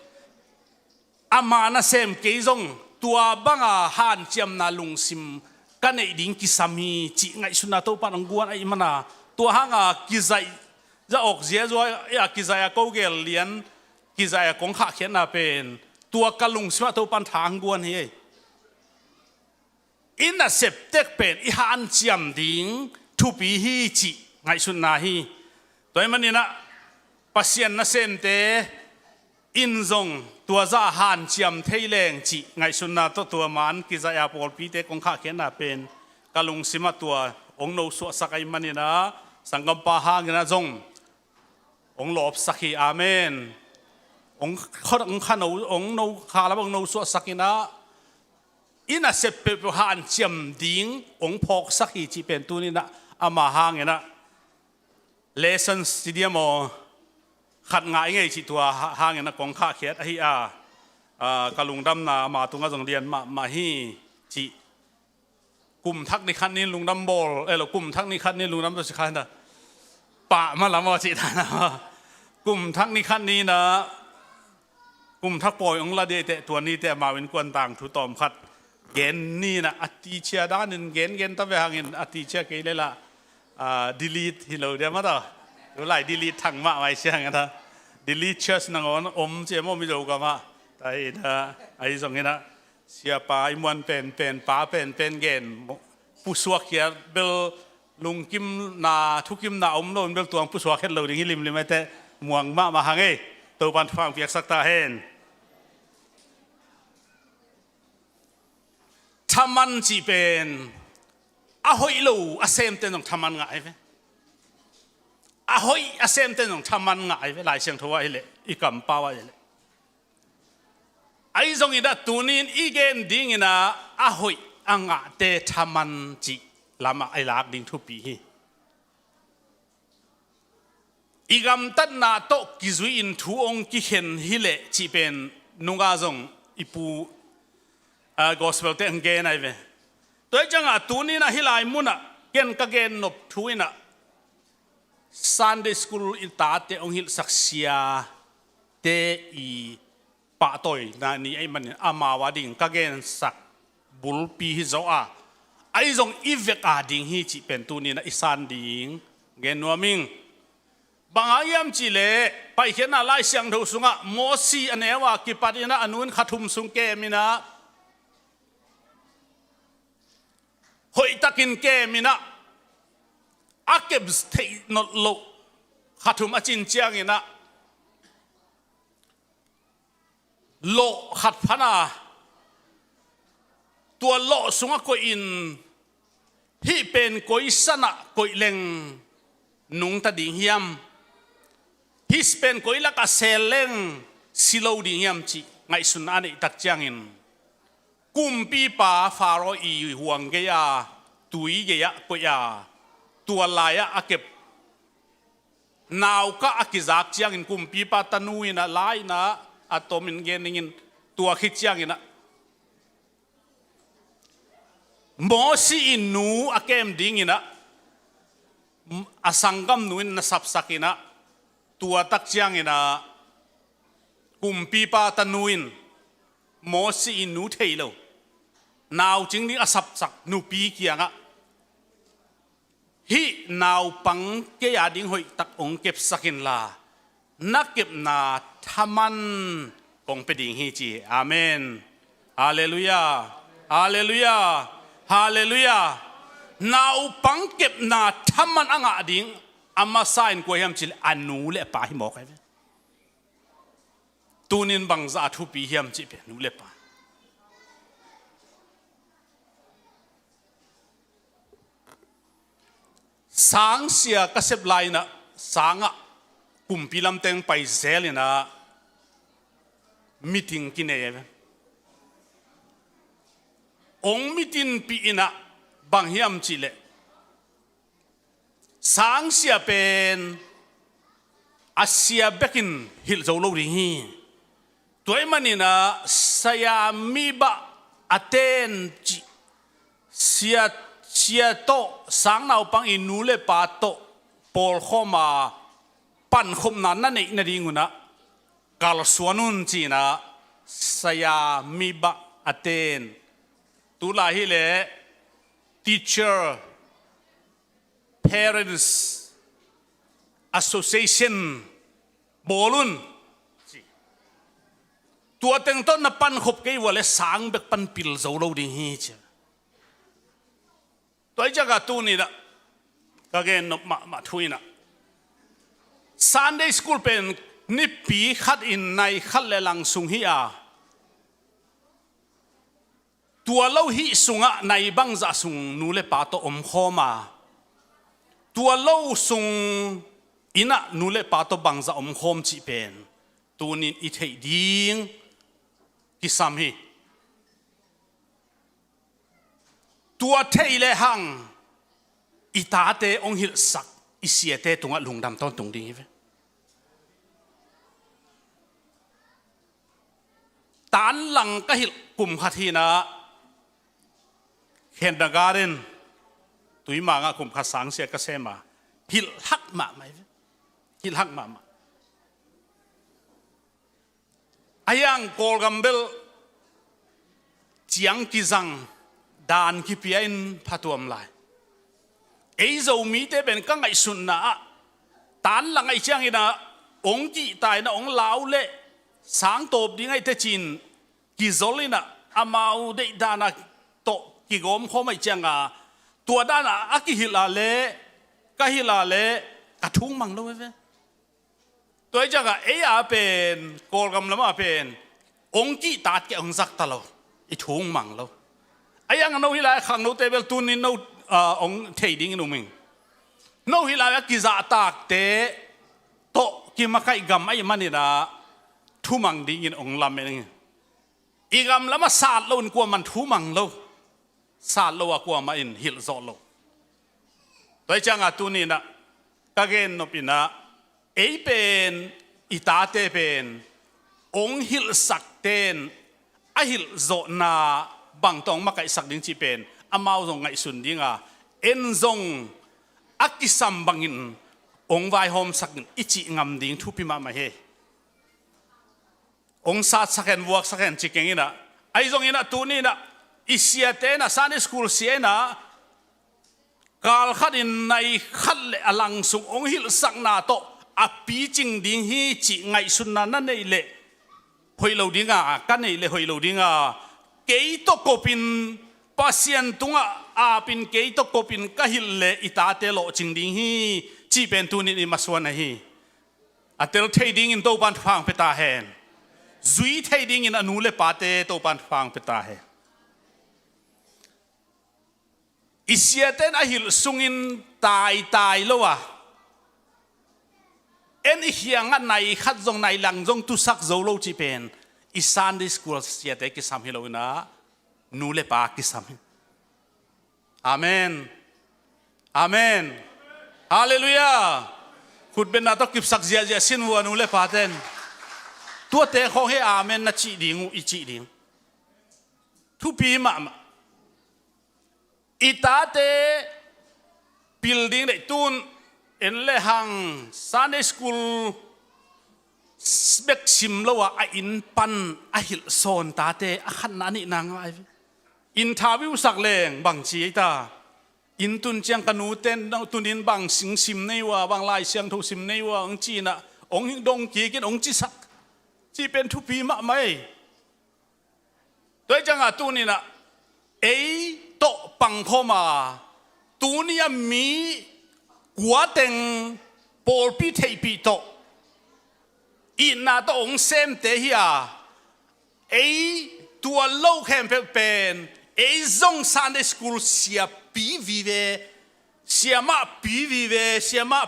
ama nasem kei zong tua banga hanciamna lungsim ka neih ding kisam hi cih ngaihsutna Topan hong guan ahih mana, tua hanga kizaih za awk ziazua a kizaih a ko gel lian kizaih a kong khahkhiatna pen tua ka lungsimah Topan tha hong guan hi. I nasep tek pen i hanciam ding thupi hi cih ngaihsutna hi. Tua ahih maninah Pasian nasemte in zong tua zah hanciam thei leng cih ngaihsutna tawh tua man kizaih a pawlpite kong khahkhiatna pen ka lungsimah tua hong nosuahsak ahih maninah sanggampa hanginah zong hong lawpsak hi. Amen. Hong kha, hong kha no, hong no kha lam hong nosuahsak inah i nasep peuhpeuh hanciam ding hong phawksak hi cih pen tuninah ama hanginah lesson study maw khat ngah i ngei cih tua ha-, hanginah kong khahkhiat ahi a, a, ka lungdamna ama tungah zong lian mahmah hi cih. Kum thak ni khat ni lungdam bawl, elo, kum thak ni khat ni lungdam tawh si kha hinah pah ma lam aw cih ta na. Kum thak ni khat ni na kum thak pawi hong la dei teh tua ni teh amau innkuan tangthu tawm khat gen ni na a teacher danin gen gen ta ve hangin a teacher kei lela, ah, delete hi lo dia ma ta. Tulai delete thang mah mai siang ta. Delete church nangawn om cia maw mi Zogam ah. Ta hi na ahi zongin ah Siapa i muan penpen, pa penpen gen pusuak khiat bel lungkimna, thukimna om lo in bel tuang pusuak khiat lo ding hi limlim aite muang mahmah hang ei. Topan thupha piaksak ta hen. Thaman cih pen a hoih lo a semten zong thaman ngah ai ve. A hoih a semten zong thaman ngah ai ve. Lai Siangtho ah hileh, i kampau ah hileh. Ahi zongin ah tunin i gen dingin ah a hoih a ngahte thaman cih lamah i lak ding thupi hi. I gamtatna tawh kizui-in thu hong kikhen hileh cih pen nunga zong i pu, ah, gospel te hong gen ai ve. Tua hi ciangah tunin ah hih lai munah ken ka gen nop thu in ah Sunday school i tate hong hilhsak siate i pahtawina ni ahih manin amau a ding ka gensak bulpi hi zo a, ahi zong i vek a ding hi cih pen tunin ah i san ding gen nuam ing. Bang hang hiam cihleh Paikhiatna Lai Siangtho sungah Mosi a neu a kipat in ah a nu in kha thum sung kem in ah hoihtakin kem in ah a kep theih nolh loh kha thum a cin ciangin ah lawh khat phan a, tua lawh sungah koih in hih pen koi sanah koih leng nungta ding hiam? Hih pen koi lakah sel leng si lo ding hiam cih ngaihsun a neih tak ciangin kumpipa Faro i huang gei-a tui gei-ah koih a, tua lai-ah a kep naukah a kizak ciangin kumpipa tanu in ah lai-in ah a tomin gen dingin tua khit ciangin ah Mosi in nu a kem dingin ah a sanggamnu in na sapsak in ah tua tak ciangin ah kumpipa tanu in Mosi in nu thei lo naucing ding a sapsak nupi kiangah hih naupang kei a ding hoihtak hong kepsak inla na kepna thaman kong pia ding hi ci hi. Amen. Halleluiah. Halleluiah. Halleluiah. Naupang kepna thaman a ngah ding a masa in kua hiam cihleh a nu le a pa hi mawk ai ve. Tunin bangzah a thupi hiam cih pen nu le pa. Sangsia ka sep lai-inah sangah kumpi lamteng pai zel inah meeting kinei a ve. Ong meeting pih inah bang hiam cihleh, sangsia pen a sia bekin hilh zo lo ding hi. Tua ahih maninah saya mi bah a ten cih sia, sia tawh sang naupang i nu le pa tawh pawlkhawm a pankhopna na neih nadingunah kalsuan un cinah saya mi bah a ten. Tulai hileh Teacher Parents Association bawl un ci. Tua teng tawh na pankhop kei uh a leh sang bek pan pil zo lo ding hi ci. Tua hi ciangah tuninah ka gennop mahmah thu inah Sunday school pen nipi khatin nai khat le lang sung hi a, tua lo hih sungah nai bangzah sung nu le pa tawh omkhawm a, tua lo sung innah nu le pa tawh bangzah omkhawm cih pen tunin i theih ding kisam hi. Tua theih lehang i tate hong hilhsak i siate tungah lungdam tawntung ding hi ve. Tanlang ka hilh kum khat hinah kindergarten Tuimangah kum khat sangsia ka sem a, hilh hak mahmah hi ve. Hilh hak mahmah. A hiang Kawlgam bel ciang kizang dan kipia in phatuam lai. Ei Zomite pen ka ngaihsutna ah tanlang aih cianginah ong kihta inah ong lau leh sang tawp ding aih tecin kizol inah amau deih dana tawh kigawmkhawm aih cianga tua dana a kihilh a leh ka hilh a leh ka thung mang lo ve. Tua hi ciangah ei a pen Kawlgam lamah pen ong kihtat kei ong zakta lo, i thung mang lo. A hiang no hilai a khangnote bel tunin no, ah, ong thei dingin um ing. No hilai a kizahtakte tawh kimakaih gam ahih maninah thumang dingin ong lamen ing. I gam lamah sat loin kuaman thumang lo. Sat lo a kuamah in hilh zawh lo. Tua hi ciangah tuninah ka gennop inah ei pen i tate pen ong hilhsakten a hilhzawhna bangtawng makaihsak ding cih pen amau zong ngaihsun dinga en zong a kisam bangin ong vaihawmsakin i cih ngam ding thupi mahmah hi. Ong satsak hen, vuaksak hen ci keng inah, ahi zonginah tuninah i siate inah Sunday school sia inah kal khatin nai khat le a lang sung ong hilhsakna tawh a picing ding hi cih ngaihsutna na neih leh hoih lo dinga, ka neih leh hoih lo dinga, kei tawh kopin Pasian tungah apin kei tawh kopin ka hilh leh i tate lawhcing ding hi cih pen tunin i masuan ahi. A tel thei dingin Topan thupha pia ta hen. Zui thei dingin a nu le pate Topan thupha pia ta hen. I siaten a hilh sungin taitai lo a, en i khiangah nai khat zong nai lang zong tusak zo lo cih pen i Sunday school siate kisam hi lo inah nu le pa kisam hi. Amen. Amen. Halleluiah. Khutbetna tawh kipsak ziahziah sin vua nu le paten. Tuate khawng hi amen na cih ding uh, i cih ding. Thupi mahmah. I tate pil ding deih tun en le hang Sunday school bek sim lo a, a inn pan a hilh sawn tate a khatna a nihna ngai ve. Interview sak leng bang ci ei ta. Inn tun ciang ka nu ten tunin bang sing sim nei uh a, bang Lai Siangtho sim nei uh a, ong ci inah ong dong kik in ong cisak. Cih pen thupi mahmah ei. Tua hi ciangah tuninah ei tawh pangkhawm a, tuni a mi kua teng pawlpi theihpih tawh itna tawh ong semte hi a, ei tua lo khempeuh pen ei zong Sunday school siapi vive Siamah pi vive, siamah,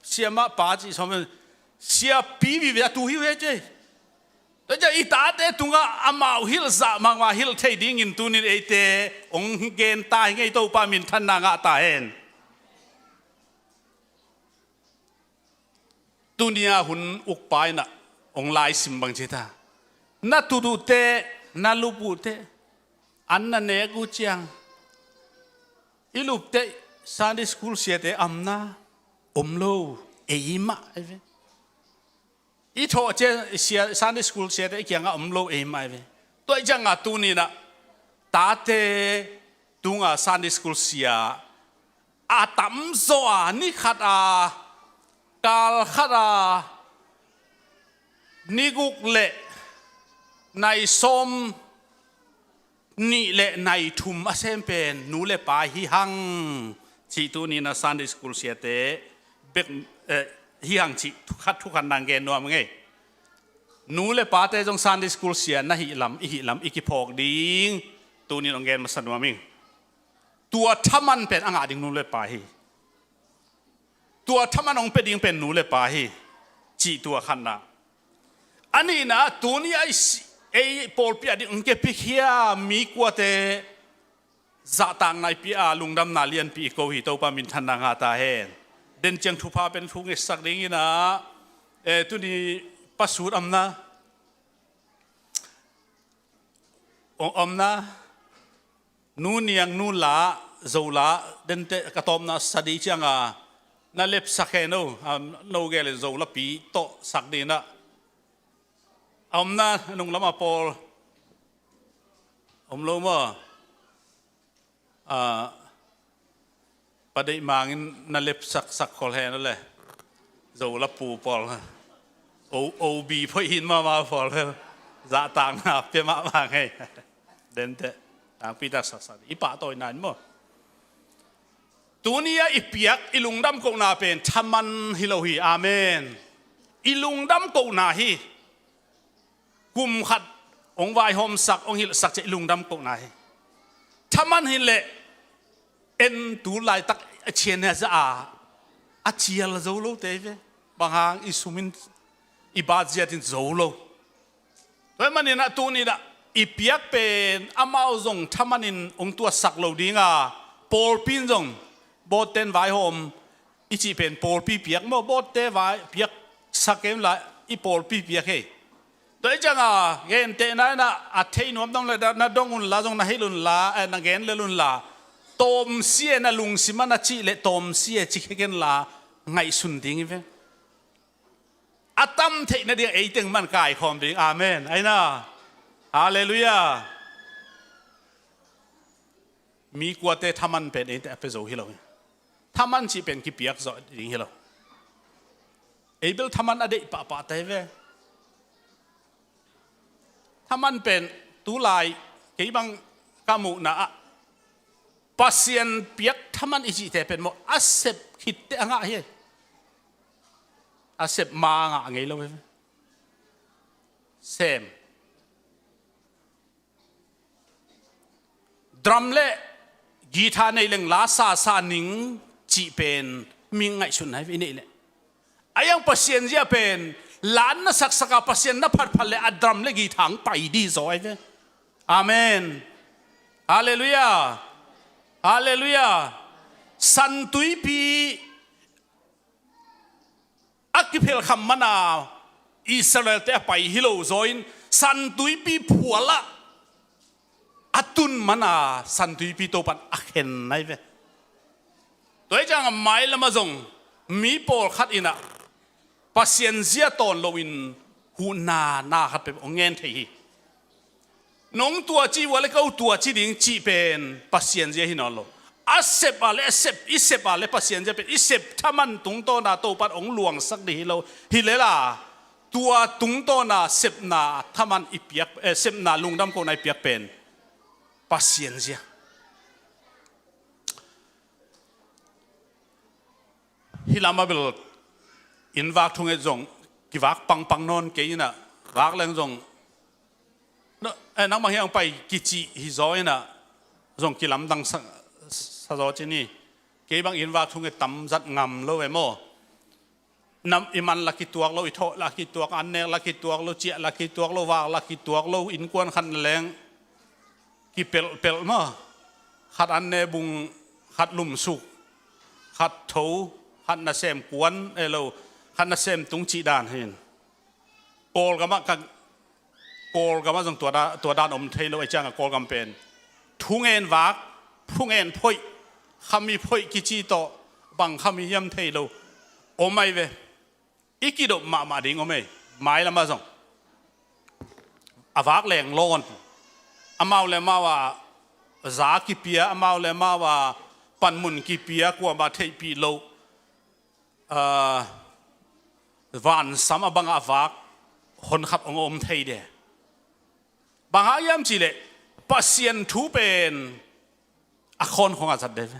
siamah pa cih sawm, siapi vive a tu hi uh hi ci. Tua ciang i tate tungah amau hilh zah mahmah hilh thei dingin tunin eite hong gen ta hi ing ei. Topa minthanna ngah ta hen. Tuni-a hun ukpa in ah hong laisim bang ci ta. Na tut uh teh, na lup uh teh, an na nek uh ciang i lupte Sunday school siate amna om lo, eimah hi ve. I thawh cia sia, Sunday school siate i kiangah om lo, eimah hi ve. Tua hi ciangah tuni-in ah tate tungah Sunday school sia a tamzaw a, ni khat a, kal khat a, ni guk le nai sawm nih le nai thum a sem pen nu le pa hi hang cih tuni-in ah Sunday school siate bek, eh, hi hang cih thukhat thukhat nang gen nuam ing ei. Nu le pate zong Sunday school sia na hih lam, i hih lam i kiphawk ding tuni-in hong gen masa nuam ing. Tua thaman pen a ngah ding nu le pa hi. Tua thaman hong pia ding pen nu le pa hi cih tua khatna. A nihna, tuni a i si-, ei pawlpi a ding hong kepikhia mi kuate zahtakna i pia a, lungdamna lianpi i ko hi. Topa minthanna ngah ta hen. Den ciang thupha pen thu ngetsak dingin ah, eh, tuni pasut amna om, omna, nu niang, nu la, Zo la, dente ka tawpna sadi cianga na lepsak hen o, a, no gel in Zo lapi tawh sak dingin ah. A omna nung lama pawl om lo maw? A, padeih mangin na lepsak sak khol hen o le. Zo lapu pawl. O, O B phoih hin mama pawl vel. Zahtakna pia mahmah ngei. Dente. Tangpi tak saksak. I pahtawi na in maw? Tuni a i piak, i lungdam kohna pen thaman hi lo hi. Amen. I lungdam kohna hi. Kum khat hong vaihawmsak, hong hilhsak ciang i lungdam kohna hi. Thaman hi leh en tu laitak a cian a za a, a cial zo lote hi ve. Bang hang i sum in, i bat ziat in zo lo. Tua ahih manin ah tuni-in ah i piak pen amau zong thaman in hong tuatsak lo ding a, pawlpi in zong, bawtte in vaihawm i cih pen pawlpi piak maw, bawtte vai piaksak kei un la, i pawlpi piak hi. Tua hi cianga gentehna in ah a thei nuam dong le na dong un la, zong na hilh un la, eh, na gen lel un la, tawmsia na lungsim a na cih leh tawmsia ci khe ken la, ngaihsun ding hi ve. A tam theih nading ei teng man kaikhawm ding. Amen. Aina. Halleluiah. Mi kuate thaman pen ei teng a pia zo hi lo hi. Thaman cih pen kipiak zawh ding hi lo. Ei bel thaman a deih pahpah ta hi ve. Thaman pen tulai kei bang ka muhna ah Pasian piak thaman i cihte pen maw, a sep khitte a ngah hi. A sep ma a ngah ngei lo hi. Sem. Drum le guitar nei leng la sa sa ning cih pen mi ngaihsutna hi ve i neih leh. A iang Pasian zia pen la na saksak a, Pasian na phatphat leh a drum le guitar hong pai dih zaw hi ve. Amen. Halleluiah. Halleluiah. San Tuipi a kiphelkham man a Israelte a pai hi lo zaw in, San Tuipi phual ah a tun man a San Tuipi Topan a khen na hi ve. Tua hi ciang a mailam ah zong mi pawlkhat in ah Pasian zia tawn lo in huhna na khat peuh hong ngen thei hi. Nong tuaci uh a le ko tuaci ding cih pen Pasian zia hi nawn lo. A sep a le a sep, i sep a le Pasian zia pen i sep thaman tungtawn a Topan hong luangsak ding hi lo. Hi lel a tua tungtawn a sepna thaman i piak, eh, sepna lungdam kohna i piak pen Pasian zia. Hih lam ah bel inn vak thunget zong kivak pangpang nawn kei in ah, vak leng zong, no, eh, nangmah hiang pai kicih hi zaw in ah, zong kilamdang sa, sa zaw ci ni. Kei bang inn vak thu nge tam zat ngam lo ve maw. Nam i man la kituak lo, i thawh la kituak, an nek la kituak lo, ciah la kituak lo, vak la kituak lo, innkuan khat na leng kipelhpelh maw. Khat an ne bung, khat lumsuk, khat tho, khat nasem kuan e lo, khat nasem tung cih dan hin. Kawlgam ah ka Kawlgam ah zong tua da-, tua dan om thei lo, ei ciangah Kawlgam pen thungen vak, thungen phoih, khami phoih kici tawh bang khami hiam thei lo om ai ve. I kidop mahmah ding om ei. Mailam ah zong a vak leng lawn, amau le amau a za kipia, amau le amau a panmun kipia, kuamah theihpih loh, aa, vansam a bangah a vak hon khat hong om thei de. Bang hang hiam cihleh Pasian thu pen a khawn khong a zat de ve.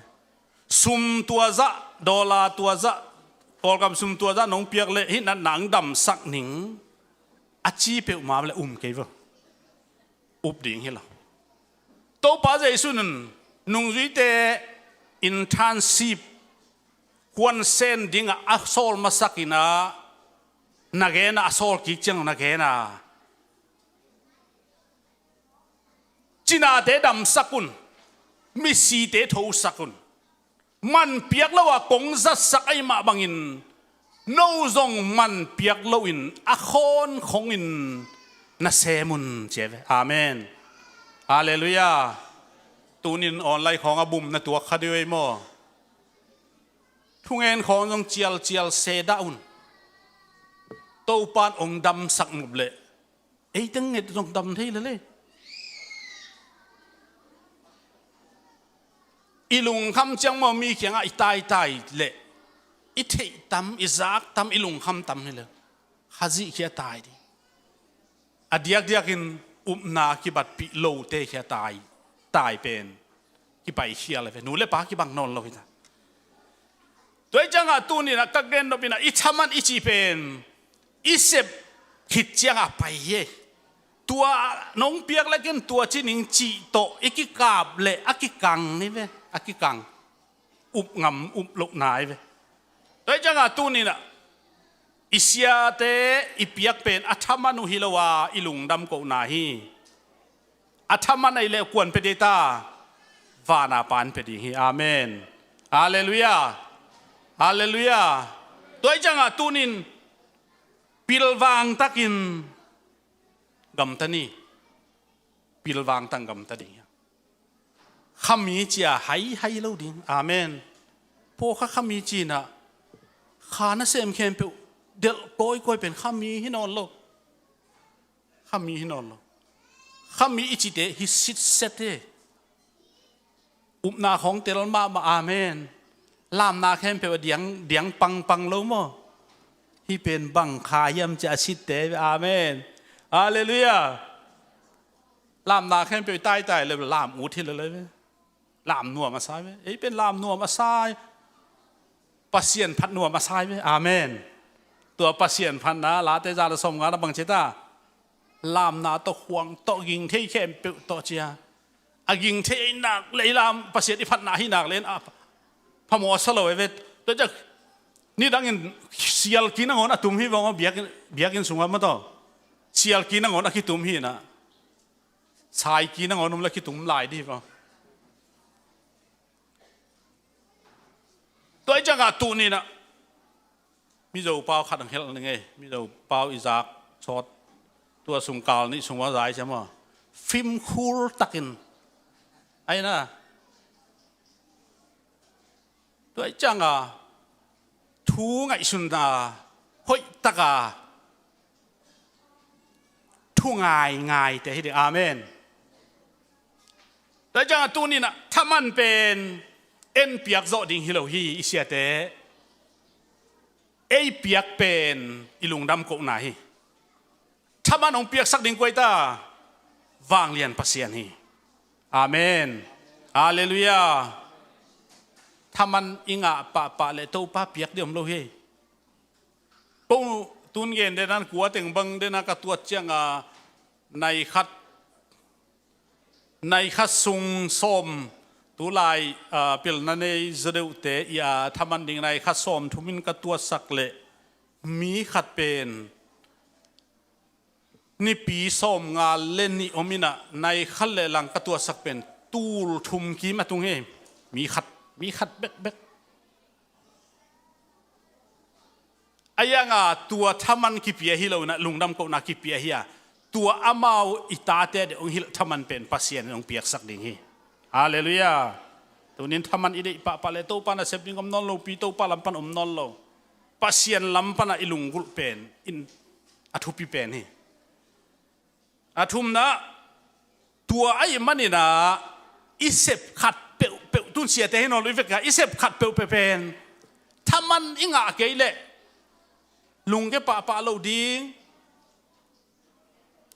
Sum tua zah, dollar tua zah, Kawlgam sum tua zah nong piak leh hih natna hong damsak ning a ci peuhmah le um kei vo. Up ding hi lo. Topa Jesu in nungzuite internship kuansen dingah a sawl masak in ah, na gen ah, a sawl kik ciang na gen ah, cinate damsak un, misite thosak un, man piak lo a kong zatsak ahih mah bangin no zong man piak loin a khawn khongin na sem un, ci a ve. Amen. Halleluiah. Tunin online khawng a bum na tuak kha dih uh ei maw. Thungen khawng zong cialcial se dah un. Topan ong damsak nop leh ei teng nget zong dam thei lel ei. I lungkham ciang maw, mi kiangah i taitai leh i theih tam, i zak tam, i lungkham tam hi lel. Khazih khia tai ding. A diakdiakin upna kibatpih lote khia tai, tai pen kipaikhial a ve. Nu le pa kibang nawn lo hi ta. Tua hi ciangah tuninah ka gen nopinah i thaman i cih pen i sep khit ciangah pai hi. Tua nong piak lekin tua ci ning cih tawh i kikap leh a kikang ni ve, a kikang. Up ngam, up loh nai ve. Tua hi ciangah tuninah i siate i piak pen a thaman uh hi lo a, i lungdam kohna hi. A thaman ahih leh kuan pia ding ta, vana pan pia ding hi. Amen. Halleluiah. Halleluiah. Tua hi ciangah tunin pilvang takin gamta ni. Pilvang tak gamta ding hi. Khami cia haihai lo ding. Amen. Pawlkhat khami cinah kha nasem khempeuh delh kawikawi pen khami hi nawn lo. Khami hi nawn lo. Khami i cite hi sitset hi. Upna khawng tel mahmah. Amen. Lamna khempeuh a diang, diang pangpang lo maw. Hih pen bang kha hiam cia a sitte. Amen. Halleluiah. Lamna khempeuh i taitai le lam ut hi lel ve. Lam nuam a sai ve. Ei pen lam nuam a sai. Pasian phat nuam a sai ve. Amen. Tua Pasian phatna Late za le sawmnga na bang ci ta. Lamna tawh, khuang tawh, ging thei khempeuh tawh cia. A ging thei ei nak le i lam Pasian i phatna hi nak le a phamawh a sa lo e ve. Tua ciah nidangin sialki nangawn a tum hi vong a, biakinn, biakinn sungah maw taw. Sialki nangawn a kitum hi na. Saiki nangawn um le kitum lai dih hi vong. Tua hi ciangah tuninah Mizo pau khat ang helh ning ei. Mizo pau i zak sawt tua sungkal nih sungah zai cia maw. Fimkhur takin. Aina. Tua hi ciangah thu ngaihsunna hoih taka thu ngaingaite hi ding. Amen. Tua hi ciangah tuninah thaman pen en piak zawh ding hi lo hi, i siate. Ei piak pen i lungdam kohna hi. Thaman hong piaksak ding kua hi ta? Vanglian Pasian hi. Amen. Halleluiah. Thaman i ngah pahpah le Topa piak ding om lo hi. Ko tun gen dena kua teng bang dena ka tuat cianga nai khat, nai khat sung sawm Tulai, ah, pilna nei zaw deuhte i, ah, thaman ding nai khat sawm thum in ka tuahsak leh mi khat pen nipi sawm nga le nih om inah nai khat le lang ka tuahsak pen tul thum kim a tung hi. Mi khat, mi khat bekbek. A ianga tua thaman kipia hi lo inah lungdam kohna kipia hi a, tua amau i tate deuh hong hilh thaman pen Pasian in hong piaksak ding hi. Halleluiah. Tunin thaman i deih pahpah le Topa nasep ding om nawn lo pi, Topa lam pan om nawn lo. Pasian lam panah i lunggulh pen in a thupi pen hi. A thumna, tua ahih maninah i sep khat peuhpeuh, tun siate hi nawn lo i vekah i sep khat peuhpeuh pen thaman i ngah kei leh lungke pahpah lo ding,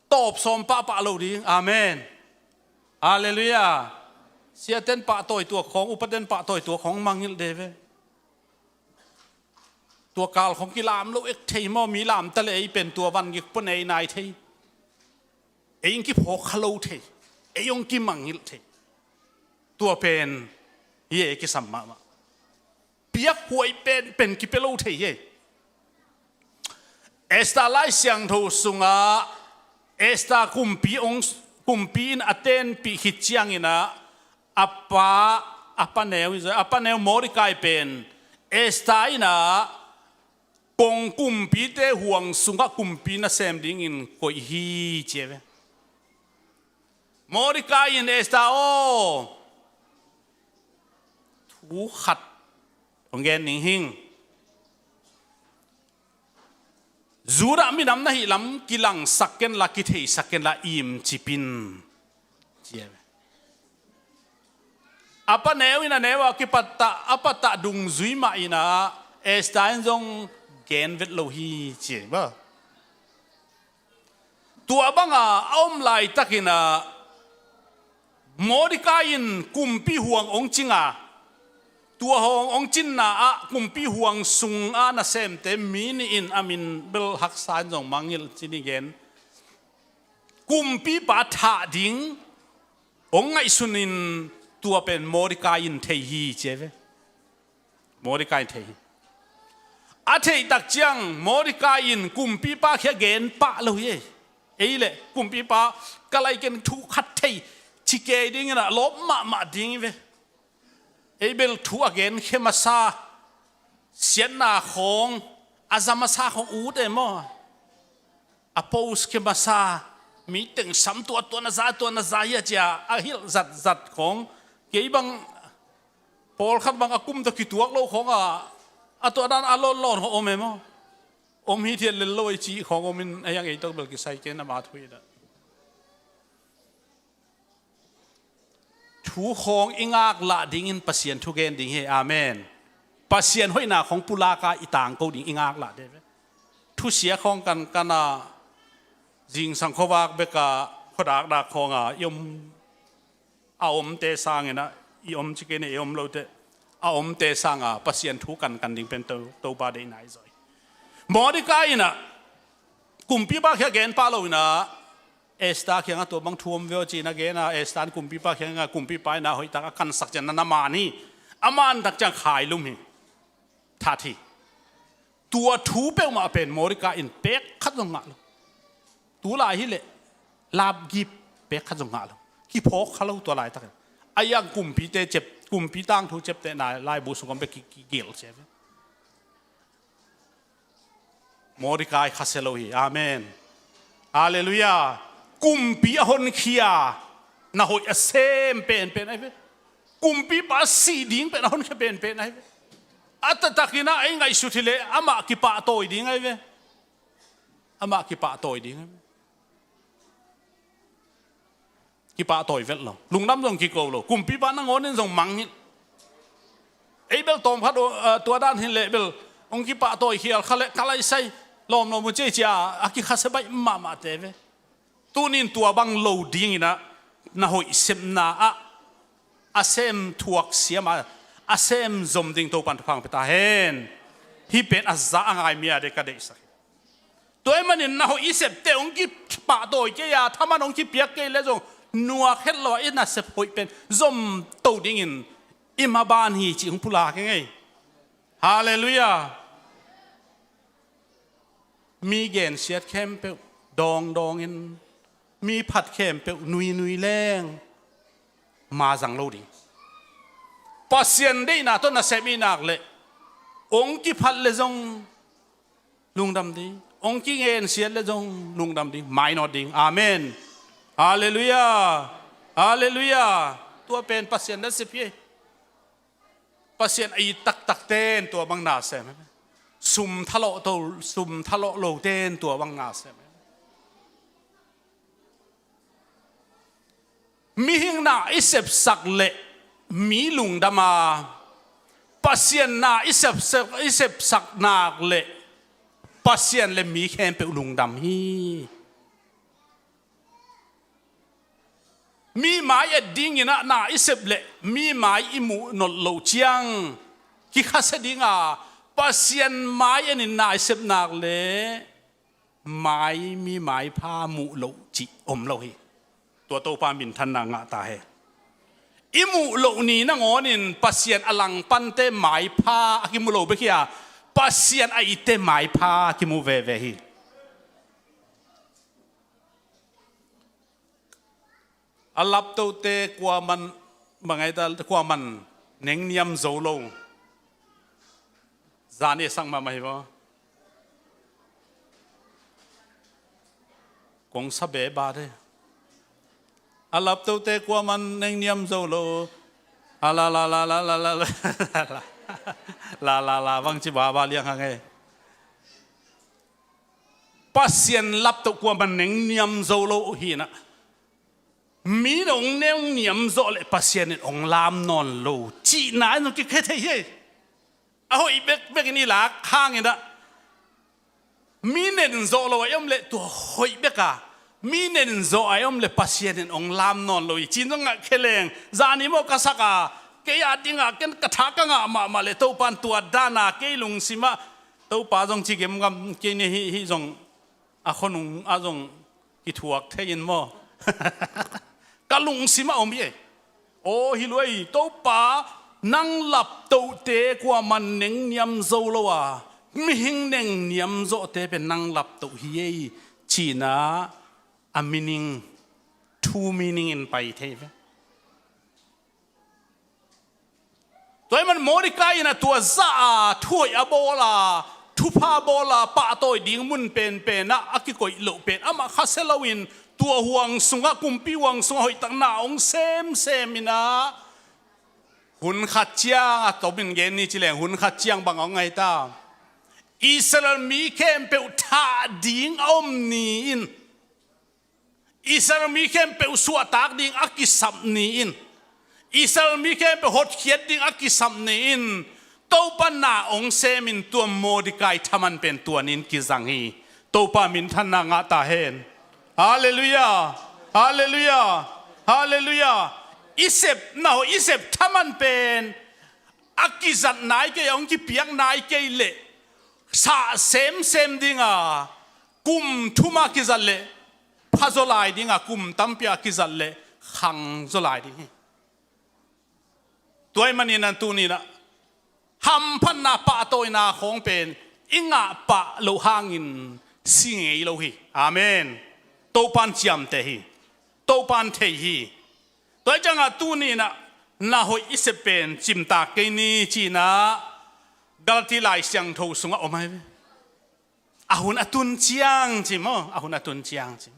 tawp sawm pahpah lo ding. Amen. Halleluiah. Siaten pahtawi tua khawng, upaten pahtawi tua khawng mangngilh de ve. Tua kal khawng kilam lo ek thei maw, mi lamta le ei pen tua van gik pua nei nai thei. Ei hong kiphawk kha lo thei. Ei hong kimangngilh thei. Tua pen hi e, kisam mahmah. Piakhuai pen pen kipia lo thei hi e. Esther Lai Siangtho sungah Esther kumpi hong, kumpi in a tenpih khit cianginah a pa, a pa neu, a pa neu Mordecai pen Esther inah kong kumpite huang sungah kumpi nasem dingin koih hi ci e ve. Mordecai in Esther aw, thu khat hong gen ning hing. Judah minam na hih lam kilangsak kenla, kitheisak kenla, im cipin ci e ve. A pa neu in a neu a kipattah, a pattah dungzui mah inah Esther in zong gen vet lo hi ci e ve. Tua banga a om laitakinah Mordecai in kumpi huang hong cinga, tua hong hong cinna ah kumpi huang sunga nasemte mi nih in a min bel haksa in zong mangngilh ci ni gen. Kumpipa thah ding hong ngaihsunin tua pen Mordecai in thei hi ci e ve. Mordecai in thei hi. A theihtak ciang Mordecai in kumpipa khia gen pah lo hi. Ei le kumpipa ka lai ken thu khat thei ci kei dinginah lawp mahmah ding hi ve. Ei bel thu a genkhia masa, siatna khawng a za masa khawng ut e maw? A post khia masa, mi teng sam tua tua na za, tua na za hi a cia a hilh zatzat khawng. Kei bang pawlkhat bang a kum tawh kituak lo khawng a, a tua dan a lawnlawn khawng om e maw? Om hi thiat lel lo ei cih khawng om in a hiang ei tawh bel kisai kei na ma thu hi dah. Thu khawng i ngaklah dingin Pasian thu gen ding hi. Amen. Pasian hoihna khawng pulaka i tangko ding i ngaklah de ve. Thusia khawng kan, kan a zingsang khuavak beka khuadakdak khawnga i om, a omte sanginah i om ci kei ni, i om lote a omte sanga Pasian thu kankan ding pen To, Topa deihna i zawi. Mordecai inah kumpipa khia gen pah lo inah Esther kiangah tua bang thu om ve aw ci-in a gen a, Esther in kumpipa kiangah, kumpipa in a hoihtak a kansak ciang na na man hi. A mantak ciang khailum hi. That hi. Tua thu peuhmah pen Mordecai in pek khat zong ngah lo. Tulai hileh lapgip pek khat zong ngah lo. Kiphawk kha lo tua laitakin. A iang kumpite cep, kumpi tangthu cepte na laibu sung om pek ki, kigel cia ve. Mordecai khasia lo hi. Amen. Halleluiah. Kumpi a honkhia na hoih a sem penpen ahi ve. Kumpipa a sih ding pen a honkhia penpen ahi ve. A taktakin ah ei ngaihsut hileh amah kipahtawi ding ahi ve. Amah kipahtawi ding ahi ve. Kipahtawi vet lo. Lungdam zong kiko lo. Kumpipa nangawnin zong mangngilh. Ei bel tawmkhat uh, ah, tua dan hileh bel hong kipahtawi khial kha leh ka laisai lawmlawm uh ciai cia a kikhasia baih mahmahte ve. Tunin tua bang lo dinginah na hoih sepna ah a sem thuak siam a, a sem zom ding Topan thupha pia ta hen. Hih pen a za a ngai mi a dei ka deihsak hi. Tua ahih manin na hoih i septe hong kipahtawi kei a, thaman hong kipiak kei leh zong Nuak het lo a i nasep hoih pen zom to dingin i maban hi cih hong pulak hi ngei. Halleluiah. Mi gensiat khempeuh dawngdawngin, mi phat khempeuh nuinui leng ma zang lo ding. Pasian deihna tawh nasem i nak leh, ong kiphat le zong lungdam ding, ong kigensiat le zong lungdam ding, mainawt ding. Amen. Halleluiah. Halleluiah. Tua pen Pasian nasep hi. Pasian a it taktak ten tua bang na sem. Sum thalawh to, sum thalawh lo ten tua bang na sem. Mihing na i sepsak leh mi lungdam a, Pasian na i sepsak, i sepsak nak leh Pasian le mi khempeuh lungdam hi. Mi mai et dingin ah na i sep leh mi mai i muh nolh loh ciang kikhasia ding a, Pasian mai enin na i sep nak leh mai, mi maipha muh loh cih om lo hi. Tua Topa minthanna ngah ta hen. I muh loh ni nangawnin Pasian a langpante maipha a kimu lo bek hi a, Pasian a itte maipha a kimu veve hi. A laptote kuaman, bang ai ta, kuaman nengniam zo lo. Zan e sang mahmah hi vaw. Kong sa be ba de. A laptote kuaman nengniam zo lo. A la la la la la la la. La la la bang ci ba ba liang hang e. Pasian laptoh kuaman nengniam zo lo hi na. Mi dong nengniam zawh leh Pasian in ong lam nawn lo cihna in zong kikhia thei hi. A hoih bekbek in i lak hangin ah mi nen zawh lo a i om leh tua hoih bek a, mi nen zawh a i om leh Pasian in ong lam nawn lo hi. Cin zong ngah khe leng zani maw ka sak a, kei a dingah ken ka tha ka ngah mahmah leh Topa in tua dana kei lungsimah Topa zong ci gemgam kei ni hi, hih zong a khonung a zong kithuak thei in maw? Ka lungsim a om hi e. Aw hi luai, Topa nang laptohte kuaman nengniam zo lo a, mihing nengniam zawhte pen nang laptoh hi ei. Cihna a meaning, true meaning in pai thei ve. Tua ahih man Mordekai in a tua zah a, thuhoih a bawl a, thupha bawl a, pahtawi ding mun penpen ah a kikoih loh pen amah khasia loin tua huang sungah, kumpi huang sungah hoihtak na ong semsem in ah, hun khat ciang a tomin gen ni ci leng, hun khat ciang bang ong ngai ta? Israel mi khempeuh thah ding a om ni in, Israel mi khempeuh suahtak ding a kisap ni in, Israel mi khempeuh hotkhiat ding a kisap ni in, Topa na ong semin tua Mordekai thaman pen tua ni in kizang hi. Topa minthanna ngah ta hen. Halleluiah. Halleluiah. Halleluiah. I sepna hoih, i sep thaman pen a kizat nai kei, a ong kipiak nai kei leh sah semsem ding a, kum thum a kizat leh pha zaw lai ding a, kum tampi a kizat leh khang zaw lai ding hi. Tua ahih manin a tuni in ah hamphatna pahtawina khawng pen i ngah pah loh hangin si ngei lo hi. Amen. Topa in ciamteh hi. Topa in thei hi. Tua ahih ciangah tuni in ah na hoih i sep pen cimtak kei ni ci in ah Galati Lai Siangtho sungah om ahi ve. A hun a tun ciang ci maw, a hun a tun ciang ci.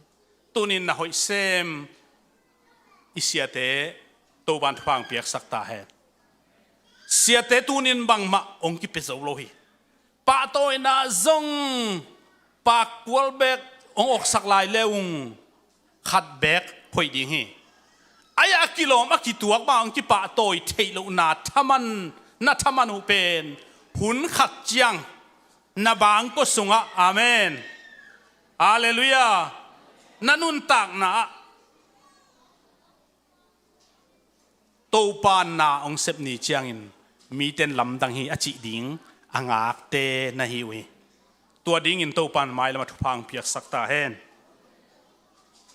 Tuni in na hoih sem i siate Topa in thupha ong piaksak ta hen. Siate tuni in bangmah ong kipia zo lo hi. Pahtawina zong pakkual bek ong oksak lai le ung khat bek hoih ding hi. Ai a kilawm a kituak bang ong kipahtawi theih lohna thaman, na thaman uh pen hun khat ciang na bangkua sungah, amen, halleluiah, na nuntakna ah Topa na ong sep ni ciangin mite in lamdang hi a cih ding a ngakte na hi uh hi. Tua dingin Topa in mailam ah thupha ong piaksak ta hen.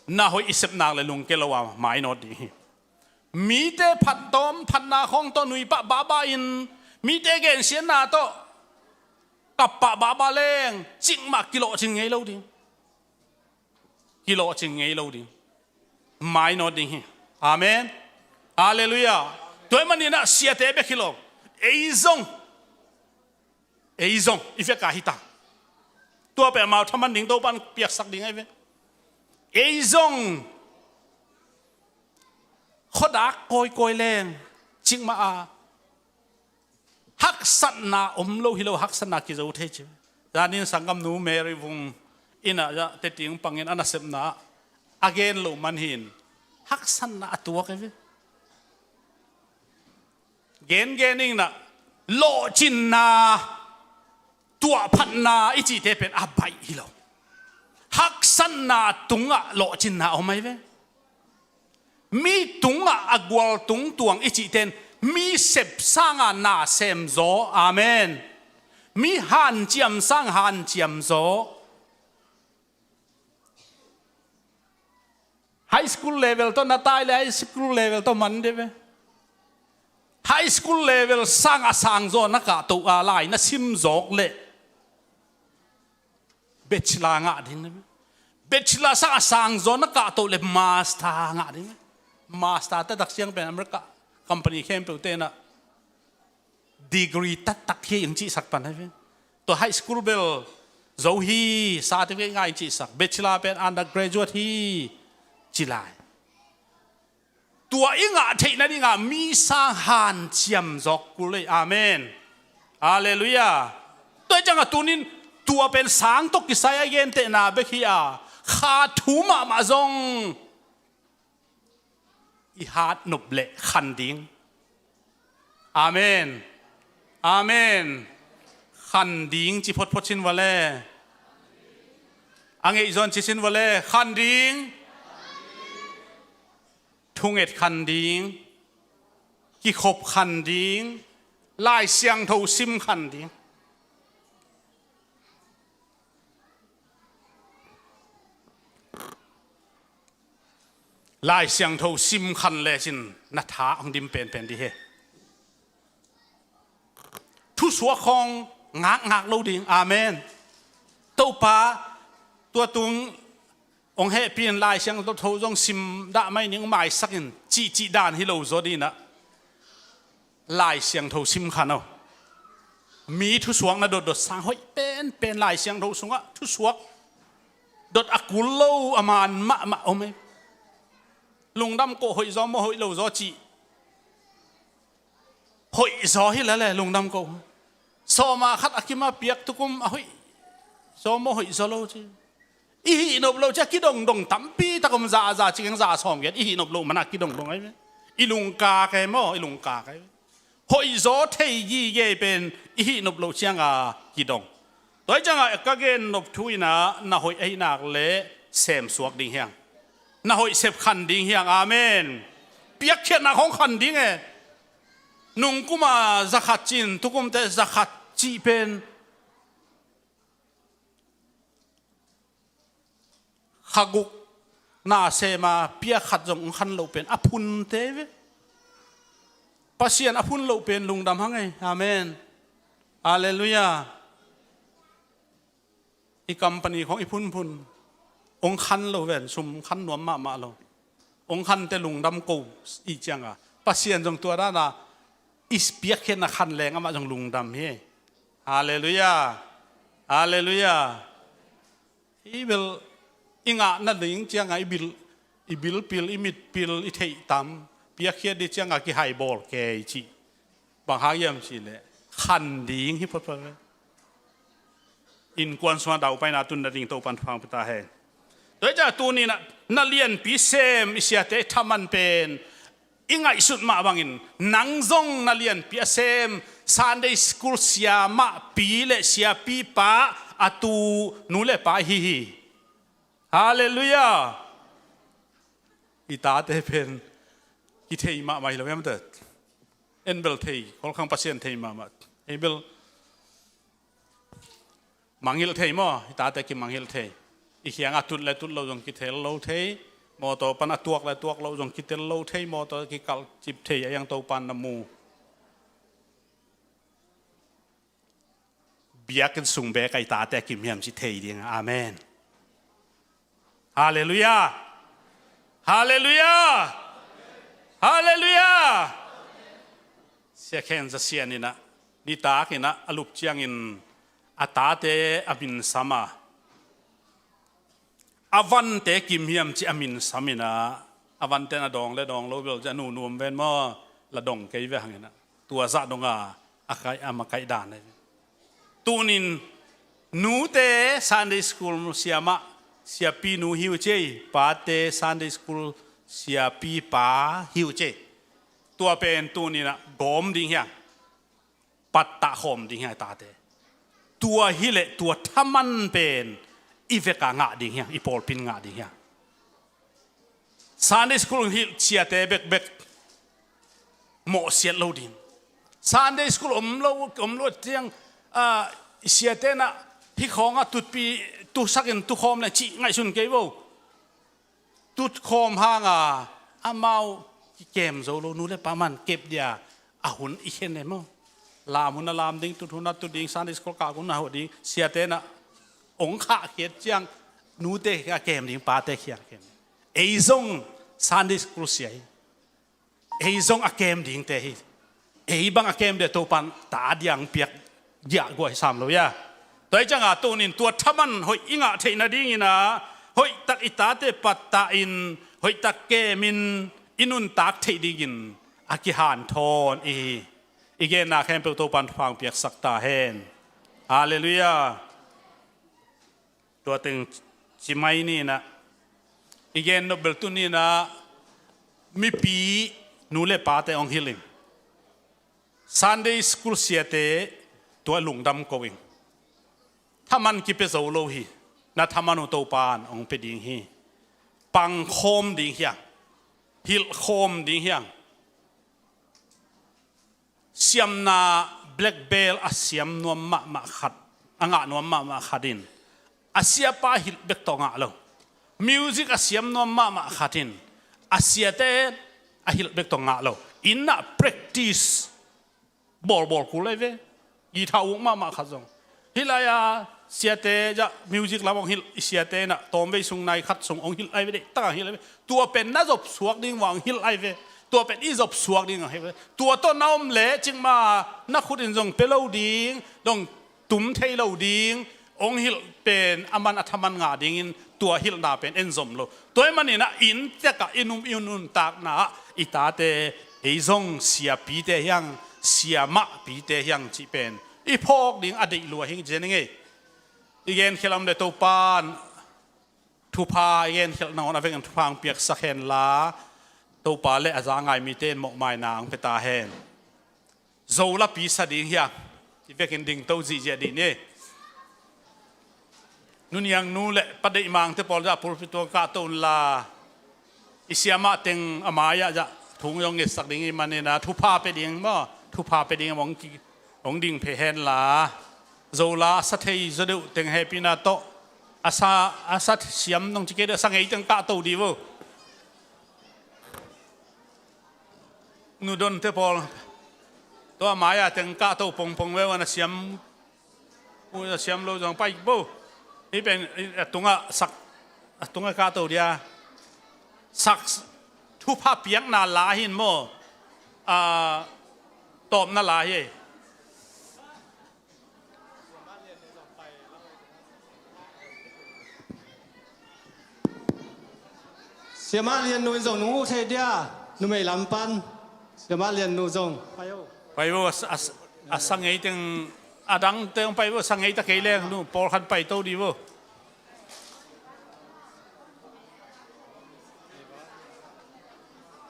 Na hoih i sep nak le lungke lo a mainawt ding hi. Mite phat tawm, phatna khawng tawh nuipah bahbah in, mite gensiatna tawh kappah bahbah leng, cikmah kilawhcing ngei lo ding. Kilawhcing ngei lo ding. Mainawt ding hi. Amen. Halleluiah. Tua ahih manin ah siate bek hi lo. Ei zong. Ei zong. I vek a hi ta. Tua pen amau thaman ding Topan piaksak ding ahi ve. Ei zong. Khuadak kawikawi leng. Cikmah a. Haksatna om lo hi lo, haksatna kizo thei ci. Zanin sanggamnu Mary Vung in ah, ya, teting pangin a nasepna a gen lo man hin haksatna a tuak e ve. Gengen in ah lawhcinna, tuahphatna i cihte pen a baih hi lo. Haksatna tungah lawhcinna om ahi ve. Mi tungah a gual tungtuang i cihten mi sep sanga na semzaw. Amen. Mi hanciam sang hanciamzaw. High school level tawh na tai le high school level tawh man de ve. High school level sang a sangzaw na kahto a lai na simzawk le bachelor ngah ding le. Bachelor sang a sangzaw na kahto le master ngah ding le. Master taktak siang pen America company khempeuh tenah degree taktak hi ing cihsak pan ahi ve. Tua high school bel zo hi, certificate ngah ing cihsak. Bachelor pen undergraduate hi, ci lai. Tua i ngah theih nadinga mi sang hanciam zawk kul ei. Amen. Halleluiah. Tua ciangah tunin tua pen sang tawh kisai a gentehna bek hi a, kha thu mahmah zong i hat nop leh khan ding. Amen. Amen. Khan ding ci photphot sin vale. A ngeih zawn ci sin vale. Khan ding. Thunget khan ding. Kikhop khan ding. Lai Siangtho sim khan ding. Lai Siangtho sim khan lecin na tha hong dim penpen dih hi. Thusuak khawng ngakngak lo ding. Amen. Topa, tua tung hong hehpih in Lai Siangtho zong sim dah mai ning, maisak in cihcih dan hi lo zaw dinah. Lai Siangtho sim khan aw. Mi thusuak na dotdot sang hoih penpen Lai Siangtho sungah thusuak dot a kul lo a man mahmah om ei. Lungdam koh hoih zaw maw hoih lo zaw cih. Hoih zaw hi lele lungdam koh. Sawma khat a kima piak tukum a hoih zaw maw hoih zaw lo cih. I hih nop loh ciah kidongdong tampi tak om, za a za cikeng za a sawm giat i hih nop loh manah kidongdong ahi ve. I lungkak ahi maw, i lungkak ahi ve. Hoihzaw thei gige pen i hih nop loh cianga kidong. Tua hi cianga ka gen nop thu inah na hoih ahi nak le semsuak ding hiang. Na hoih sep khan ding hiang. Amen. Piakkhiatna khong khan ding e. Nungkuma zakhat cin tukumte zakhat cih pen khaguk na sema piak khat zong hong khan loh pen a phunte ve. Pasian a phun loh pen lungdam hang ei. Amen. Halleluiah. I company khong i phunphun hong khan lo ven, sum khan nuam mahmah lo. Hong khante lungdam ko i cianga Pasian zong tua dana i piakkhiatna khan leng amah zong lungdam hi. Halleluiah. Halleluiah. I bel i ngah nading cianga i bil, i bilpil, i mitpil, i theihtam piakkhiat dih cianga kihaibawl kei cih. Bang hang hiam cihleh khan ding hi photphot ve. Innkuan sungah daupaina tun nading Topan thupha pia ta hen. Tua hi ciah tuninah na lianpi sem i siate thaman pen i ngaihsut mah bangin nang zong na lianpi a sem Sunday school sia mahpi le siapipa a tu nu le pa hi hi. Halleluiah. I tate pen kithei mahmah hi lo hiam te? En bel thei, kholkhang Pasian thei mahmah. Ei bel mangngilh thei maw, i tate kimangngilh thei. I khianga tut le tut lo zong kithel lo thei. Mawtaw pan a tuak le tuak loh zong kitel lo thei, mawtaw kikalh cip thei, a iang Topa'n na mu. Biakinn sung bek a i tate a kim hiam cih thei ding. Amen. Halleluiah. Halleluiah. Halleluiah. Sia Khen Za Sian in ah, nitak in ah a lup ciangin a tate a min sam a, a vante kim hiam cih a min sam in ah, a vante'n a dawng le dawng lo bel zia, nu nuam ven maw, la dong kei ve hang in ah, tua zah dong a, a kaih, a makaih dan ahi ve. Tunin nute Sunday school siamah, siapi nu hi uh ci ei, pate Sunday school siapi pa hi uh ci ei. Tua pen tunin ah gawm ding hiang, pattah khawm ding hiang i tate. Tua hileh tua thaman pen i vek a ngah ding hiang, i pawlpi'n ngah ding hiang. Sunday school hilh siate bekbek mawhsiat lo ding. Sunday school om lo, om lo ciang, ah, siate'n ah hih khawng ah tutpi tusakin tukhawm leng cih ngaihsun kei vo. Tutkhawm hang a amau kikem zo lo, nu le pa man kep dia a hun i khen e maw. Lam hun a lam ding, tut hun a tut ding, Sunday school kah hun a hawh ding, siate'n ah ong khahkhiat ciang nute kiang kem ding, pate kiang kem ding. Ei zong Sunday school sia hi. Ei zong a kem dingte hi. Ei bang a kem ding, Topa'n ta diang piak diah guai sam lo ia. Tua hi ciang a tunin tua thaman hoih i ngah theih nadingin ah, hoihtak i tate pattah in, hoihtak kemin i nuntak theih dingin a kihanthawn i hi. I genna khempeuh Topa'n thupha hong piaksak ta hen. Halleluiah. Tua teng ci mai ni in ah, i gen nop bel tuni in ah, mipi nu le pate hong hilh ing. Sunday school siate tua lungdam ko ing. Thaman kipia zo lo hi. Na thaman uh Topa'n hong pia ding hi. Pangkhawm ding hiang, hilhkhawm ding hiang. Siamna black belt a siam nuam mahmah khat, a ngah nuam mahmah khat in a siapa hilh bek tawh ngah lo. Music a siam nuam mahmah khat in a siate a hilh bek tawh ngah lo. Inn ah practice bawlbawl kul lai ve. Guitar uk mahmah khat zong hilh lai a, siate zah music lam hong hilh, i siate in ah tawmvei sung nai khat sung hong hilh lai ve, deihtak a hong hilh lai ve. Tua pen na zop suak ding uh a hong hilh lai ve. Tua pen i zop suak ding a hong hilh lai ve. Tua tawh na om leh cikmah na khut in zong pia lo ding, dong tum thei lo ding, hong hilh pen a man a thaman ngah dingin tua hilhna pen en zom lo. Tua ahih manin ah inntek ah i nuntakna ah i tate, ei zong siapite hiang, siamahpite hiang cih pen i phawk ding a deih lua hi ing, ci ning ei. I genkhial a om leh Topa'n thupha, i genkhial nangawn a vekpi-in thupha hong piaksak hen la, Topa le a za a ngai mite in mawhmaina hong pia ta hen. Zo lapi sa ding hiang, i vekin dingto zihziah dih ni. Nuniang nu le Pa Deih Mangte pawl zah pulpit tung ah kahto un la, i siamah teng a mai-ah zah thu hong ngetsak ding ahih manin ah thupha pia ding maw, thupha pia ding hong ki, hong ding phei hen la. Zo la a sa thei zaw deuh teng hehpihna tawh, a sa, a sa siam nong ci kei deuh, a sa ngei teng kahto dih vo. Nu Donte pawl tua mai-a teng kahto pongpong ve, a na siam, a siam lo zong pai bo. Hih pen a tungah sak, a tungah kahto dia. Sak, thupha piakna la hi maw, a, tawpna la hi. Siamah Lian nu in zong nung uh thei dia, numei lam pan. Siamah Lian nu zong pai o. Pai o, a, a, a sa ngei teng, a dang teng pai o, sa ngei ta kei leng nu pawlkhat pai to di o.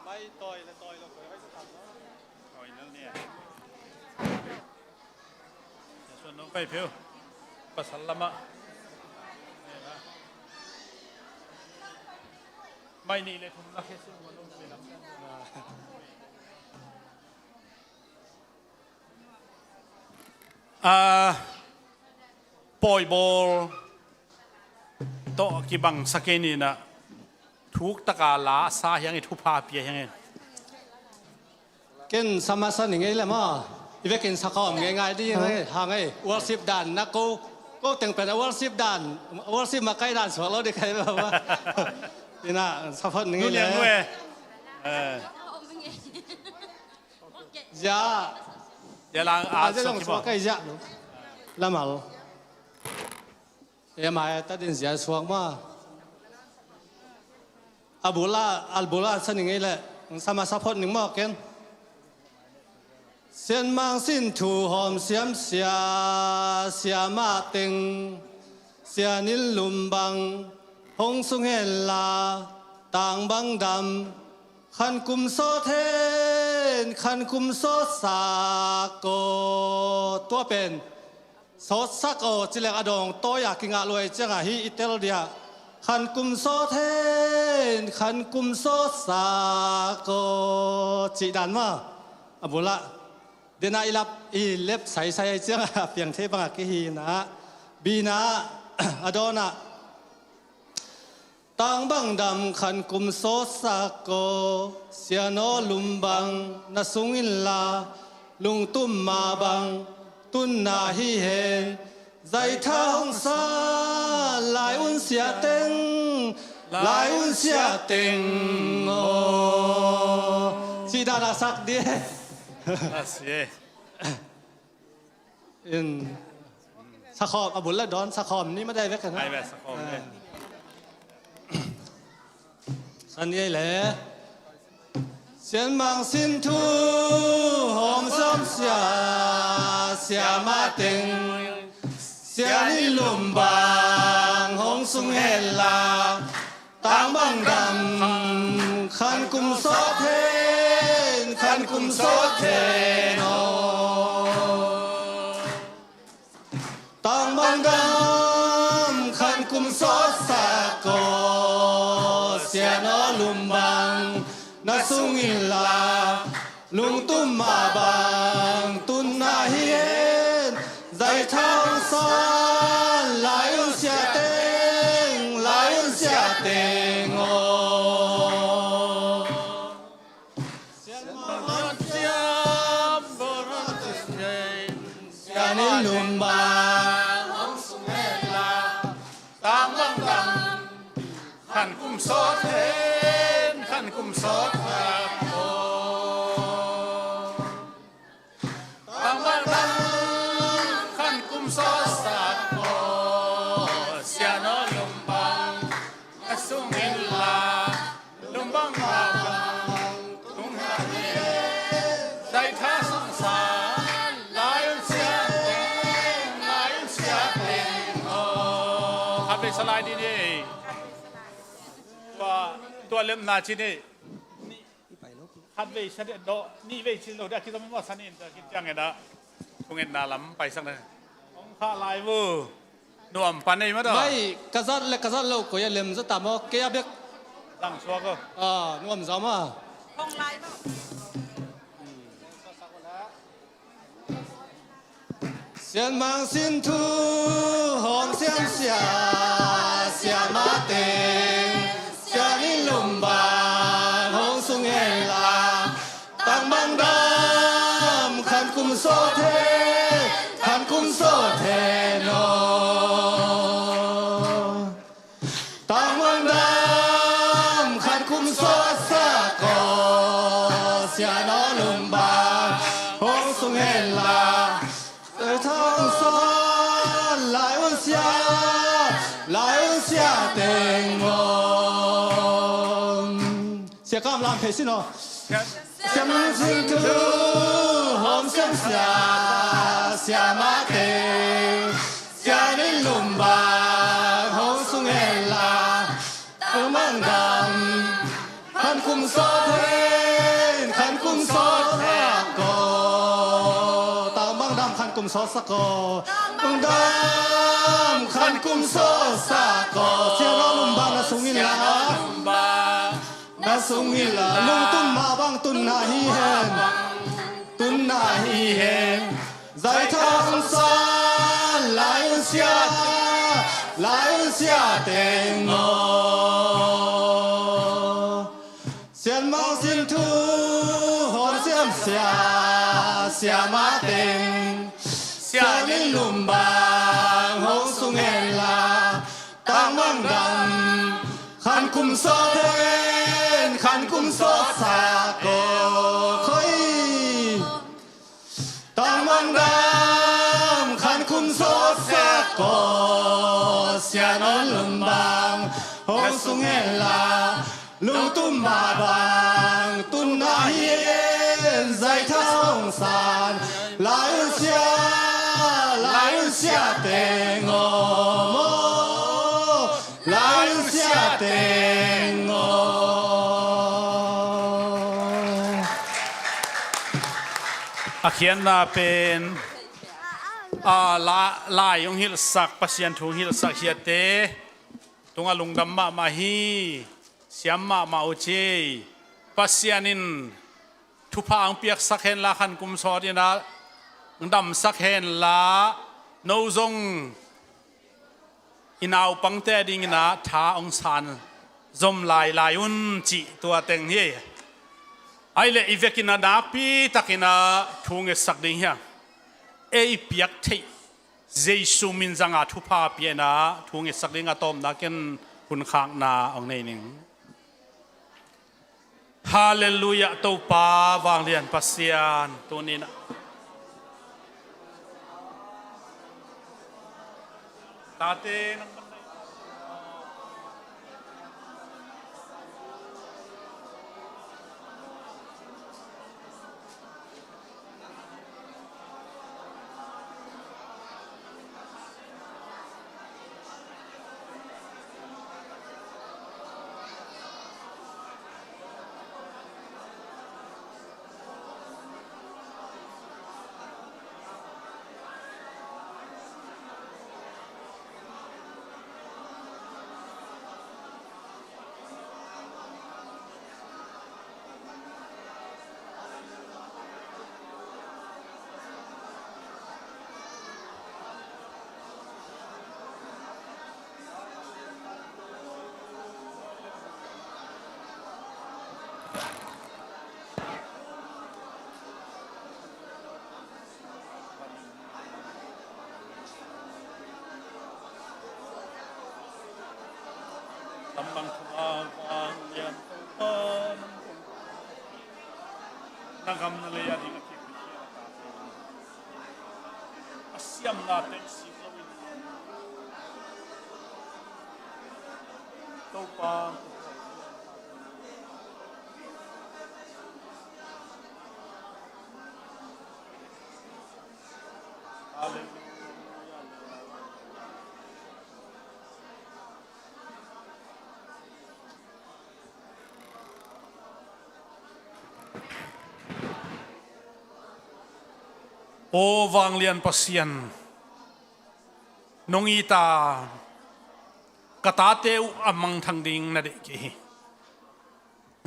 Pai tawi le tawi lo. Suan nong pai pheu. Pasal lamah. Mai nih le thum la khe sin nong pai lam. A, pawibawl tawh kibang sa kei ni in ah, thuk taka la a sa hiangin, thupha pia hiangin. Ken sama sa ning ei le maw. I vekin sa khawm ngeingai ding ei, hang ei. Worship dan na ko, ko teng pen a worship dan, worship makai dan suak lo ding kai ba ba. Ina sa phot ning ei le. Nu niang nu e. Eh. Zia. Zia lang a zia zong suak suak kai zia lo. Lamal. E mai ta din zia suak ma. A bula, a bula sa ning ei le. Sama sa phot ning maw ken. Sianmang sin thu hawm siam sia, siamah teng. Sian in lum bang hong sung hen la, tang bang dam. Khan kum sawt hen, khan kum sawt sak aw. Tua pen sawt sak aw ci leng a dawng tawi a kingah luai ciangah hi i tel dia. Khan kum sawt hen, khan kum sawt sak aw cih dan maw. A bulah dena i lap i lep saisai ai ciangah a piang thei bangah kihi na. Bina a dawnah. Tang bang dam khan kum sawt sak aw, sian aw lum bang na sung inla, lungtum mah bang tunna hi hen. Zaitha hong sa, lai un sia teng, lai un sia teng aw. Cih dan a sak dih. A si e. In sakhawm a bul le dawn sakhawm ni ma dai vek kan. Ai ve sakhawm ve. San ei le. Sianmang sin thu hawm siam sia, siamah teng. Sian in lum bang hong sung hen la. Tang bang dam khan kum sawt hen, khan kum sawt hen aw. Tang bang dam khan kum sawt sak aw, sian aw lum bang na sung inla. Lungtum mah bang tunna hi hen. Zaitha hong sa, lai un sia teng, lai un sia teng aw. Sian in lum bang hong sung hen la. Tang bang dam khan kum sawt hen, khan kum sawt hen aw. Tang bang dam khan kum sawt sak aw. Sian aw lum bang na sung inla. Lum bang mah bang tung na hi. Zaitha sung sa, lai un sia teng, lai un sia teng aw. Khat vei sa lai dih ni. Tua, tua lemna ci ni. Khat vei sa dih dawh, nih vei ci lo dih a kizom maw sa ni in tua kiciang en ah. Thungetna lam paisak na. Hong khah lai vu. Nuam pan ei mah tawh. Mai ka zat le ka zat lo koi a lem zat ta maw kei a bek. Lang suak aw. Ah, nuam zam ah. Sianmang sin thu hawm siam sia, siamah teng. Sian in lum bang hong sung hen la. Tang bang dam khan kum sawt hen, khan kum sawt hen aw. Tang bang dam khan kum sawt sak aw, sian aw lum bang hong sung hen la. Thang sa, lai un sia, lai un sia teng aw. Sia kam lam phei sin aw. Sianmang sin thu hawm siam sia, siamah teng. Sian in lum bang hong sung hen la. Tang bang dam khan kum sawt hen, khan kum sawt sak aw. Tang bang dam khan kum sawt sak aw. Bang dam khan kum sawt sak aw. Sian aw lum bang na sung inla. Na sung inla. Lungtum mah bang tunna hi hen. Tunna hi hen. Zaitha hong sa, lai un sia, lai un sia teng aw. Siamah teng sialin lum bang hong sung hen la, tangmang dam khan kum sawt hen, khan kum sawt sa ko khoi. Tangmang dam khan kum sawt sa ko, sianon lum bang hong sung hen la, lungtum mah bang tunna hi in, zaitha hong san lai un sia, lai un sia teng aw maw, lai un sia teng aw. A khiatna pen a la, lai hong hilhsak, Pasian thu hong hilhsak hiate tungah lungdam mahmah hi. Siam mahmah uh ci. Pasian in thupha hong piaksak hen la, khan kum sawt in ah hong damsak hen la, no zong i naupangte a dingin ah tha hong san zom lailai un cih tua teng hi. Ahi leh i vekin ah nakpi takin ah thu ngetsak ding hi hang. Ei piak theih Jesu min zanga thupha piakna thu ngetsak ding a tawpna ken hun khakna hong nei ning. Halleluiah, Topa vanglian Pasian, tuni-in ah tate nang Na gam na lei a ding a kik a siamna teng sik lo in Topa. Halleluiah. Aw vanglian Pasian, nong it a, ka tate uh a mangthang ding na deih kei hi.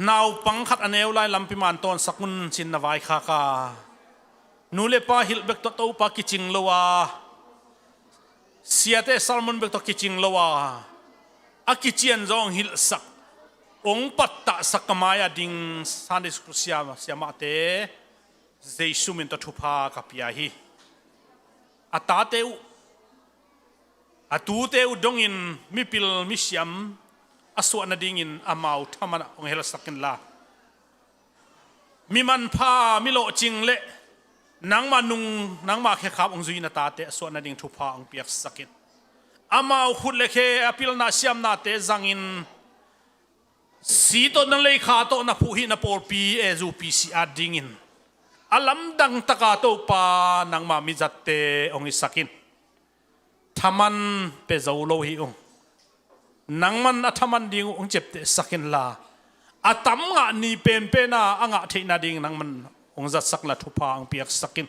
Naupang khat a neu lai lampi man tawnsak un cin na vaikhak a, nu le pa hilh bek tawh Topa kicing lo a, siate sermon bek tawh kicing lo a, a kician zong hilhsak, hong pattahsak ka mai-ah ding Sunday school siam, siamahte Jesu min tawh thupha ka pia hi. A tate uh, a tute uh dongin mipil misiam a suah nadingin amau thaman ah hong helsak inla, mi manpha, mi lawhcing le nangmah nung, nangmah khekhap hong zui na tate a suah nading thupha hong piaksak in. Amau khut le khe a pilna siamnate zangin si tawh na leikha tawh na phuh hih na pawlpi e zupi si at dingin a lamdang taka Topa nangmah mizatte hong hisak in. Thaman pe zo lo hi ung. Nangman a thaman ding uh hong ciaptehsak inla, a tam ngah ni penpen a a ngah theihna ding nangman hong zatsak inla thupha hong piaksak in.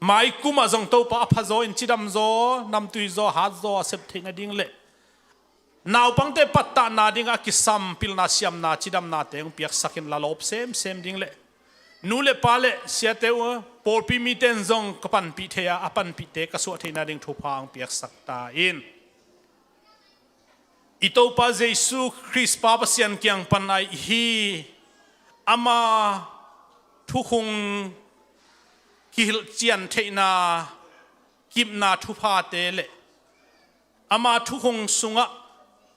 Maikum ah zong Topa a phazaw in cidamzaw, namtuizaw, hatzaw a sep theihna ding le naupangte pattahna ding a kisam pilna siamna cidamnate hong piaksak inla lawp semsem ding le nu le pa le siate uh pawlpi mite in zong ka panpih thei a, a panpihte ka suah theihna ding thupha hong piaksak ta in. I Topa Jesu Khrist pa Pasian kiang pan a i hi, ama thukhun kihilhcian theihna, kipna thuphate le ama thukhun sungah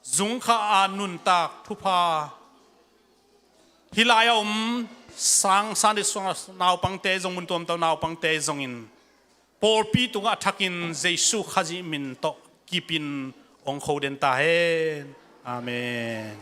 zungkha a nuntak thupha, hih lai a om sang Sunday school naupangte zong, mun tuamtuam naupangte zongin pawlpi tungah thakin Jesu Khazih min tawh kipin ong kho den ta hen. Amen.